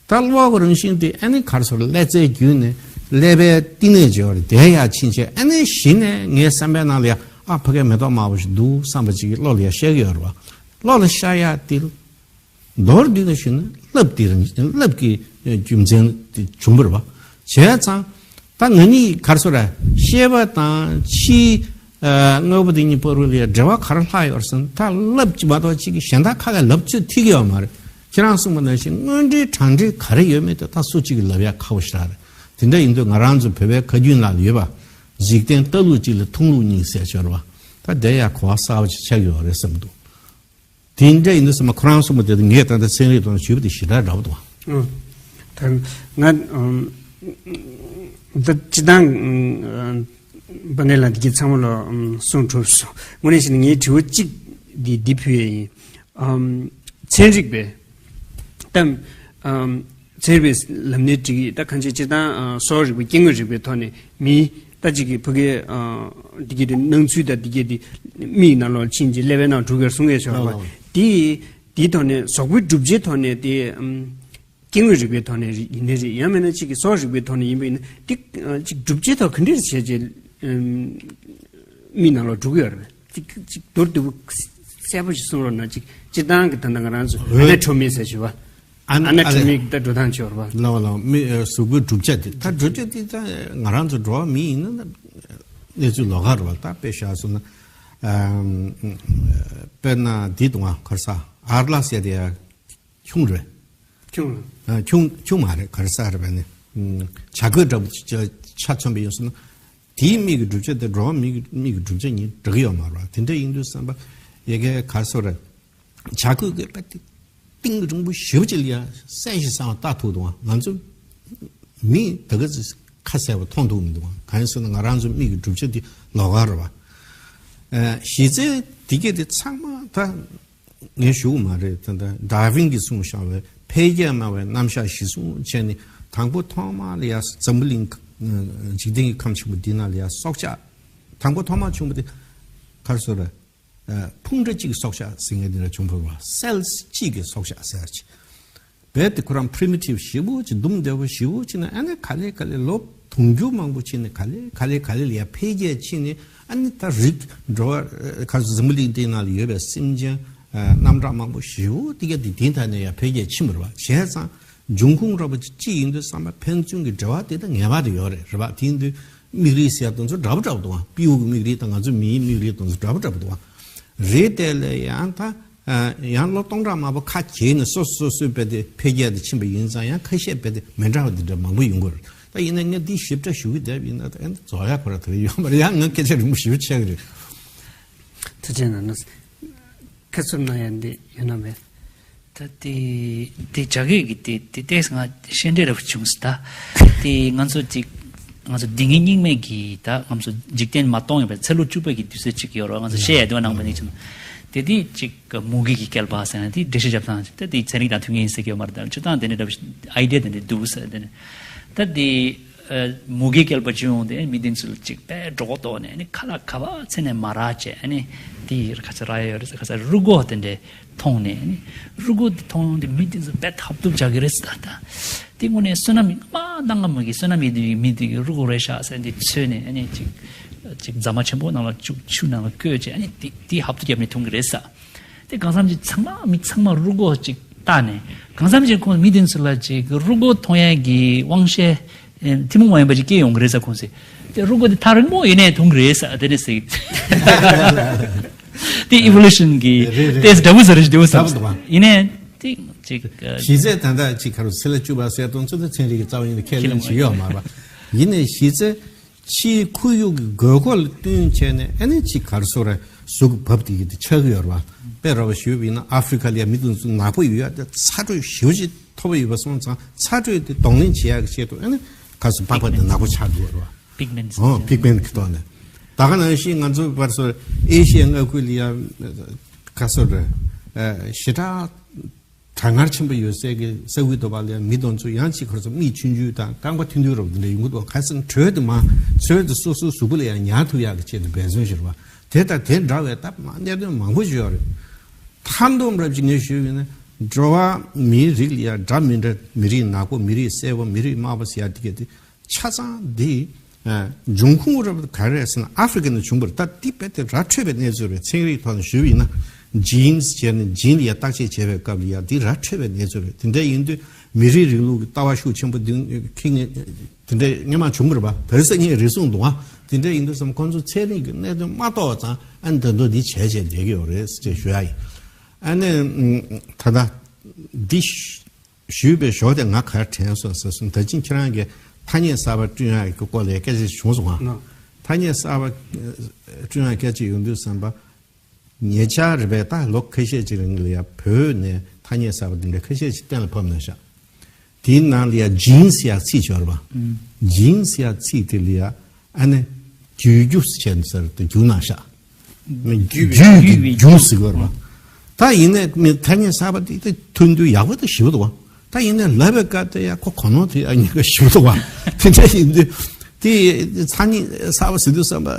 ད་གློག་གི་རང་བཞིན་དེ་ཨ་ནི་ག་རེ་ཟེར། ཀླད་རྩའི་བརྒྱུད་ནས་ཀླད་པའི་གཏིང་ནས་འབྱོར་བ་རེད། དེ་ཡར་ཕྱིན་བྱས་ཨ་ནི་གཞི་ནས་ངའི་བསམ་པའི་ནང་ལ་ཡ་ཨ་ཕ་གིའི་མེ་ཏོག་དམར་པོ་ཞིག་འདུག་བསམ་པ་ཅིག་གི་བློ་ལ་ཡ་ཤར་གྱི་ཡོད་རེད་བ། བློ་ལ་ཤར་ཡ་དེ་མདོར་བསྡུས་ནས་ཞུས་ན་རླབས་དེ་རང་རླབས་ཀྱི་རྒྱུ་མཚན་དེ་བྱུང་བ་རེད་བ། བྱས་ཙང་ད་ང་གཉིས་ག་རེ་ཟེར། ཤེས་པ་དང་ཕྱིའི་ཨ་དངོས་པོ་དེ་གཉིས་བར་ལ་ཡ་འབྲེལ་བ་ག་རེ་ལྷག་ཡོད་ཟེར་ན། ད་རླབས་ཀྱི་མ་གཏོགས་གཅིག་གིས་གཞན་དག་ཁ་ལ་ལབ་ཚོད་ཐིག་ཡོད་མ་རེད། ཁྱེད་རང་གསུངས་པ་ནང་བཞིན་དངོས་འབྲེལ་དྲང་འབྲེལ་ག་རེ་ཡོད་མེད་དེ་ད་སུ་གཅིག་གིས་ལབ་ཡ་ཁག་པོ་ཞེ་དྲག་རེད། དེ་འདྲ་ཡིན་དུས་ང་རང་ཚོ་བོད་པའི་ཁ་རྒྱུན་ལ་ཡོད་པ། འཇིག་རྟེན་ལྟ་ལུགས་གཅིག་ལ་མཐོང་ལུགས་གཉིས་ཟེར་ཆོག་རེད་བ། ད་དེ་ཡ་གོ་བ་གསར་པ་ཅིག་ཆགས་ཡོད་རེད་བསམ་འདུག། དེ་འདྲ་ཡིན་དུས་ཙམ་པ་ཁོ་རང་གསུངས་པ་དེ་ངས་ད་ལྟ་ཚན་རིག་ཐོག་ནས་ཞུས་པ་དེ་ཞེ་དྲག་འདྲ་པོ་འདུག། ཨང་། ད་ང་ཨམ་ད་སྤྱིར་བཏང་ཨམ་བན་དེ་ལ་འདི་གི་ཚང་མ་ལ་ཨམ་གསུང་གྲུབ་སོང་། དངོས་གནས་བྱས་ན་ངའི་དྲི་བ་གཅིག་འདི་འདི་ཕུལ་ཡས་ཡིན། ཨམ་ཚན་རིག་པས་ད་ཨམ་ཚན་རིག་པའི་ལམ་ནས་འགྲིག་གི། ད་གང་ཅི་སྤྱིར་བཏང་ཨ་གསོ་བ་རིག་པ་སྐྱེ་དངོས་རིག་པའི་ཐོག་ནས་མི་ད་ཅིག་གི་ཕ་གིའི་ཨ་འདི་གི་དེ་སྣང་ཚུལ་དང་འདི་གི་དེ་མིག་ནང་ལོགས་ཕྱིན་ཅིག་ཀླད་པའི་ནང་འགྲོ་གི་རེད་གསུང་གི་ཡོད་ཤག་རེད་བ། ལགས་ལགས། དེ་དེའི་ཐོག་ནས་གཟུགས་པོའི་གྲུབ་ཆའི་ཐོག་ནས་དེ་ཨམ་སྐྱེ་དངོས་རིག་པའི་ཐོག་ནས་རེད་ཡིན་ནའི་རེད། ཡང་མིན་ན་ཅིག་གི་གསོ་བ་རིག་པའི་ཐོག་ནས་ཡིན་པ་ཡིན་ན་དེ་ཨ་ཅིག་གྲུབ་ཆའི་ཐོག་ག་འདྲས་བྱས་ཅིག་ཨམ་མིག་ནང་ལོགས་འགྲོ་གི་ཡོད་རེད། ཅིག་ཅིག་མདོར་བསྡུས་པ་གསལ་པོ་ཞིག་གསུང་རོགས་གནང་། ཅིག་སྤྱིར་བཏང་གི་ད་ལྟ་ང་རང་ཚོ་ཨ་ན་ཊོ་མི་ཟེར་ཞུ་བ། ཨ་ན་ཊོ་མི་ད་འགྲོ་སྟངས་ཅིག་ཡོད་རེད་པ། ལགས་ལགས། མི་ཨ་གཟུགས་པོའི་གྲུབ་ཆ་དེ། ད་གྲུབ་ཆ་དེ་ད་ང་རང་ཚོ་འགྲོ་བ་མི་ཡིན་ན་ད་གནས་ཚུལ་ལོགས་ཀ་རེད་པ། ད་དཔེ་བཞག་སོང་ན་ཨམ་དཔེར་ན་འདི་འདུག་ཨ། ག་རེ་ཟེར། ཨ་ཏ་ལ་སི་ཟེར་དེ་ཡ་ཁྱུང་རེད། ཁྱུང་། ཨ་ཁྱུང་ཁྱུང་མ་རེད། ག་རེ་ཟེར་རེད་པས་ནི། ཨམ་བྱ་རྒོད་འདྲ་པོ་ཅིག་ཆ་མཚོན་པ་ཡིན་སོང་ན། དེའི་མིག་གི་གྲུབ་ཆ་དེ་འགྲོ་བ་མིག་གི་མིག་གི་གྲུབ་ཆ་གཉིས་འདྲ་གི་ཡོད་མ་རེད་པ། དེ་འདྲ་ཡིན་དུས་ཙམ་པ་ཡ་གི་ག་རེ་ཟེར་རེད། བྱ་རྒོད་ཀྱི་དཔེ་དེ་གཏིང་རིང་པོ་ཞེ་པོ་ཅིག་ལ་ཡ་གསལ་ཞིང་གསལ་བ་ལྟ་ཐུབ་འདུག་པ། ང་ཚོ་མིས་ད་ག་ཚོད་ཁ་གསལ་པོ་མཐོང་ཐུབ་མི་འདུག་པ། གང་ཡིན་ཟེར་ན་ང་རང་ཚོ་མིག་གི་གྲུབ་ཆ་དེ་ལོགས་ཀ་རེད་པ། ཨ་གཞི་རྩའི་འདི་གས་དེ་ཚང་མ་ད་ངས་ཞུ་གི་མ་རེད། ད་ལྟ་ཌར་ཝིན་གྱིས་གསུངས་བཞག་པའི་འཕེལ་རྒྱས་སྨྲ་བའི་རྣམ་གཞག་གཞིར་བཟུང་བྱས་ནས། དང་པོ་ཐོག་མ་ལ་ཡ་འཛམ་བུ་གླིང་། འཇིག་རྟེན་གྱི་ཁམས་ཆེན་པོ་འདི་ནང་ལ་ཡ་སྲོག་ཆགས་དང་པོ་ཐོག་མ་བྱུང་བ་དེ་ག་རེ་ཟེར་རེད། ཨ་ཕུང་འདྲ་གཅིག་གི་སྲོག་ཆགས་ཟེར་མཁན་དེ་འདྲ་བྱུང་བ་རེད་པ། སེལ་སི་གཅིག་གི་སྲོག་ཆགས་ཟེར་ཅིག་རྦད་དེ་ཁོ་རང་པི་རི་མི་ཊིབ་ཞེ་པོ་ཅིག་འདུམ་བདེ་པོ་ཞེ་པོ་ཅིག་ནས། ཨ་ནི་ག་ལེ་ག་ལེ་ལོ་དུང་ཕྱུར་མང་པོ་ཕྱིན་ནས་ག་ལེ་ག་ལེ་ག་ལེ་ལ་ཡ་འཕེལ་རྒྱས་ཕྱིན་ནས། ཨ་ནི་ད་རིགས་འགྲོ་བ་ག་ཚོད་འཛམ་བུ་གླིང་འདི་ནང་ལ་ཡོད་པའི་སེམས་ཅན་རྣམ་གྲངས་མང་པོ་ཞེ་པོ་དེ་ག་དེ་དེ་ད་ནས་ཡ་འཕེལ་རྒྱས་ཕྱིན་པ་རེད་པ། བྱས་ཙང་འབྱུང་ཁུངས་འདྲ་པོ་ཅིག་ཡིན་དུས་ཙམ་པ་ཕན་ཚུན་གྱི་འབྲེལ་བ་དེ་ད་ངེས་པར་དུ་ཡོད་རེད། རེད་པ། དེ་ཡིན་དུས་མིག་རིལ་ཟེར་དེ་ཚོ་འདྲ་པོ་འདྲ་པོ་འདུག་པ། སྤྲེའུ་གི་མིག་རིལ་དང་ང་ཚོ་མིའི་མིག་རིལ་དེ་ཚོ་འདྲ་པོ་འདྲ་པོ་འདུག་པ། རེད། དེ་ལས་ཡང་ད་ཨ་ཡང་ལོ་སྟོང་ཕྲག་མང་པོ་ཁ་གྱེས་ནས་སོ་སོ་སོ་སོའི་དཔེ་དེ་འཕེལ་རྒྱས་དེ་ཕྱིན་པ་ཡིན་ཙང་ཡང་ཁ་ཤས་དཔེ་དེ་མི་འདྲ་བ་འདི་འདྲ་མང་པོ་ཡོང་གི་རེད། ད་ཡིན་ན་ངས་འདི་ཞིབ་ཕྲ་ཞུ་གི་བསྡད་པ་ཡིན་ན་ད་ཨེ་རྫོགས་ཡ་ཁོ་ར་ད་ག་ཡོད་མ་རེད། ཡང་ང་སྐད་ཆ་རིང་པོ་ཞེ་པོ་བཤད་གི་རེད། ཐུགས་རྗེ་གནང་། ཁ་ཚུར་གནང་ཡ་འདི་ཡོད་ན་མེད། ད་དེ་དེ་བྱ་རྒོད་ཀྱི་དེ་དེ་ཏོག་ཙམ་ང་ཤེས་འདྲེ་འདྲ་པོ་བྱུང་སོང་། ད་དེ་ང་ཚོ་ཅིག་ང་ཚོ་སྡུག་བསྔལ་སྙིགས་མའི་གི་ད་ང་ཚོ་འཇིག་རྟེན་མ་སྟོངས་ཡོད་པའི་ཚེ་ལོ་བཅུ་པའི་གི་དུས་ཚོད་ཅིག་ཡོད་རེད་པ། ང་ཚོ་བཤད་ཡ་དེ་བ་ནང་པ་ནས་ཅིག་དེ་དེ་ཅིག་མུ་གེ་གི་བསྐལ་པ་ཟེར་ན་དེ་འགྲེལ་བཤད་རྒྱབ་སྟངས་ཅིག་ད་དེ་ཚན་རིག་དང་མཐུན་གི་ཡིན་ཟེར་གི་ཡོད་མ་རེད། ད་སྤྱིར་བཏང་དེ་འདྲ་འདྲ་པོ་ཞིག་ཨའི་ཌི་ཡ་དེ་འདྲ་འདུག་ཟེར། དེ་ནས་ད་དེ་ཨ་མུ་གེ་བསྐལ་པ་བྱུང་ཡོང་དུས་མི་དེ་ཚོ་ལ་ཅིག་དཔེ་སྒྲོ་འདོགས་ནས་ཨ་ནི་ཁ་ལག་ག་པར་ཚེ་ནས་མ་རག་བྱས། ཨ་ནི་དེ་ཡི་ཁ་ཆ་རག་ཡ་ཡོད་རེད་ཟེར། ཁ་ཆ་རུ་སྒོ་དེ་འདྲས་མཐོང་ནས། ཨ་ནི་རུ་སྒོ་དེ་མཐོང་ཡོང་དུས་མི་དེ་ཚོ་དཔེ་ཐབས་སྡུག་རྒྱག་གི་རེད་ཟེར། ད་ད་དེ་དངོས་གནས་བསོད་ནམས་ཡིན། ང་མ་གནང་ག་མ་གི་བསོད་ནམས་ཡིན་དུས་མི་དེ་གི་རུ་སྒོ་རེད་ཤག་ཟེར་འདི་འཚོལ་ནས། ཨ་ནི་ཅིག་ཅིག་རྫ་མ་ཆེན་པོ་ནང་ལ་བཅུག་ཆུ་ནང་ལ་བསྐོལ་བྱས། ཨ་ནི་དེ་དེ་ཧབ་ཏུ་བརྒྱབ་ནས་འཐུང་གི་རེད་ཟེར། དེ་གང་འཚམ་ཅིག་ཚང་མ་མི་ཚང་མ་རུ་སྒོ་ཅིག་བལྟས་ནས། གང་འཚམ་ཅིག་ཁོང་མི་དེ་ཚོ་ལ་ཅིག་རུ་སྒོ་མཐོང་ཡས་ཀྱི་དབང་ཤེས་ཨེ་ཐུན་མོང་མ་ཡིན་པ་ཅིག་སྐྱེ་ཡོང་གི་རེད་ཟེར། ཁོང་ཚོས་དེ་རུ་སྒོ་དེ་ཐག་རིང་མོ་ཡིན་ནའི་མཐོང་གི་རེད་ཟེར། དེ་ནས་ཟེར། དེ་ཨི་བོ་ལུ་ཤན་གྱི་རེད་རེད། ཏེས་འདྲ་པོ་ཟེར་རེད་འདྲ་པོ་ཟེར། འདྲ་པོ་འདུག་པ། ཡིན་ནའི་དེ་ཅིག་གཞི་རྩའི་ད་ལྟ་ཅིག་ག་རུ་ཚེ་ལ་བཅུ་པ་ཟེར་དོན་ཚོ་དེ་ཚན་རིག་གི་རྩ་བ་ཉིད་ནས་ཁས་ལེན་བྱེད་ཡོད་མ་རེད་པ། ཡིན་ནའི་གཞི་རྩའི་ཕྱིའི་ཁོར་ཡུག་གི་དགོས་མཁོ་ལ་བསྟུན་བྱས་ནས། ཨ་ནི་ཅིག་ག་རེ་ཟེར་རེད། གཟུགས་ཀྱི་བབ་དེ་གི་དེ་ཆགས་ཀྱི་ཡོད་རེད་པ། དཔེ་ར་བ་ཞུས་པ་ཡིན་ན་ཨ་ཧྥི་རི་ཀ་ལ་ཡ་མི་དེ་ཚོ་ནག་པོ་ཡོད་ཡ་དེ་ཚ་དྲོད་ཞེ་པོ་ཅིག་མཐོ་པོ་ཡོད་པ་སོང་ཙང་ཚ་དྲོད་དེ་གདོང་ལེན་བྱེད་ཡ་གི་ཆེད་དུ་ཨ་ནི་ག་ཚོད་པགས་པ་དེ་ནག་པོ་ཆགས་འགྲོ་གི་རེད་པ། པིག་མེན་ཊི་ཨོ་པིག་མེན་ཊི་གི་ཐོག་ནས། ད་ག་ནང་བཞིན་ང་ཚོ་བར་སོ་ཨེ་ཤི་ཡའི་མངའ་ཁུལ་ལ་ཡ། ག་སོ་རེད། ཨ་ཞེ་དྲག་གྲང་ངར་ཆེན་པོ་ཡོད་སའི་གི་ས་ཁུལ་དུ་བ་ལ་ཡང་མི་དེ་ཚོ་ཡང་ཅིག་ཁོ་ཚོ་མིག་ཆུང་ཆུང་དང་རྐང་པ་ཐུང་ཐུང་རབ་དེ་འདྲ་ཡོང་གི་འདུག་ག་ས་དྲོད་དུ་མ་ཚོད་དུ་སོ་སོའི་གཟུགས་པོ་ལ་ཡང་ཉར་ཐུབ་ཡག་གི་ཆེད་དུ་འབད་བརྩོན་བྱེད་པ་དེ་དང་དེ་འདྲ་བའི་སྟབས་མ་གནད་དོན་མང་པོ་ཞིག་ཡོད་རེད། མཐའ་སྡོམ་རབ་ཅིག་ངས་ཞུས་པ་ཡིན་ན་འགྲོ་བ་མིའི་རིགས་ལ་ཡང་འདྲ་མི་འདྲ་མི་རིགས་ནག་པོ་མི་རིགས་སེར་པོ་མི་རིགས་དམར་པོ་ཟེར་ཡག་དེ་ག་དེ། ཆ་ཚང་འདི། ཨ། འབྱུང་ཁུངས་རབ་ག་རེ་ཟེར་ན་ཨ་ཧྥི་རི་ཀ་ནས་བྱུང་བ་རེད། ད་འདི་རྦད་དེ་ར་འཕྲོད་པའི་གནས་ཚུལ་རེད། ཚན་རིག་ཐོག་ནས་ཞུས་པ་ཡིན་ན་ཇིན་ཟེར་ནས་ཇིན་ལ་ཡ་བརྟག་དཔྱད་བྱེད་པའི་སྐབས་ལ་ཡ་འདི་ར་འཕྲོད་པའི་གནས་ཚུལ་རེད། དེ་འདྲ་ཡིན་དུས་མི་རིགས་རིང་ལུགས་ཀྱི་ལྟ་བ་ཤུགས་ཆེན་པོ་འདི་ཁེངས་ནས་དེ་འདྲ་སྔོན་མ་བྱུང་བ་རེད་པ། བོད་ས་གཉིས་རེ་ཟུང་འདུག་ཨ། དེ་འདྲ་ཡིན་དུས་ཙམ་ཁོང་ཚོ་ཚན་རིག་གི་གནད་དོན་མ་རྟོགས་ཙང་ཨ་ནི་ད་དུང་འདི་བྱས་བྱས་བསྡད་ཀྱི་ཡོད་རེད་ཅེས་ཞུ་ཡ་ཡིན། ཨ་ནི་ད་ལྟ་འདི་ཞུས་པའི་ཞོར་དེ་ང་ག་རེ་དྲན་སོང་ཟེར་སོང་། ད་ཅིང་ཁྱེད་རང་གིས་ཐ་སྙད་གསར་པ་བསྐྲུན་ཡག་གི་སྐོར་ལ་སྐད་ཆ་བྱུང་སོང་ང་། ཐ་སྙད་གསར་པ་བསྐྲུན་ཡག་སྐད་ཆ་ཡོང་དུས་ཙམ་པ། ཉེ་ཆར་རེད་པས་ད་ལོ་ཁ་ཤས་ཅིག་རིང་ལ་ཡ་བོད་ནས་ཐ་སྙད་གསར་པ་འདི་འདྲ་ཁ་ཤས་ཅིག་གཏན་ལ་ཕབ་གནང་ཤག་དེའི་ནང་ལ་ཡ་ཇིན་ཟེར་ཡག་ཚིག་ཅིག་ཡོད་རེད་པ། ཇིན་ཟེར་ཡག་ཚིག་དེ་ལ་ཡ་ཨ་ནི་རྒྱུད་རྒྱུ་ཟེར་ནས་ཟེར་དུ་བསྒྱུར་གནང་ཤག་རྒྱུད་པའི་རྒྱུད་པའི་རྒྱུ་ཟེར་དགོས་རེད་པ། ད་ཡིན་ནའི་ཐ་སྙད་གསར་པ་དེ་དེ་ཐོན་དུས་ཡག་པོ་དང་ཞེ་པོ་འདུག་པ། ད་ཡིན་ནའི་ལབ་པའི་སྐབས་དེ་ཡ་ཁོ་གོ་ནོར་དེ་ཡ་ཉེན་ཁ་ཞེ་པོ་འདུག་པ། དེ་འདྲ་ཡིན་དུས་དེ་ཐ་སྙད་གསར་པ་ཟེར་དུས་བསམ་པ་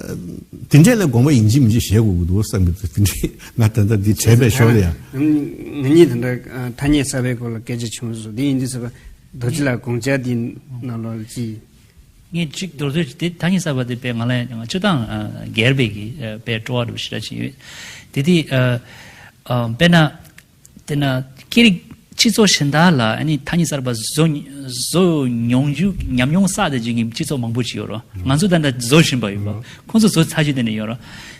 དེ་འདྲ་ལ་དགོངས་པ་ཡིན་གཅིག་མིན་གཅིག་བཞེས་དགོས་ཀྱི་འདུག་བསམ་གྱི་འདུག་དེ་འདྲ་ང་ད་ལྟ་འདི་དྲན་པའི་ཞོར་ལ་ཡ། ང་གཉིས་དེ་འདྲ་ཐ་སྙད་གསར་པའི་སྐོར་ལ་སྐད་ཆ་བྱུང་སོང་། དེ་ཡིན་དུས་བསམ་པ་རྡོ་རྗེ་ལགས་དགོངས་འཆར་འདི་ནང་ལོགས་ཅི། ངས་གཅིག་མདོར་བསྡུས་དེ་ཐ་སྙད་གསར་པ་དེ་དཔེ་ང་ལ་ཡང་སྤྱིར་བཏང་སྒེར་བའི་གི་དཔེ་སྤྲོ་བ་འདྲ་ཞེ་དྲག་ཅིག་ཡོད། དེ་དེ་དཔེར་ན་དེ་ན་སྐད་རིགས་སྤྱི་ཚོགས་གཞན་དག་ལ་ཨ་ནི་ཐ་སྙད་གསར་པ་བཟོ་བཟོ་མྱོང་རྒྱུ་ཉམས་མྱོང་བསགས་བསྡད་རྒྱུ་གི་སྤྱི་ཚོགས་མང་པོ་ཅིག་ཡོད་རེད། ང་ཚོ་ད་ལྟ་བཟོ་བཞིན་པ་ཡོད་པ། ཁོང་ཚོ་བཟོ་ཚར་རྒྱུ་དེ་འདྲ་ཡོད་རེད།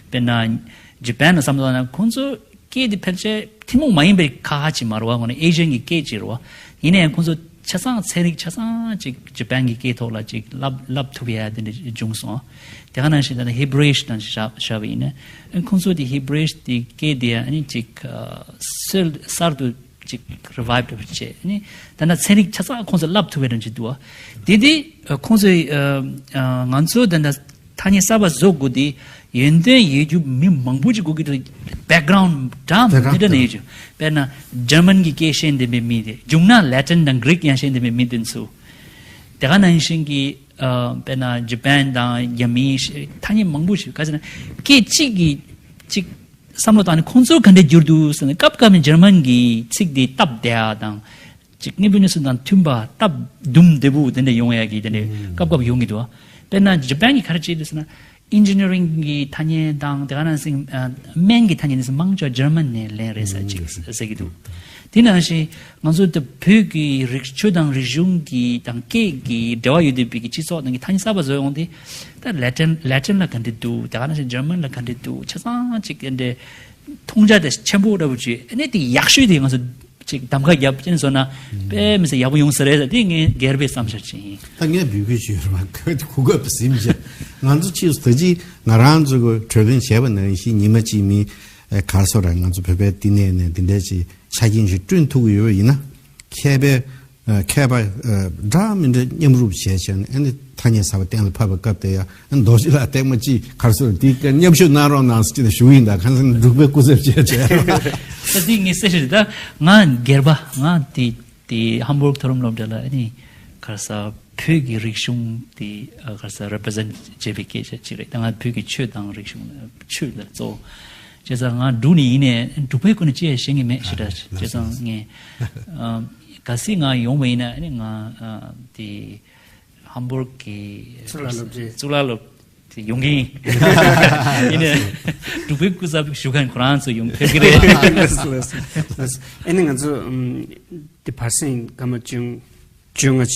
དཔེར་ན་ཇི་པན་ལ་བསམ་བློ་བཏང་ན་ཁོང་ཚོ་སྐད་དེ་ཕལ་ཆེར་ཐུན་མོང་མ་ཡིན་པའི་ཁ་ཁ་ཅིག་མ་རེད་པ། ཨེ་ཤི་ཡན་གྱི་སྐད་ཅིག་རེད་པ། ཡིན་ན་ཡང་ཁོང་ཚོ་ཆ་ཚང་ཚན་རིག་ཆ་ཚང་ཅིག་ཇི་པན་གྱི་སྐད་ཐོག་ལ་ཅིག་བསླབ་བསླབ་ཐུབ་ཡ་དེ་འདྲ་བྱུང་སོང་། དེ་ག་ནང་བཞིན་ད་ནི་ཧི་བྷི་རུ་ནང་བཞིན་བཞག་བཞག་པ་ཡིན་ན་ཁོང་ཚོ་དེ་ཧི་བྷི་རུ་དེ་སྐད་དེ་ཨ་ནི་ཅིག་གསར་གསར་དུ་ཅིག་རི་བའི་བྷི་བྱས་ཨ་ནི་ད་ནི་ཚན་རིག་ཆ་ཚང་ཁོང་ཚོ་བསླབ་ཐུབ་པའི་རང་ཅིག་འདུག་པ། དེ་དེ་ཁོང་ཚོས་ང་ཚོ་ད་ནི་ཐ་སྙད་གསར་པ་བཟོ་དགོས་དེ་ཡོན་ཏན་ཡོད་རྒྱུ་མི་མང་པོ་ཅིག་དགོས་ཀྱི་འདུག་བེག་གྷི་རའུན་ཌི་འདྲ་མི་འདྲ་ནས་ཡོད་རྒྱུ། དཔེར་ན་ཇར་མན་གྱི་སྐད་ཤེས་ལྡན་པའི་མི་དེ། རྒྱུགས་ན་ལེ་ཊིན་དང་གྷི་རིག་ཡང་ཤེས་ལྡན་པའི་མི་དེ་ཚོ། དེ་ག་ནང་བཞིན་གྱི་དཔེར་ན་ཇི་པན་དང་རྒྱ་མིའི་ཐ་སྙད་མང་པོ་ཞིག་ག་ཟེར་ན་སྐད་གཅིག་གིས་གཅིག་བསམ་བློ་བཏང་ནས་ཁོང་ཚོ་ག་འདྲས་བསྒྱུར་འདུག་ཟེར་ན་སྐབས་སྐབས་ནས་ཇར་མན་གྱི་ཚིག་དེ་སྟབས་བདེ་བ་དང་། ཅིག་དངོས་པོའི་གནས་ཚུལ་དང་མཐུན་པ་སྟབས་བདེ་བདེ་པོ་དེ་འདྲ་ཡོང་ཡ་གི་དེ་འདྲ་སྐབས་སྐབས་ཡོང་གི་འདུག་དཔེར་ན་ཇི་པན་གྱི་ག་རེ་བྱེད་འདུག་ཟེར་ན་ཨིན་ཇི་ནི་རིང་གི་ཐ་སྙད་དང་དེ་ག་ནང་བཞིན་སྨན་གྱི་ཐ་སྙད་དེ་ཚོ་མང་ཆེ་བ་ཇར་མན་ནས་ལེན་རེད་ཟེར་ཅིག་ཟེར་གྱི་འདུག་དེ་ནང་བཞིན་ང་ཚོ་ད་བོད་ཀྱི་རིག་ཆོས་དང་རིག་གཞུང་གི་དང་སྐད་ཀྱི་འབྲེལ་བ་ཡོད་བསྡད་པའི་གི་སྤྱི་ཚོགས་ནང་གི་ཐ་སྙད་གསར་པ་བཟོ་ཡོང་དེ་ད་ལེ་ཊིན་ལེ་ཊིན་ལ་ག་འདྲ་འདུག་དེ་ག་ནང་བཞིན་ཇར་མན་ལ་ག་འདྲ་འདུག་ཆ་ཚང་ཅིག་དེ་འདྲ་མཐོང་རྒྱ་དེ་ཆེན་པོ་འདྲ་པོ་བྱས་ཨ་ནི་དེ་ཡག་ཤོས་དེ་ང་ཚོ་ཅིག་གདམ་ག་རྒྱབ་ཅན་བཟོ་ན་དཔེ་མི་སྲིད་ཡག་པོ་ཡོང་ས་རེད་ཟེར་དེ་ངའི་སྒེར་པའི་བསམ་འཆར་ཅིག་ཡིན། ད་ངས་འབོད་སྐུལ་ཞུས་རེད་བ་གོ་གོ་བ་ཟིན་བྱས་ང་ཚོ་ཕྱིས་སུ་ད་ཅི་ང་རང་ཚོ་གི་གྲོས་གླེང་བྱས་པ་ནང་བཞིན་ཉི་མ་གཅིག་མིན་ག་རེ་ཟེར་ར་ང་ཚོ་བོད་པའི་བསྟི་གནས་ནས་འདི་འདྲའི་ཅིག་ཆ་རྐྱེན་ཞིག་བསྐྲུན་ཐུབ་ཀྱི་ཡོད་པ་ཡིན་ན་མཁས་པའི་མཁས་པ་འདྲ་མི་འདྲ་མཉམ་རུབ་བྱས་བྱས་ནས་ཨ་ནི་ཐ་སྙད་གསར་པ་གཏན་ལ་ཕབ་པའི་སྐབས་དེ་ཡང་ཨ་ནི་རྡོ་རྗེ་ལགས་ཐེངས་མ་གཅིག་ག་རེ་ཟེར་འདི་མཉམ་ཞུགས་གནང་རོགས་གནང་ཟེར་ཅིག་ཞུ་གི་ཡིན། ད་གང་ཟེར་ན་འབྲུག་པའི་སྐུ་ཚབ་བྱས་བྱས། ད་འདི་ངས་གསལ་བཤད་ད་ང་སྒེར་པ་ང་དེ་དེ་ཧམ་བྷུར་མཐོ་རིམ་སློབ་གྲྭ་ལ་ཨ་ནི་ག་རེ་ཟེར་བོད་ཀྱི་རིག་གཞུང་དེ་ག་རེ་ཟེར་རེ་པི་རི་ཛེན་བྱེད་པའི་སྐད་ཆ་ཅིག་རེད། ད་ང་བོད་ཀྱི་ཆོས་དང་རིག་གཞུང་ཆོས་ལ་གཙོ་བོ་བྱས་ཙང་ང་འབྲུག་ནས་ཡིན་ནས་འབྲུག་པའི་སྐོར་ནས་ཅི་ཡང་ཤེས་ཀྱི་མེད་ཞེ་དྲག་བྱས་ཙང་ངས། གལ་སྲིད་ང་ཡོང་བ་ཡིན་ན་ཨ་ནི་ང་དེ་ཧམ་བྷུར་གི་གཙུག་ལག་སློབ་གྲྭའི་གཙུག་ལག་སློབ་དེ་ཡོང་གི་ཡིན། ཡིན་ནའི་འབྲུག་པའི་སྐུ་ཚབ་ཞུ་མཁན་ཁོ་རང་ཚོ་ཡོང་ཕེབས་ཀྱི་རེད། ལགས་སོ་ལགས་སོ་ལགས་སོ། ཨ་ནི་ང་ཚོ་ཨམ་དེ་བར་གསེང་སྐར་མ་བཅོ་བཅོ་ལྔ་